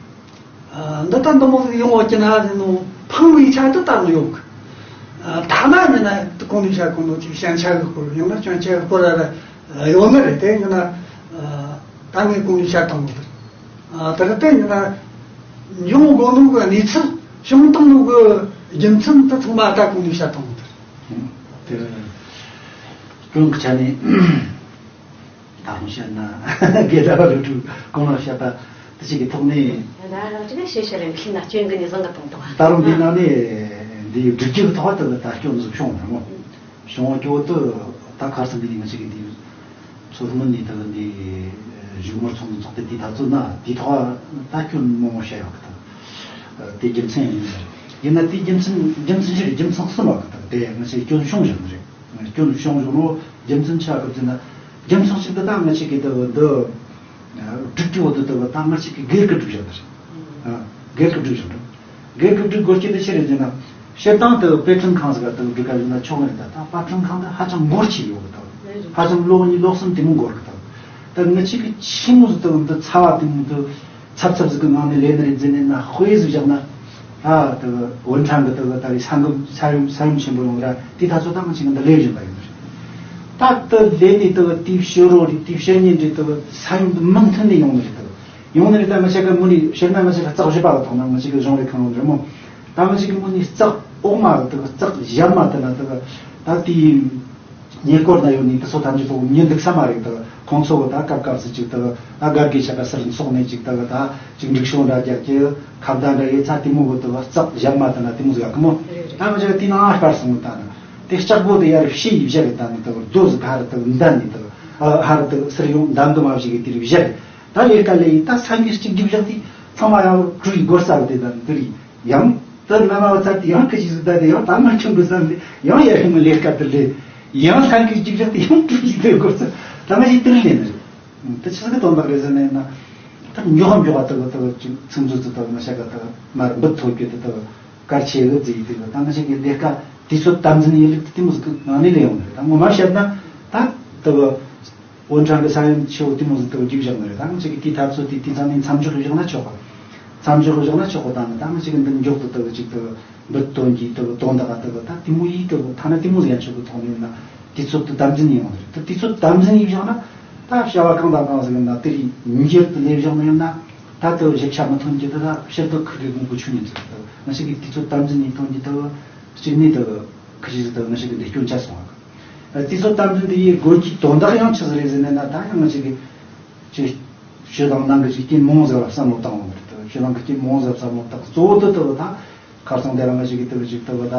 ཨ། འདི་ལྟར་འདི་མོ་ཟིག་ཡོང་བ་ཅི་ན་ཟེར་ནོ། ཕངས་པའི་ཆ་དུ་ལྟ་ནོ་ཡོད་གི། ཨ། ཐ་ན་ཉིན་ན་གོང་ནས་བཤད་གོ་ནོ་ཅིག་ཞན་ཆ་གི་སྐོར་ཡང་ན་སྐྱོན་ཆ་གི་སྐོར་ར་ར་ཡོད་ནི་རེད། དེ་ཉིན་ན། ཨ། ད་ངས་གོང་ནས་བཤད་བཏང་ནོ་དེ། ཨ། དེ་ར་དེ་ཉིན་ན་འབྱུང་དགོས་ནོ་གི་གནས་ཚུལ་བྱུང་བཏང་ནོ་གི་རྒྱུ་མཚན་དུ་ཚང་མ་ད་གོང་ནས་བཤད་བཏང་ནོ་དེ། དེ་སྐྱོན་གི་ཆ་ནས། ད་རུང་བཤད་ན་དགེ་ལྡན་པ་རུ་དྲུག་གོང་ལ་བཤད་པ་དེ་ཅིག་གི་ཐོག་ནས། ད་རང་ཅིག་ཤེས་བྱ་རེ་མཁྱེན་ན་སྐྱོན་གི་ནི་བཟང་གི་གཏོང་དང་། ད་རུང་འདི་ནང་ནས་འདི་སྒྲིག་གི་ཐོག་ཏུ་ད་སྐྱོན་ཟིག་བྱུང་རེད་མོ། བྱུང་བ་སྐྱོ་དུ་ད་ཁར་སང་འདི་ནི་ང་ཅིག་གི་འདི་ཚོ་སྔོན་ནས་ད་འདི་བཞུགས་མོལ་ཚོགས་འདུ་ཚོགས་ཏེ་འདི་ད་ཚོ་ན་འདི་ཐོག་ད་སྐྱོན་མང་བོ་བཤད་ཡོད་གི། ད་དེ་རྒྱུ་མཚན་ཡིན་ནི་རེད། ཡིན་ན་དེ་རྒྱུ་མཚན་རྒྱུ་མཚན་ཅི་རེད། རྒྱུ་མཚན་གསུམ་པ་གི་ད་དེ་ང་ཅིག་སྐྱོན་བྱུང་བཞག་ནི་རེད། སྐྱོན་བྱུང་བྱུང་ནོ་རྒྱུ་མཚན་ཆ་གི་ཟེར་ན། རྒྱུ་མཚན་ཞིག་ཏུ་ད་ང་ཅིག་གི་ད་འདི་སྒྲིག་གི་འོག་ཏུ་ད་ད་ང་ཅིག་གི་སྒེར་གི་སྒྲིག་བཞག་ནི་རེད། ཨ། སྒེར་གི་སྒྲིག་བཞག་འདུག་སྒེར་གི་སྒྲིག་དགོས་རྒྱུ་དེ་ཆི་རེད་ཟེར་ན། སྤྱིར་བཏང་དུ་དཔེ་སྐྲུན་ཁང་ཟིག་ག་ད་སྒྲིག་ག་ཡོད་ན་ཆོག་གི་རེད། ད་ད་དཔེ་སྐྲུན་ཁང་དེ་ཧ་ཅང་འགོར་ཆེ་ཡོད་གི་ད། ཧ་ཅང་ལོ་གཉིས་ལོ་གསུམ་དེ་མོ་འགོར་གི་ད། ད་ང་ཅིག་གི་ཆི་མོ་ཟིག་ད་འདི་ཚ་བ་དེ་མོ་ད། ཚབ་ཚབ་ཟིག་གི་ངང་ནས་ལས་ནི་རེད་ཟེར་ནས་ན་དཔེ་ཟིག་བཞག་ན། ཨ། དེ་གི་འོན་ཀྲང་གི་དེ་གི་ད་རེས་ས་འགུལ་ས་ཡོམ་ས་ཡོམ་ཆེན་པོ་ཡོང་གི་ར་དེ་ད་ཚོ་ད་ང་ཅིག་གི་འདི་ལས་བཞིན་པ་ཡོང་གི་རེད། ད་དེ་ལས་ནས་དེ་གི་དེའི་ཕྱི་རོ་རེད། དེའི་ཕྱི་ཉིན་རེད། དེ་གི་ས་ཡོམ་དེ་མུ་མཐུད་ནས་ཡོང་ནི་རེད། དེ་གི་ ཡོང་ནི་རེད། ད་ང་ཅག་གི་མོ་ནི་ཕྱིར་ན་ང་ཅག་གི་ལྕགས་བཞི་པ་གི་ཐོག་ན་ང་ཅག་གི་གཞུང་ལས་ཁང་ཡོད་རེད་མོ། ད་ང་ཅག་གི་མོ་ནི་ལྕགས་འོག་མ་གི་དེ་གི་ལྕགས་ཞབས་མ་དེ་ན་དེ་གི་ད་དེའི་ཉེ་འཁོར་ན་ཡོད་ནི་དེ་ཚོ་ཐམས་ཅད་པོ་ཉན་འདུག་ས་མ་རེད། དེ་གི་ཁོང་ཚོ་གི་ད་སྐབས་སྐབས་སུ་ཅིག་དེ་གི་ད་སྒར་གི་ཆ་ག་སར་འཚོགས་ནས་ཅིག་དེ་གི་ད་ཅིག་འགྲིག་ཤོག་འདྲ་རྒྱག་གི་ཁ་བརྡ་འདྲ་ཡོད་ཚ། དེ་མོ་གི་དེ་གི་ལྕགས་ཞབས་མ་དེ་ན་དེ་མོ་ཟིག་ཡོད་གི་མོ། ད་ང་ཅག་གི་དེ་ན་ཨ་སྤར་སོང་། ད་ན་དེ་ལྕགས་སྒོ་དེ་ཡར་ཕྱེ་ཡི་བཞག་གི་ད་ནི་དེ་གི་རྡོ་ཟིག་ཧ་ར་དེ་གི་འདན་ནི་དེ་གི་ཨ་ཧ་ར་དེ་གི་སར་ཡོང་འདན་གི་མ་བཞག་གི་དེ་རུ་བཞག་གི་ད་ལས་ཀ་ལས་ཡིན། ད་སང་གི་གཅིག་རྒྱུགས་བཞག་དེ་ཚང་མ་ཡང་བྲོས་ཡི་སྒོར་ས་གི་དེ་ད་ནི་དེ་རེད། ཡང་དེ་ན་མ་བ་ཚར་དེ་ཡང་ཁ་ཅིག་ཟིག་ད་དེ་ཡང་ད་མ་ཁྱོད་གི་བསམ་དེ་ཡང་ཡར་ཧེ་མ་ལས་ཀ་དེ་ལས་ཡང་སང་གི་རྒྱུགས་བཞག་དེ་ཡང་བྲོས་ཡི་དེ་སྒོར་ས་ད་མ་ཞིག་དེ་རུ་ལས་ནི་རེད། དེ་ཆི་ཟིག་གི་དོན་དག་རེད་ཟེར་ནས་ན། ད་མགྱོགས་མགྱོགས་ད་དེ་དེ་ཅིག་ཚིག་མཛོད་ཚོ་ད་མ་བྱ་ག་ད་མར་འབུད་ཐོབ་གི་དེ་དེ་གར་ཆེ་གི་ཟེར་ཡི་དེ་ད་མ་བྱ་གི་ལས་ཀ་དུས་ཚོད་དམ་འཛིན་ཡིན་ལུགས་དེ་མོ་ཟིག་གི་ངང་ནས་ལས་ཡོང་ནི་རེད། ད་ངོ་མ་བཤད་ན་ད་དེ་དབོན་ཁྲང་གི་ས་ཡོམ་ཆེ་བོ་དེ་མོ་ཟིག་དེ་རྒྱུགས་བཞག་ནི་རེད། ད་ང་ཅག་གི་དེའི་འཐབ་རྩོད་དེ་དེ་ཚང་མས་མཚམས་འཇོག་གི་བཞག་ན་ཆོག་ག་མཚམས་འཇོག་གི་བཞག་ན་ཆོག་ག་ད་ནི་ད་ང་ཅག་གི་འདི་མགྱོགས་དུ་དེ་ཅིག་དེ་འབུད་དོན་གྱི་དེ་དོན་དག་དེ་ད་དེ་མོ་ཡིས་དེ་ཐ་ན་དེ་མོ་ཟིག་ཡང་ཆོག་གི་ཐོག་ནས་ན་དུས་ཚོད་དེ་དམ་འཛིན་ཡིན་ཡོང་ནི་རེད། དེ་དུས་ཚོད་དམ་འཛིན་ཡིས་བཞག་ན། ད་བྱ་བ་གང་དང་གང་ཟིག་ཡིན་ན་དེ་རིགས་མྱུར་དུ་ལས་བཞག་མི་ཡོང་ན། ད་དེ་ཞིབ་ཆ་མི་ཐོན་གྱི་དེ་ད་ཕྱིར་དུ་ཁུར་གི་དགོངས་པ་ཆོད་ཉན་ཚུལ་དེ་ང་ཅག་གི་དུས་ཚོད་དམ་འཛིན་ཡིས་ཐོན་གྱི་དེ་གཅིག་ནས་དེ་ཁུ་ཅི་ཟིག་དེ་ང་ཅག་གི་འདི་སྐྱོན་ཆ་སོང་བ། དུས་ཚོད་དམ་འཛིན་དེ་ཡི་དགོས་ཀྱི་དོན་དག་ཡང་ཆི་ཟིག་རེད་ཟེར་ནས་ན། ད་ཡང་ང་ཅག་གི་ཅི་ཞུ་དང་ནང་གི་ཅིག་རྐྱེན་མང་ཟིག་ལ་བསམ་བློ་བཏང་བ་མ་རེད། དེ་ཞུ་ནང་གི་རྐྱེན་མང་ཟིག་ལ་བསམ་བློ་བཏང་གཙོ་བོ་དེ་དེ་ད། ཁ་སང་དེ་རིང་ང་ཅག་གི་དེ་བ་ཅིག་དེ་བ་ད།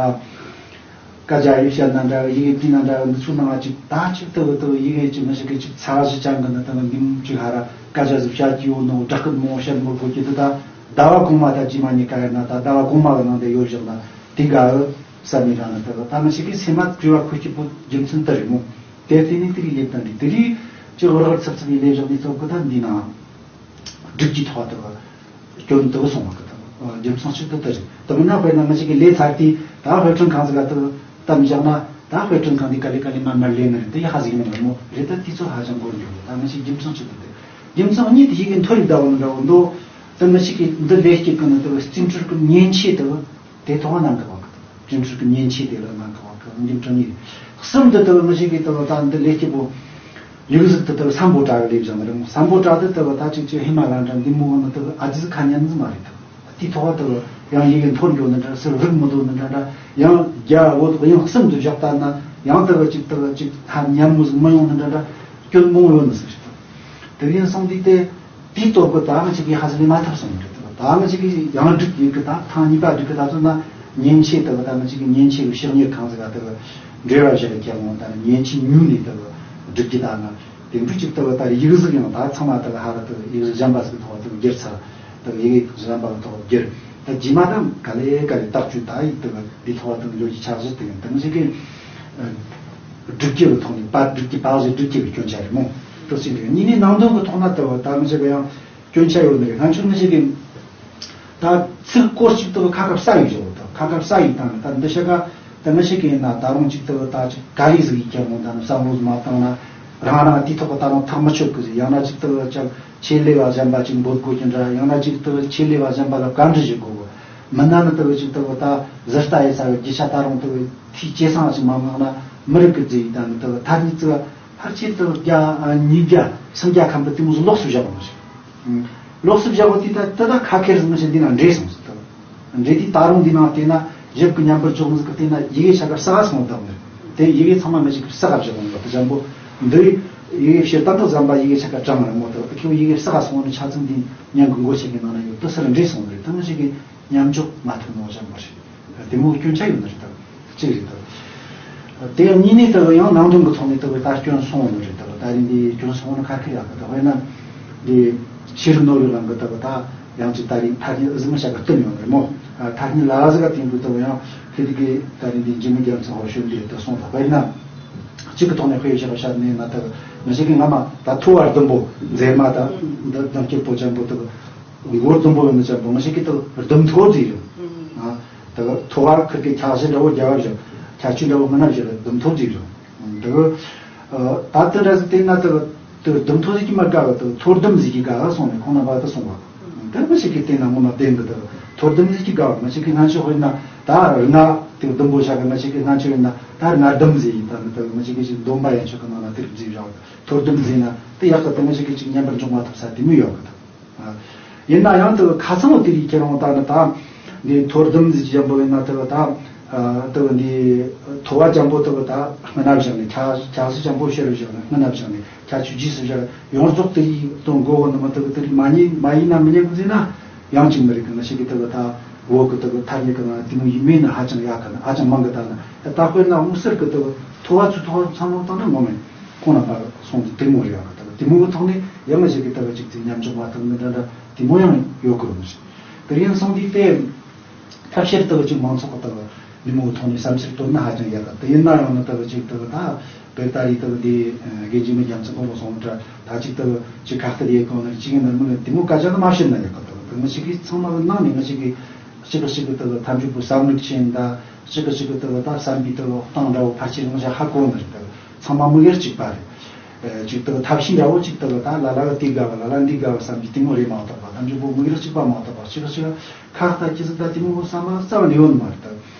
སྐད་ཆ་ཡིག་བཤད་ན་འདྲ་བ་ཡི་གེ་བྲིས་ན་འདྲ་བ་འདི་ཚོ་ནང་ང་ཅིག་ད་ཅིག་དེ་བ་དེ་བ་ཡི་གེ་ཅིག་ང་ཅག་གི་ཅིག་ཚ་གཞི་ཅན་གི་ནི་དེ་བ་འདི་མོ་ཅིག་ཧ་ར་སྐད་ཆ་ཟིག་བཤད་ཀྱི་ཡོད་ནོ་བསྒྲགས་སྐད་མང་བོ་བཤད་མོ་དགོས་ཀྱི་འདུག་ད་ཟླ་བ་གོང་མ་ད་རྗེས་མ་གཉིས་ཀ་ཡིན་ན་ད་ཟླ་བ་གོང་མ་གི་ནང་དེ་ཡོད་བཞག་ན་དེ་ག་བསམ་མི་རང་ནི་དེ་བ་ད་ང་ཅག་གི་སེམས་མ་བྲེལ་བ་ཁུར་གྱི་པོ་རྒྱུ་མཚན་དེ་རེད་མོ། དེ་བརྟེན་ནས་དེ་རིགས་ལས་དང་འདི་དེ་རིགས་ཅིག་རག་རག་ཚབ་ཚབ་ཡིན་ལས་བཞག་ནས་ཚོགས་གི་ད་འདི་ནང་སྒྲིག་གི་ཐོག་དེ་བ། སྐྱོན་དུ་སོང་བ་གི་དང་རྒྱུ་མཚན་ཞིག་ཏུ་ལྟ་རེད། དུ་མིན་ན་དཔེར་ན་ང་ཅག་གི་ལས་ཚར་དུས་ད་དཔེ་སྐྲུན་ཁང་ཟིག་ག་དུ་བཏབ་བཞག་ན་ད་དཔེ་སྐྲུན་ཁང་འདི་ག་ལེ་ག་ལེ་མ་མར་ལེན་ནི་རེད། དེ་ཡག་ཟིག་མིན་ནི་མོ་རེད། ད་དུས་ཚོད་ཧ་ཅང་འགོར་འགྱོ་གི་ད་ང་ཅག་རྒྱུ་མཚན་ཞིག་ཏུ་ལྟ། རྒྱུ་མཚན་གཉིས་དེ་ཞིག་གི་མཐོ་རིག་ཟླ་བ་མི་འདྲ་བོ་འདུག་ད་ང་ཅག་གི་འདི་ལས་སྐྱིད་གི་ནི་དུ་བསྟན་འགྲོ་གི་མཉེན་ཆས་དུ་དེ་ཐོག་གནང་གི་བ་གི་དང་། སྤྱི་འཐུས་ཀྱི་མཉེན་ཆས་དེ་ལ་གནང་གི་བ་གི་འགྱུར་གྲོན་ཡིན། གསུམ་དུ་ལྟ་བུ་མི་ཞིག་གིས་ལྟ་བུ་ད་འདི་ལས་སྐྱིད་པོ་ཡིག་གཟུགས་དུ་ལྟ་བུ་སམ་བྷོ་ཊ་གི་ལས་བྱུང་རེད་མོ། སམ་བྷོ་ཊ་དུ་ལྟ་བུ་ད་ཅིག་ཅིག་ཧི་མ་ལ་ཡ་འདྲ་འདི་མོ་བ་ནི་ལྟ་བུ་ཨ་ཙི་ཁ་ཉན་ཟི་མ་རེད། ལྟ་བུ་དེའི་ཐོག་ལྟ་བུ་ཡང་ཡི་གེ་འཐོར་འགྱོ་ནི་འདྲ་སུ་རིག་མི་འདུག་ནི་འདྲ་འདྲ་ཡང་རྒྱ་བོད་དབྱིན་གསུམ་དུ་བཞག་ལྟ་ན་ཡང་ལྟ་བུ་ཅིག་ལྟ་བུ་ཅིག་ཧ་ཉན་མོ་ཟིག་མི་ཡོང་ནི་འདྲ་འདྲ་སྐྱོན་མང་ཡོད་ནི་ཟིག་རེད། དེ་ཡིན་སོང་དུས་དེ། དེའི་སྟོབས་ཀྱིས་ད་ང་ཅག་གིས་ཧ་ཟི་ལས་མ་ཐབས་སོང་རེད། ད་ང་ཅག་གིས་ཡང་སྒྲིག་ཡིན་གི་ད་ཐེངས་གཉིས་པ་སྒྲིག་གི་ད་ཚོད་ན་མཉེན་ཆས་ལྟ་བུ་ད་ང་ཅག་གིས་མཉེན་ཆས་ཀྱི་ཕྱགས་སྙིགས་གང་ཟིག་ག་ལྟ་བུ་འབྲེལ་བ་བཞག་གི་ཀྱང་འོང་ད་ནི་མཉེན་ཆས་ཉོས་ནས་ལྟ་བུ་སྒྲིག་གི་ད་ང་དེ་འདྲ་ཅིག་ལྟ་བུ་ད་ཡིག་གཟུགས་ཡང་ད་ཚང་མ་ལྟ་བུ་ཧ་ར་ལྟ་བུ་ཡིག་གཟུགས་གཞན་པ་ཟིག་གི་ཐོག་ལྟ་བུ་བསྒྱུར་ཚར་ལྟ་བུ་ཡི་གེ་གཞན་པ་གི་ཐོག་བསྒྱུར་ད་རྗེས་མ་ད་ག་ལེ་ག་ལེ་བརྟག་དཔྱད་ད་ཡིག་ལྟ་བུ་འདི་ཐོག་ལྟ་བུ་ཡོད་ཀྱི་ཆགས་གཞི་དེ་ཡང་ད་ང་ཅག་གིས། སྒྲིག་གཞི་གི་ཐོག་ནས་པར་སྒྲིག་གི་པར་ཞིག་སྒྲིག་གི་སྐྱོན་ཆ་རེད་མོ། དེ་ཟེར་ནས་གཉིས་ནས་ནང་དོན་གི་ཐོག་ན་ལྟ་བུ་ད་ང་ཅག་གི་ཡང་སྐྱོན་ཆ་ཡོད་ནི་རེད། ང་ཚོ་ང་ཅག་གི་ད་ཚིག་སྐོར་གཅིག་ལྟ་བུ་ཁ་ཁ་བསགས་ཡོད་ཅོག་ད་ཁ་ཁ་བསགས་ཡོད་དང་ད་འདི་ཤ་ཀ་ད་ང་ཅག་གི་ཡིན་ན་ད་རུང་གཅིག་ལྟ་བུ་ད་ཅིག་ག་རེ་ཟིག་ཡིན་ཀྱང་མོ་ད་ནི་བསམ་བློ་མ་བཏང་ན་རང་རང་དེའི་ཐོག་གི་ད་རུང་ཐག་མི་ཆོད་གི་ཟིག་ཡང་ན་གཅིག་ལྟ་བུ་ཅག་ཆེད་ལས་བ་གཞན་པ་ཅིག་འབོད་དགོས་ཀྱི་འདྲ་ཡང་ན་གཅིག་ལྟ་བུ་ཆེད་ལས་བ་གཞན་པ་ལ་བཀའ་འདྲི་ཞིག་དགོས་གི་མི་སྣ་ནི་ལྟ་བུ་ཅིག་ལྟ་བུ་ད་གཟི་ལྟ་ཡི་ས་བའི་རྒྱུ་ཆ་ད་རུང་ལྟ་བུ། དེའི་སྐྱེད་སྲིང་ཞིག་མ་མངགས་ན་མི་རིགས་ཀྱི་རྫས་ཡིན་ད་ནི་དེ་ཐ་སྙད་ཚིག་ཕལ་ཆེར་དུ་བརྒྱ་ཉིས་བརྒྱ་སུམ་བརྒྱ་ཁམ་པ་དེ་མོ་ཟིག་ལོགས་སུ་བཞག་པ་ཞིག་ལོགས་སུ་བཞག་པ་དེ་ད་དེ་ད་ཁ་ཁེར་ཟིག་མི་ཞིག་འདི་ན་འདྲེས་སོང་ཟིག་ད་འདྲེས་དུས་ད་རུང་འདི་ནང་བལྟས་ན་ཞིབ་ཀྱི་མཉམ་པར་འཇོག་ཟིག་གི་བལྟས་ན་ཡི་གེ་ཆ་ག་བསགས་སོང་ད་ནི་དེ་ཡི་གེ་ཚང་མ་མི་ཞིག་གི་བསགས་བཞག་པ་འདི་འཇམ་པོ་འདི་ཡི་གེ་ཕྱིར་ད་འདི་ཟམ་པ་ཡི་གེ་ཆ་ག་གྲངས་རེད་མོ་ད་ཁྱོད་ཡི་གེ་བསགས་སོང་ནི་ཆ་ཚང་འདི་ཉན་གི་མགོ་ཆེ་གི་ནང་ན་ཡོད་དུ་སར་འདྲེས་སོང་རེད་ད་མི་ཞིག་གི། མཉམ་འཇོག་མ་ཐུབ་ནོ་ཅང་མ་རེད། དེ་མོ་གི་སྐྱོན་ཆ་ཡོད་ནི་རེད་དམ། གཅིག་རེད་དམ། དེ་ཡང་གཉིས་ནས་ལྟ་བུ་ཡང་ནང་དོན་གྱི་ཐོག་ནས་ལྟ་བུ་ད་སྐྱོན་སོང་བ་ནི་རེད་དམ། ད་རིང་འདི་སྐྱོན་སོང་བ་ནི་ཁ་ཁ་ཡག་གི་ད་དཔེར་ན། འདི་ཤེས་རིག་ནོར་བུའི་གླིང་གི་ལྟ་བུ་ད་ཡང་ཅིག་ད་རིང་ཐ་སྙད་ཨི་ཟི་མི་བྱ་གི་བསྟན་ཡོད་ནི་རེད་མོ། ཐ་སྙད་ལ་ཟི་ག་དེང་དུས་ལྟ་བུ་ཡང་ཁི་དི་གི་ད་རིང་འདི་འཇིགས་མེད་རྒྱལ་མཚན་ཧོར་ཤོད་འདི་ལྟ་སོང་ད་དཔེར་ན། གཅིག་གི་ཐོག་ནས་དཔེ་བཞག་པ་བཤད་ནས་ན་ད་ང་ཅག་གི་སྔ་མ་ད་ཐོ་བ་ཟླུམ་པོ་མཛེས་མ་ད་འདི་ལྡང་སྐྱིད་པོ་ཅན་པོ་ད། མགོ་ཟླུམ་པོ་ཡོད་ནི་ཅན་པོ་ང་ཅག་གི་ད་ཟླུམ་ཐོ་ཟིག་ཡོད། ཨ། ད་ཐོ་བ་ཁིར་གི་ཁྱག་ཞེ་འདྲ་བོ་རྒྱ་བ་བཞག་ཁྱག་ཆུ་འདྲ་བོ་མི་ན་བཞག་ཟླུམ་ཐོ་ཟིག་ཡོད། ད་ད་དེ་འདྲ་ཟིག་བལྟས་ན་ད་ད་ཟླུམ་ཐོ་ཟིག་གི་མ་དགའ་བ་ད་ཐོ་ཟླུམ་ཟིག་གི་དགའ་བ་སོང་ནས་ཁོང་རྣམ་པ་ད་སོང་བ། ད་ང་ཅག་གི་བལྟས་ན་ངོ་མ་བདེན་གི་ད་ཐོ་ཟླུམ་ཟིག་གི་དགའ་བ་ང་ཅག་གི་ང་ཚོ་དཔེར་ན་ད་རིགས་ལྔ་དེ་ཟླུམ་པོ་བཞག་གི་ང་ཅག་གི་ང་ཚོ་དཔེར་ན་ད་རིགས་ལྔ་ཟླུམ་ཟིག་ཡིན་ད་ནི་ད་ང་ཅག་གི་ཅིག་སྡོམ་པ་ཡན་ཆོད་གི་ནང་ན་དེ་རིགས་ཟིག་བཞག་ཐོ་ཟླུམ་ཟིག་ན་དེ་ཡག་གི་ད་ང་ཅག་གི་ཅིག་མཉམ་པར་འཇོག་མ་ཐུབ་ས་དེ་མོ་ཡོད་གི་ད། ཡིན་ན་ཡང་དེ་ཁ་ཚང་བོ་དེ་རིགས་ཁྱེད་རང་ད་ནི་ད་འདི་ཐོ་ཟླུམ་ཟིག་ཅན་པོ་ཡིན་ན་དེ་ད་དེ་འདི་ཐོ་བ་ཅན་པོ་དེ་ད་སྔ་ན་བཞག་ནས་ཆ་ཆ་སི་ཅན་པོ་ཕྱི་རུ་བཞག་ནས་སྔ་ན་བཞག་ནས་ཆ་ཆུ་རྗེས་སུ་བཞག་ཡོངས་རྫོགས་དེ་རིགས་དང་མགོ་བོ་ནི་མ་དེ་དེ་རིགས་མ་ཉེས་མ་ཡིན་ན་མི་ཉེས་གི་ཟེར་ན་ཡང་ཅིག་མི་རིགས་གི་ང་ཞིག་གི་དེ་ད་བོད་གི་དེ་ཐ་སྙད་གི་ནང་དེ་མོ་ཡིན་མིན་ནི་ཧ་ཅང་ཡག་གི་ནི་ཧ་ཅང་མང་གི་ད་ནི་ད་དཔེར་ན་དམིགས་བསལ་གི་དེ་ཐོ་བ་ཚུ་ཐོ་བ་ཚང་མ་བཏང་ན་ངོ་མ་ཁོང་རྣམ་པ་སོང་དུ་དེ་མོ་རེད་ཡོད་ན་དེ་མོ་གི་ཐོག་ནས་ཡང་ང་ཞིག་གི་དེ་གཅིག་ཚིག་ཉམས་ཆག་མ་ཐུབ་ནི་འདྲ་འདྲ་དེ་མོ་ཡང་ཡོད་གི་རུང་ཞིག་དེ་ཡིན་སོང་དུས་དེ་ཐབས་ཤེས་དེ་གཅིག་མང་ཚོགས་གི་དེ་མི་མོ་གི་ཐོག་ནས་བསམ་ཚུལ་བཏོན་ན་ཧ་ཅང་ཡག་གི་དེ་ཡིན་ན་ཡང་ནི་དེ་གཅིག་དེ་ད་བེ་ཏ་རི་དེ་འདི་དགེ་འཇིགས་མེད་རྒྱལ་མཚན་ཁོང་རང་སོང་དྲ་ད་ཅིག་དེ་ཅིག་ཁ་གཏད་ཡེ་གོ་ནི་ཅིག་ཡིན་ན་མི་དེ་མོ་སྐད་ཆ་ནི་མ་བཤད་ན་ཡག་གི་དེ་དེ་ང་ཞིག་གི་ཚང་མ་གི་ནང་ནས་ང་ཞིག་གི་གཅིག་གི་གཅིག་གི་དེ་ཐམས་ཅད་པོ་བསམ་ལུགས་ཅན་ད། གཅིག་གི་གཅིག་གི་དེ་གི་ད་བསམ་པའི་དེ་གི་སྟངས་འདྲ་བོ་ཕལ་ཆེར་ང་ཞ་ཧ་གོ་ནི་རེད། དེ་གི་ཚང་མ་དམིགས་ཡུལ་གཅིག་པ་རེད། ཨེ་གཅིག་དེ་གི་ཐབས་ཤེས་འདྲ་བོ་གཅིག་དེ་གི་ད་ལ་ལ་གི་དེ་དགའ་བ་ལ་ལ་འདི་དགའ་བ་བསམ་གྱི་དེ་མོ་རེད་མ་གཏོགས་པ་ཐམས་ཅད་པོ་དམིགས་ཡུལ་གཅིག་པ་མ་གཏོགས་པ་གཅིག་གི་གཅིག་ཁ་ལྟ་ཅི་ཟིག་ད་དེ་མོ་བསམ་པ་རྩ་བ་ནས་ཡོད་ནི་མ་རེད། དེ་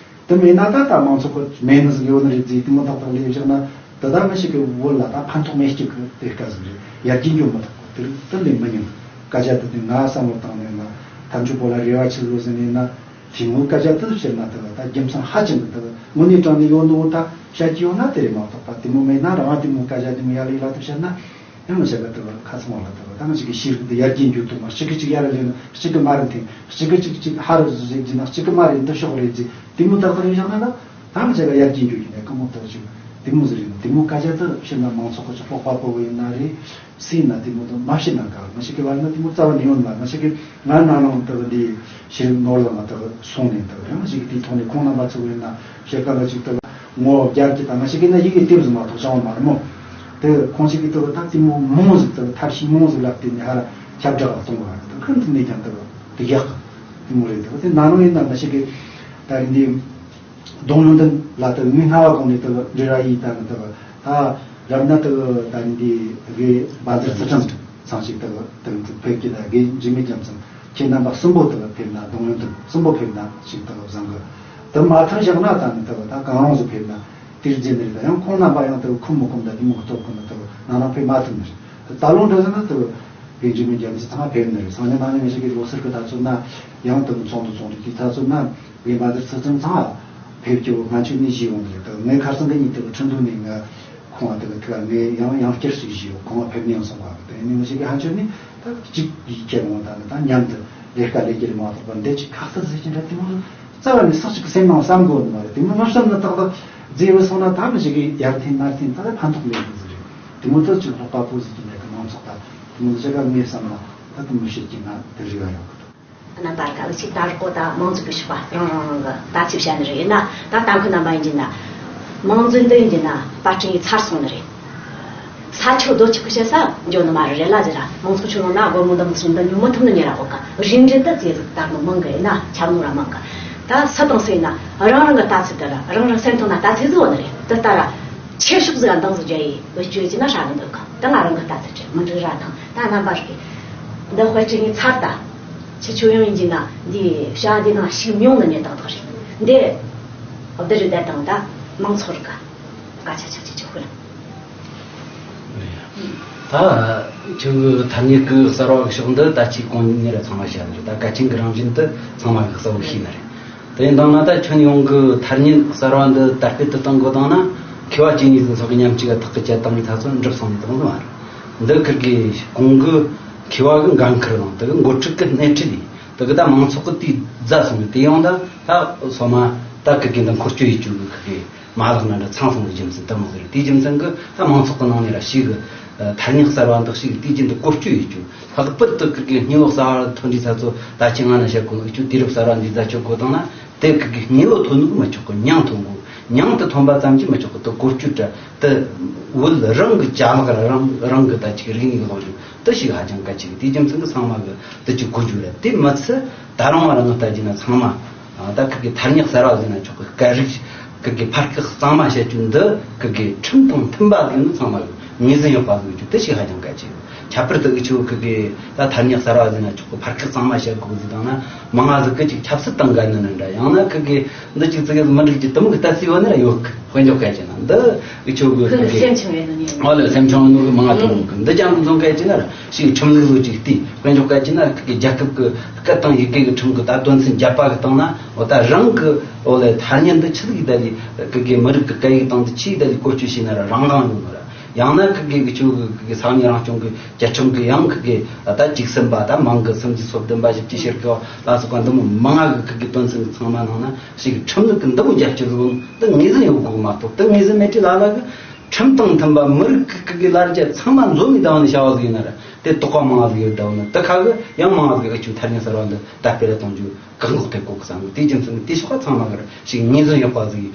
དེ་མེད་ན་ད་ད་མང་ཚོགས་གི་མེད་ནི་ཟིག་ཡོད་ནི་རེད་ཟེར་དེ་མོ་ཏག་ཏག་ལས་བཞག་ན་དེ་ད་ང་ཞིག་གི་བོད་ལ་ད་ཕན་ཐོགས་མེད་གཅིག་གི་དེ་སྐད་ཟིག་རེད། ཡར་རྒྱས་འགྱོ་མི་ཐུབ་གི་དེ་རིགས་དེ་ལས་མི་ཉན། སྐད་ཆ་དེ་དེ་ང་བསམ་བློ་བཏང་ནས་ན་ཐམས་ཅད་པོ་ལ་རེ་བ་ཆེ་བཟོ་ཟིན་ནས་ན། དེ་མོའི་སྐད་ཆ་དེ་བཤད་ན་དེ་ད་རྒྱུ་མཚན་ཧ་ཅང་གི་དེ་དངོས་གནས་དྲང་གནས་ཡོད་ནོ་ད་བཤད་ཀྱི་ཡོད་ན་དེ་རེད་མ་གཏོགས་པ་དེ་མོ་མེད་ན་རང་དེ་མོའི་སྐད་ཆ་དེ་མོ་ཡར་ལས་ལ་དེ་བཤད་ན་ཡང་བཤད་གི་དེ་ཁ་ཚང་བ་ལ་དེ་ད་ང་ཅིག་གི་ཤེས་རིག་དེ་ཡར་རྒྱས་འགྱོ་ཐུབ་མ་གཅིག་གི་གཅིག་ཡར་ལས་ན་གཅིག་གི་མར་འཐེན་གཅིག་གི་གཅིག་གཅིག་ཧ་རུ་རེད་ཟེར་ན་གཅིག་གི་མར་འདི་ཕྱོགས་རེད་ཟེར་དེ་མོ་ཏག་ཏག་རེད་བཞག་ན་ད་ད་ང་ཅག་ག་ཡར་རྒྱས་འགྱོ་རྒྱུ་ནས་སྐུ་ངོ་ལྟ་བུ་ཅིག་དེ་མོ་ཟེར་ཡིན་དེ་མོ་སྐད་ཆ་དེ་བཤད་ན་མང་ཚོགས་ཀྱི་ལྐོག་པ་པོ་ཡིན་ན་རེད། སྲིད་ན་དེ་མོ་དང་མ་བྱེད་ན་ག་ང་ཞིག་གི་བར་ན་དེ་མོ་རྩ་བ་ནས་ཡོང་ན་ང་ཞིག་གི་ང་ན་ནང་དག་འདི་ཤེས་རིག་ནོར་ལ་ང་དག་སོང་ནས་དག་རང་ཞིག་གི་དེའི་ཐོག་ནས་ཁོང་རྣམ་པ་ཚོ་ཡིན་ན་བཤད་ག་ང་ཞིག་དག་ངོ་བརྒྱབ་ཀྱི་དང་ང་ཞིག་གི་ན་ཡི་གེ་དེབ་ཟིག་མ་གཏོགས་བྱུང་བ་མ་རེད་མོ། དེ་ཁོང་ཞིག་གི་དག་ད་དེ་མོ་མང་ཟིག་དག་ཐབས་ཤེས་མང་ཟིག་ལ་བརྟེན་ནས་ཧ་ར་ཁྱབ་བསྒྲགས་ལ་གཏོང་བ་རེད། དག་ཁོང་དེ་ནས་ཀྱང་དག་དེ་ཡག་དེ་མོ་རེད། དག་དེ་ན་ནང་ཡིན་ན་ང་ཞིག་གི་ད་རིང་འདི། རྡུང་ལེན་འདི་ལ་དེ་ངས་སྔ་བ་གོང་ནས་དེ་འབྲེལ་བ་ཡིས་དང་དེ་ད་རབ་ན་དེ་ད་འདི་དགེ་བ་ཛར་ཚུལ་ཁྲིམས་ཚང་ཞིག་དེ་དེ་ཕེབས་ཀྱི་ད་དགེ་འཇིགས་མེད་རྒྱལ་མཚན་ཁྱེད་རྣམ་པ་གསུམ་པོ་དེ་ཕེབས་ན་རྡུང་ལེན་དེ་གསུམ་པོ་ཕེབས་ན་ཞིག་དེ་བཟང་གི། དེ་མ་ཐར་བཞག་ན་ད་ནི་དེ་ད་གང་རུང་ཟིག་ཕེབས་ན་དེར་རྗེས་ནས་ད་ཡང་ཁོང་རྣམ་པ་ཡང་དེ་ཁུམ་མི་ཁུམ་ད་དེ་མོ་གཏོར་ཁུམ་ན་དེ་ང་རང་ཕེབས་མ་ཐུབ་ནི་རེད། ད་ལོ་འདྲ་ཟེར་ན་དེ་དགེ་འཇིགས་མེད་རྒྱལ་མཚན་ཚང་ཕེབས་ནི་རེད། སང་ཉིན་གནངས་ཉིན་ངེད་ཅག་གི་ལོ་སར་གི་ད་ཚོད་ན་ཡང་དེ་ཚོགས་འདུ་ཚོགས་འདུ་དེ་ད་ཚོད་ན། ངའི་མ་དེར་ཚུལ་ཁྲིམས་ཚང་ཕེབས་རྒྱུ་ང་ཚོས་ནི་ཞུས་ཡོང་གི་རེད། ད་ངའི་ཁ་སང་གི་ཉིན་དེ་གི་ཁྲིན་ཏུའུ་ནས་ང་ཁོང་ང་དེ་གི་ཐུག་ང་ཡང་ཡང་བསྐྱར་ཞིག་ཞུས་ཡོད། ཁོང་ང་ཕེབས་ནས་ཡང་སོང་བ་དེ་ནི་ང་ཞིག་གི་ཧ་ཆོད་ནི་ད་གཅིག་གིས་ཁྱེད་རང་ད་ནི་ད་མཉམ་དུ་ལས་ཀ་ལས་རྒྱུ་རེད་མ་གཏོགས་པ་འདི་ཅིག་ཁག་ཐེག་ཟེར་གྱི་འདྲ་དེ་མོ་རྩ་བ་ནས་སུ་གཅིག་གི་སེམས་ནང་བསམ་དགོས་ནི་མ་རེད། དེ་མོ་མ་བསམ་ན་ཏག་ཏག་རྫས་བུད་སོང་ན་ད་ང་ཞིག་གི་ཡར་འཐེན་མར་འཐེན་ད་ལྟ་ཕན་ཐོགས་མེད་གི་ཟེར་རེད། དེ་མོ་ད་ཅིག་ལྷག་པ་པོ་ཟེར་གྱི་འདྲ་གི་མང་ཚོགས་ད་དེ་མོ་ང་ཞིག་ག་ངའི་བསམ་ན་ད་དེ་མོ་བཤད་ཀྱི་ན་དེ་རེ་བ་ཡོད་གི་འདུག་རྣམ་པར་དགའ་བའི་ཆེད་དུ་རོགས་ད་མང་གཙོ་གི་ཕྱུག་པ་རང་རང་གི་ལྟ་ཚུལ་བཤད་ནི་རེད། ཡིན་ན་ད་ལྟ་ཁོ་རྣམ་པ་ཡིན་གྱི་ན་མང་གཙོ་འདི་ཡིན་གྱི་ན་པར་སྐྲུན་ཡིག་ཚར་སོང་ནི་རེད། ས་ཆ་རྡོ་ཆུ་ཁུ་བཤད་ས་འཇོག་ནི་མ་རེད་རེད་ལ་ཟེར་ར། མང་ཚོགས་ཆུང་ལ་ན་སྒོར་མོ་འདི་མི་སོང་འདི་ཉོ་མི་ཐུབ་ནི་ཉེ་ར་གོ་ག་རིན་འདྲེན་ད་ཙེ་ཟིག་དར་མི་མང་གི་ཡིན་ན་ཆབ་ནོར་ར་མང་གི། ད་ས་དང་སུ་ཡིན་ན་རང་རང་གི་ལྟ་ཚུལ་དེ་ར་རང་རང་སེམས་ཐོག་ན་ལྟ་ཚུལ་ཟིག་ཡོད་ནི་རེད། དེ་ལྟ་ར་ཆེ་ཤོག་ཟིག་ལ་འདང་ཟིག་རྒྱག་ཡི་བེད་སྤྱོད་ཀྱི་ན་ཧྲ་གི་འདུག་ག་ད་ང་རང་གི་ལྟ་ཚུལ་བྲིས་མི་འགྲིག་ར་དང་ད་རྣམ་པ་རེད། འདི་དཔེ་ཁྲིད་ངས་ཚར་ད། ཁྱེད་ཆོ་ཡང་ཡིན་གྱི་ན་འདི་བྱ་འདི་ནང་ཞིག་མྱོང་ནི་ནས་ཏག་ཏག་རེད། འདི་བདུད་རི་བདག་དང་ད་མང་ཚོགས་རིག་ག་སྐད་ཆ་ཆ་ཆ་ཆ་ཧུ་ལ། ད་ཁྱོད་ཀྱི་ཐ་སྙད་ཀྱི་གསར་བ་གི་ཕྱོགས་འདི་ད་ཅིག་གོང་ནས་ར་ཚང་མ་བཤད་ནི་རེད། ད་སྐད་ཆེན་གྱི་རང་བཞིན་དུ་ཚང་མ་གི་གསལ་བོ་ཤེས་ནི་རེད། དེ་ཡིན་དང་ན་ད་ཁྱོན་ཡོངས་ཀྱི་ཐ་སྙད་གསར་བ་འདི་དར་སྤེལ་དུ་གཏོང་དགོས་དང་ན་མཁས་པ་ཇི་སྙེད་ཟིག་སོགས་ཀྱི་མཉམ་གཅིག་ག་ཐག་གི་བཅད་བཏང་ནས་ད་ཚོད་འགྲུབ་སོང་ནས་དང་ཟིག་མ་རེད། འདི་ཁིར་གི་གོང་གི་མཁས་པ་གི་འགན་ཁུར་དང་དེ་གི་འགོ་ཁྲིད་ཀྱི་སྣེ་ཁྲིད་ཡིན། དེ་གི་ད་མང་ཚོགས་ཀྱི་དུས་རྫ་སོང་ནས་དེ་ཡོང་ད་ད་སོ་མ་ད་ཁིར་གི་འདི་འཁོར་སྐྱོད་ཡེད་རྒྱུ་གི་ཁིར་གི་མ་ལག་ན་འདྲ་ཚང་སོང་གི་རྒྱུ་མཚན་དེ་མོ་ཟེར། དེའི་རྒྱུ་མཚན་གི་ད་མང་ཚོགས་ཀྱི་ནང་ནས་ར་ཞིག་གི་ཐ་སྙད་གསར་བ་འདི་ཞིག་དུས་རྒྱུན་དུ་བཀོལ་སྤྱོད་ཡེད་རྒྱུ། ལྷག་པར་དུ་ཁིར་གི་སྙིང་བོ་གསར་བ་ཐོན་དུས་ད་ཚོ་ད་ཁྱེད་ང་ན་བཤད་གོ་ནོ་ཨུ་ཆུ་དུས་རབས་གསར་བ་འདི་རྫ་ཆོད་དགོས་དང་ན། དེ་ཁིར་གི་སྙིང་བོ་ཐོན་ནོ་གི་མི་ཆོག་གི། མྱིང་ཐོན་དགོས། མྱིང་དེ་ཐོན་པ་ཙམ་གྱིས་མི་ཆོག་གི། དེ་བཀོལ་སྤྱོད་དྲ་དེ་བོད་རང་གི་ཅ་ལག་ར་རང་རང་གི་ད་ཅིག་རིག་གནས་ཀྱི་ལོག་རྒྱུ་དེ་ཞིག་ཧ་ཅང་གལ་ཆེ་གི། དེའི་རྒྱུ་མཚན་གི་ཚང་མ་གི་དེ་ཅིག་གོ་རྒྱུ་རེད། དེ་མི་ཚད་ད་རང་བ་རང་གི་ལྟ་རྒྱུ་ན་ཚང་མ་ད་ཁིར་གི་ཐ་སྙད་གསར་བ་ཟེར་ན་ཆོག་གི། སྐད་རིགས་ཁིར་གི་ཕར་སྐད་གཙང་མ་བཤད་རྒྱུ་འདི་ཁིར་གི་ཁྲིམས་དང་མཐུན་པ་ཟིག་ནི་ཚང་མ་གི་ངོས་འཛིན་ཡོད་པ་ཟིག་རྒྱུ་དེ་ཞིག་ཧ་ཅང་གལ་ཆེ་གི། ཁྱད་པར་དུ་འུ་ཆོ་ཁུ་གེ་ད་ཐ་སྙད་གསར་བ་ཟིན་ན་ཆོག་གི། ཕར་ཁུ་གཙང་མ་བཤད་དགོས་ཟིག་དང་ན་མང་ང་ཟིག་གི་ཅིག་ཆབ་སྲིད་དང་འགལ་ནི་ནི་འདྲ། ཡང་ན་ཁུ་གེ་འདི་ཅིག་ཙི་གེ་མི་འགྲིག་ཅིག་དུ་མི་གི་ལྟ་སྲིད་བ་ནི་ར་ཡོད་གི། དཔེ་འཇོག་གལ་ཆེ་ན་འདི་འུ་ཆོ་གི་ཁུ་གེ་སེམས་ཆུང་བའི་ནི་ཨོ་ལེ་སེམས་ཆུང་ནོ་གི་མང་ང་དུ་གི། འདི་ཅང་གི་འཛོམས་གལ་ཆེ་ན་ར་ཞིག་ཁྲིམས་ལུགས་ལོ་ཅིག་ལྟོས། དཔེ་འཇོག་གལ་ཆེ་ན་ཁུ་གེ་རྒྱལ་ཁབ་གི་སྐད་དང་ཡི་གེ་གི་ཁྲིམས་གི་ད་དོན་ཚན་བརྒྱད་པ་གི་སྟེང་ན་འོ་ད་རང་གི་འོ་ལེ་ཐ་སྙད་འདི་ཆི་ཟིག་ད་ལི་ཁུ་གེ་མི་རིགས་གི་སྐད་ཡིག་སྟེང་དུ་ཆི་ཟིག་ད་ལི་བཀོལ་སྤྱོད་བྱས་ན་ར་རང་དབང་ཡོད་ནི་ར། ཡང་ན་ཁུ་གེ་གི་ཆོ་གི་ཁུ་གེ་ས་གནས་རང་སྐྱོང་གི་བཅའ་ཁྲིམས་གི་ཡང་ཁུ་གེ་ད་བཅུ་གསུམ་པ་ད་མང་གི་སུམ་ཅུ་སོ་བདུན་པ་བཞི་བཅུ་ཞེ་དགུ་ལ་སོགས་པ་འདི་མོ་མང་ང་གི་ཁུ་གེ་དོན་ཚན་གི་ཚང་མ་ནང་ན་ཞིག་ཁྲིམས་ལུགས་གི་འདི་མོ་རྒྱབ་སྐྱོར་ལོ་འདི་ངོས་འཛིན་ཡོད་དགོས་མ་གཏོགས། དེ་ངོས་འཛིན་མེད་དུས་ལ་ལ་གི་ཁྲིམས་དང་མཐུན་པ་མི་རིགས་ཁུ་གེ་ལ་རྒྱ་ཚང་མ་འཛོམས་ནས་ད་བ་ནས་བྱ་བ་ཟིག་ཡིན་ན་ར་དེ་དོགས་པ་མང་ང་ཟིག་ཡོད་ད་བ་ན་དེ་ཁ་གི་ཡང་མང་ང་ཟིག་གི་ཨ་ཆུ་ཐ་སྙད་གསར་བ་འདི་ད་སྤེལ་གཏོང་རྒྱུ་བཀག་འགོག་ཐེབས་དགོས་གི་བསམ་གི། དེ་རྒྱུ་མཚན་གི་དེ་ཕྱོགས་ཚང་མ་གི་ར་ཞིག་ངོས་འཛིན་ཡོད་པ་ཟིག་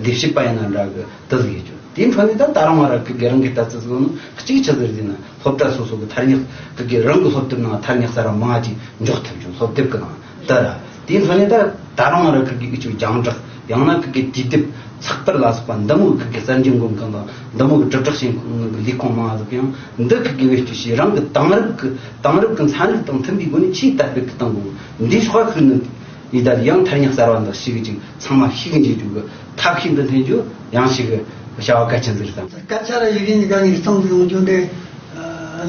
ལས་བྱེད་པ་ཡིན་ན་འདྲ་གི་དེ་ཟིག་ཡོད་རྒྱུ། དེའི་འཕྲོ་ནས་ད་ད་རང་ང་ར་གི་དགེ་རང་གི་ལྟ་ཚུལ་ཟིག་ནི་གཅིག་ཆི་ཟིག་ཟིན་ན་སློབ་གྲྭ་སོ་སོ་གི་ཐ་སྙད་གི་གི་རང་གི་སློབ་དེབ་ནང་ཐ་སྙད་གསར་བ་མང་ང་ཅིག་འཇོག་ཐུབ་རྒྱུ། སློབ་དེབ་གི་ནང་ད་ར་དེའི་འཕྲོ་ནས་ད་ད་རང་ང་ར་གི་གི་ཅིག་རྒྱང་བསྒྲགས་ཡང་ན་གི་གི་དུས་དེབ་ཚགས་པར་ལ་སོགས་པ་འདི་མོ་གི་གི་གསར་འགྱུར་འགོད་མཁན་དང་འདི་མོ་གི་དྲིལ་བསྒྲགས་བྱེད་མཁན་གི་ལས་ཁུངས་མང་ང་ཟིག་ཡང་འདི་གི་གི་བེད་སྤྱོད་བྱས་རང་གི་དེང་རབས་གི་དེང་རབས་གི་ཚན་རིག་དང་མཐུན་པའི་སྒོ་ནས་ཆེས་དར་སྤེལ་གི་གཏོང་དགོས། འདིའི་ཕྱོགས་ཁུར་ནི་ཡི་ད་ཡང་ཐ་སྙད་གསར་བ་འདི་ཞིག་གི་ཅིག་ཚང་མ་ཤེས་གི་འཇུག་རྒྱུ་གི་ཐབས་ཤེས་འདི་འཐེན་རྒྱུ་ཡང་ཞིག་གི་བྱ་བ་གལ་ཆེན་ཟིག་རེད་བསམ། སྐད་ཆ་ར་ཡི་གེ་གཉིས་ཀ་ངེས་གཙང་ཟིག་ཡོང་རྒྱུ་འདི་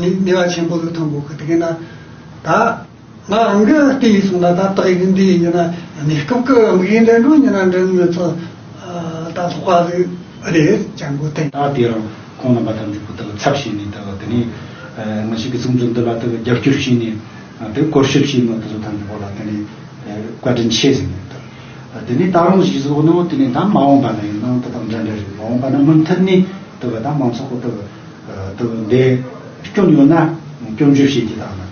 ནུས་པ་ཆེན་པོ་ཟིག་ཐོན་དགོས་གི། དེ་གི་ན་ད་ང་རང་གི་བལྟས་ཡི་སོང་ན་ད་དག་ཡིག་འདི་ཡིན་ན་གནས་སྐབས་གི་དམིགས་ཡུལ་འདི་འགྲོ་ཡིན་ན་འདྲ་ངོས་ཚོ་ད་ལྷག་པ་ཟིག་རེད་ཅང་གོ་དེ། ད་དེ་རང་ཁོང་རྣམ་པ་ཐམས་ཅད་པོ་ད་ཚབ་བྱས་ནས་ད་དེ་ནས་ང་ཞིག་གི་ཚིག་མཛོད་འདི་ལ་ད་རྒྱབ་སྐྱོར་བྱས་ནས་དེ་བཀོལ་སྤྱོད་བྱས་ནས་དེ་ཚོ་ཐམས་ཅད་པོ་ལ་དེ་ནས་བཀའ་དྲིན་ཆེ་ཟེར་ནས་ད་དེ་ནས་ད་རུང་ཞིག་བཟོ་ནོ་དེ་ནས་ད་མ་འོངས་པ་ན་ཡིན་ནང་དེ་དང་འདྲ་འདྲ་རེད། མ་འོངས་པ་ན་མུ་མཐུད་ནས་དེ་ད་མང་ཚོགས་པོ་དེ་དེ་འདི་སྐྱོན་ཡོད་ན་སྐྱོན་བརྗོད་བྱེད་ཀྱི་དང་ན།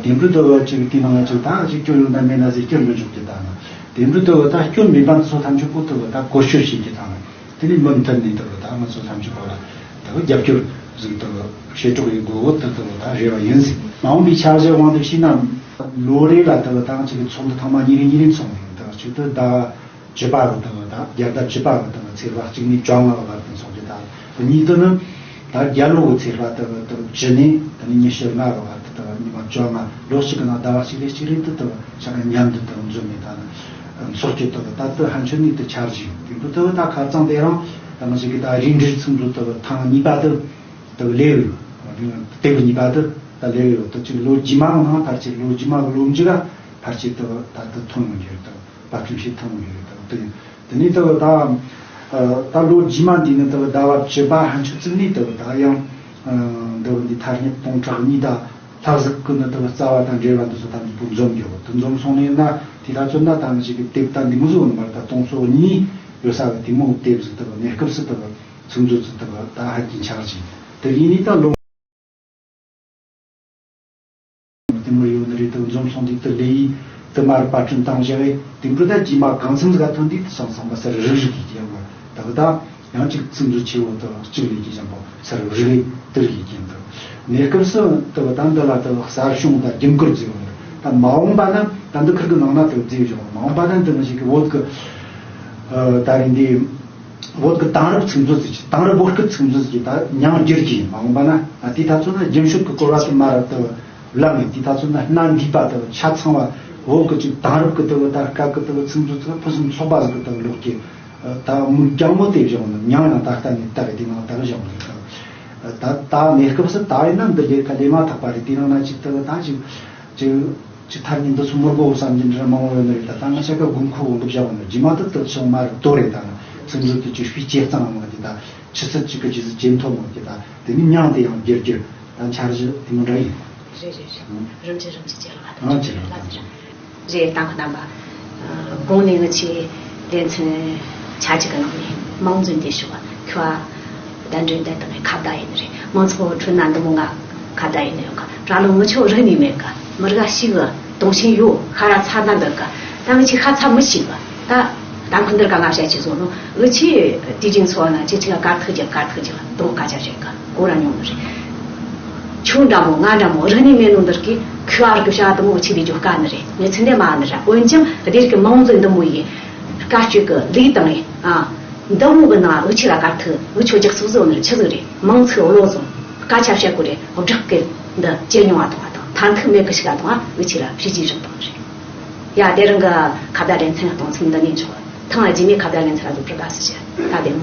དེ་འདྲ་ལྟ་བུ་ཅིག་དེ་ནང་ལ་ཅིག་ད་ཅིག་སྐྱོན་ཡོད་ན་མེད་ན་ཟེར་སྐྱོན་མི་འཇོག་གི་དང་། དེ་འདྲ་ལྟ་བུ་ད་སྐྱོན་མེད་པ་ཚོ་ཐམས་ཅད་པོ་ལྟ་བུ་ད་བཀོལ་སྤྱོད་བྱེད་ཀྱི་དང་། དེ་ནས་མུ་མཐུད་ནས་ལྟ་བུ་ད་ང་ཚོ་ཐམས་ཅད་པོ་ལ་ལྟ་བུ་རྒྱབ་སྐྱོར་ཟིག་ལྟ་བུ་བྱེད་རོགས་ཡེད་དགོས་བོ་ད་ལྟ་བུ་ད་རེ་བ་ཡིན་ཟིག། མ་འོངས་པའི་འཆར་གཞི་དབང་དུ་བྱས་ན་ལོ་རེ་ལ་ལྟ་བུ་ད་ང་ཅིག་ཚོགས་འདུ་ཐེངས་མ་གཉིས་རེ་གཉིས་རེ་ཚོགས་ནས་ལྟ་བུ་ཅིག་ཏུ་ཟླ་བ་བཅུ་པ་གི་དང་ད་བརྒྱ་དང་བཅུ་པ་གི་དང་ཚེས་པ་གཅིག་ནས་བཅོ་ལྔ་བར་དུ་འཚོགས་རྒྱུ་དང་། གཉིས་དེ་ནི་ད་རྒྱལ་ལོ་གི་ཚེས་པ་དང་དང་བཅུ་ནས་དང་ཉི་ཤུ་ལྔ་གི་བར་དུ་དང་ཉི་མ་བཅོ་ལྔ་ལོ་གཅིག་གི་ནང་ཟླ་བ་གཅིག་རེ་གཅིག་རེ་དུ་དང་ཆ་ག་མཉམ་དུ་དང་འཛོམས་ནས་དང་འཚོགས་རྒྱུ་དང་ད་དུ་ཧན་ཆོད་ནས་དུ་འཆར་གཞི་ཡོད། དེ་འདུག་དུ་ད་ཁ་རྩང་དེ་རང་དང་ཞིག་གི་ད་རིགས་འགྲེ་ཚིག་མཛོད་དང་ཐེངས་གཉིས་པ་དུ་དང་ལེའུ་ཡོད། དེབ་གཉིས་པ་དུ་ད་ལེའུ་ཡོད། དུ་ཅིག་ལོ་རྗེས་མ་གི་ནང་ཕལ་ཆེར་ལོ་རྗེས་མ་གི་ལོ་མཇུག་ག་ཕལ་ཆེར་དུ་ད་དུ་ཐོན་ཡོང་རྒྱུ་རེད་དང་། བབ་ཅོལ་བྱེད་ཐུབ་ཡོད་རེད་དང་། དེ་དེ་ནས་ལྟ་བུ་ད་ལྟ་ལོ་རྗེས་མ་འདི་ནི་ལྟ་བུ་ཟླ་བ་བཅུ་པ་ཧན་ཆུ་བཙུགས་ནས་ལྟ་བུ་ད་ཡང་ལྟ་བུ་འདི་ཐ་སྙད་སྟོང་ཕྲག་གཉིས་དང་ལྷག་ཟིག་གི་ནི་ལྟ་བུ་རྩ་བ་དང་འབྲེལ་བ་འདི་ཚོ་ཐམས་ཅད་པོ་འཛོམས་ཡོད། དེ་འཛོམས་སོང་ནས་ན་དེ་ལྟ་ཚོད་ན་ད་ང་ཞིག་གི་དེབ་ད་འདི་མོ་ཟིག་ཡོད་ནི་མ་རེད། ད་སྟོང་ཚོ་གཉིས་ཡོད་ས་གི་དེ་མོ་དེབ་ཟིག་ལྟ་བུ་གནས་སྐབས་སུ་ལྟ་བུ་ཚིག་མཛོད་ཚོ་ལྟ་བུ་ད་ཧ་ཅང་འཆར་གཞི་དེ་ཡིན་ནི་ད་ལོ། དེ་མོ་ཡོད་ནི་རེད། དུ་འཛོམས་སོང་དུས་དུ་ལེ་ཡིས་དུ་མར་པར་སྐྲུན་བཏང་བཞག་གི་དེ་འཕྲོ་ད་རྗེས་མ་གང་འཚམ་ཟིག་ཐོན་དུས་དུ་སང་སང་པ་སར་རིག་རིག་གི་ཀྱི་ཡང་བ་ད་གི་ད་ཡང་ཅིག་ཚིག་མཛོད་ཆེ་བོ་དུ་གཅིག་ལས་ཀྱི་ཡང་པོ་སར་རིག་རིག་དུ་རིག་གི་ཀྱི་འདུག། གནས་སྐབས་སུ་དུ་ད་འདི་ལ་དུ་གསར་བྱུང་ད་རྒྱུན་བཀོལ་བརྩི་བ་རེད། ད་མ་འོངས་པ་ན་ད་འདི་ཁུར་གི་ནང་ན་དུ་བརྩི་བཞག། མ་འོངས་པ་ན་འདི་ང་ཞིག་གི་བོད་གི་ད་རིང་འདི་བོད་ཀྱི་དེང་རབས་ཚིག་མཛོད་ཟེར་གྱི་དེང་རབས་བོད་སྐད་ཚིག་མཛོད་ཟེར་གྱི་ད་མྱིང་བསྒྱུར་གྱི་ཡིན། མ་འོངས་པ་ན་ཨ་དེ་ད་ཚོད་ན་རྒྱུན་ཤོག་གི་སྐོར་བ་དུ་མ་རབ་ཏུ་བླངས་ནས་དེ་ད་ཚོད་ན་སྣ་འདུས་པ་དུ་ཆ་ཚང་བ་བོད་ཀྱི་ཅིག་དེང་རབས་ཀྱི་དུ་ད་སྐད་ཀྱི་དུ་ཚིག་མཛོད་ཚོ་ཕུན་སུམ་ཚོགས་པ་ཟིག་གི་དུ་ལོག་གི་ད་མིག་རྒྱང་མོ་དེ་བཞག་ནས་མྱིང་ཡང་ད་ལྟ་ནས་ལྟ་གི་དེ་ནང་ལྟ་གི་བཞག་ནས་ད་ད་གནས་སྐབས་སུ་ད་ཡིན་ན་འདི་ལས་ཀ་ལས་མ་ཐག་པ་རེད། དེ་ནང་ན་ཅིག་དུ་ད་ཅིག་ཅིག་ཅིག་ཐར་ཉིན་དུ་སུ་མོར་གོ་བསམ་གྱི་འདྲ་མང་བོ་ཡོད་ནི་རེད། ད་ད་ང་ཤ་ཀ་དགོས་མཁོ་འོང་གི་བཞག་ནི་རྗེས་མ་དུ་དུ་ཆུང་མ་རུ་དོ་རེད། ད་ན་ཚིག་མཛོད་དུ་ཅིག་སྤུས་ཇེ་གཙང་མ་གི་ད་ཆུ་ཚོད་གཅིག་གི་རྗེས་སུ་ཇེ་མཐོ་མོ་གི་ད་དེ་ནི་མྱང་དེ་ཡང་བསྒྱུར་རྒྱུ་ད་འཆར་གཞི་དེ་མོ་འདྲ་ཡིན། རེད་རེད་རེད། རིམ་གྱིས་རིམ་གྱིས་ཇེ་ལ་ད་ཨ་ཇེ་ལ་ད་ཇེ་ལ། རེད། དང་ཁོ་རྣམ་པ། གོང་ནས་ངི་ཆོས་ལེ་ཚན་ཆ་གཅིག་གི་ནང་ནས་མང་འཛིན་དེ་ཞུ་བ་ཁྱོད་བདེན་དྲན་ལྡན་དང་ཁ་བརྡ་ཡིན་ནི་རེད། མང་ཚོགས་ཁྲོད་ན་འདི་མོ་ང་ཁ་བརྡ་ཡིན་ནི་ཡོད་ག། ར་ལུང་ངི་ཆོ་རིག་ནི་མེད་ག། མི་རིགས་ཤིག་གི་དུང་ཞེན་ཡོད་ཁ་ར་ཚ་ན་འདི་ག། ད་ངི་ཆོས་ཁ་ཚ་མི་ཤེས་ག། ད་ད་ཁོ་འདིར་ག་ང་བཤད་ཆེ་བཟོ་ནོ་ངི་ཆོས་དུས་རྒྱུན་འཚོ་བ་ན་ཅི་ཆི་ང་གར་ཐུག་ཅིག་གར་ཐུག་ཅིག་དུང་སྐད་ཆ་བཤད་ག་གོ་ར་མྱོང་ནི་རེད། ཁྱོད་འདྲ་མོ་ང་འདྲ་མོ་རིག་ནི་མེད་ནོ་འདིར་གི་ཁུ་ཨར་གི་བྱ་དུ་མོ་ཆི་དེ་རྒྱུ་དཀའ་ནི་རེད། ངས་ཚིག་འདེབས་མ་ནི་ར། འོན་ཀྱང་དེ་རིགས་ཀྱི་མང་ཚོགས་འདི་མོ་ཡི་བཀའ་སྤྱོད་ཀྱི་ལུགས་དང་ཨ་འདི་མོ་གི་ནང་འུ་ཆི་ལ་གར་ཐུག་འུ་ཆོ་རྒྱག་ཚུགས་བཟོ་ནི་རེད། ཆི་ཟིག་རེད། མང་ཚིག་བློ་བཟང་སྐད་ཆ་བཤད་དགོས་རེད། བསྒྲགས་ཀྱི་ འདི་ཇེ་ཉུང་བ་གཏོང་བ་དང་མཐར་ཐུག་མེད་གི་ཞིག་ལ་གཏོང་བ་འུ་ཅག་ལ་བྱས་རྗེས་རིག་པ་རེད། ཡ་དེ་རིང་གི་ཁ་བརྡ་ལེ་ཚན་གཏོང་ཚུལ་འདི་ནས་ཆོག་ཐེངས་རྗེས་མའི་ཁ་བརྡ་ལེ་ཚན་ལ་ལོག་པར་བཀྲ་ཤིས་བྱེད། ད་བདེ་མོ།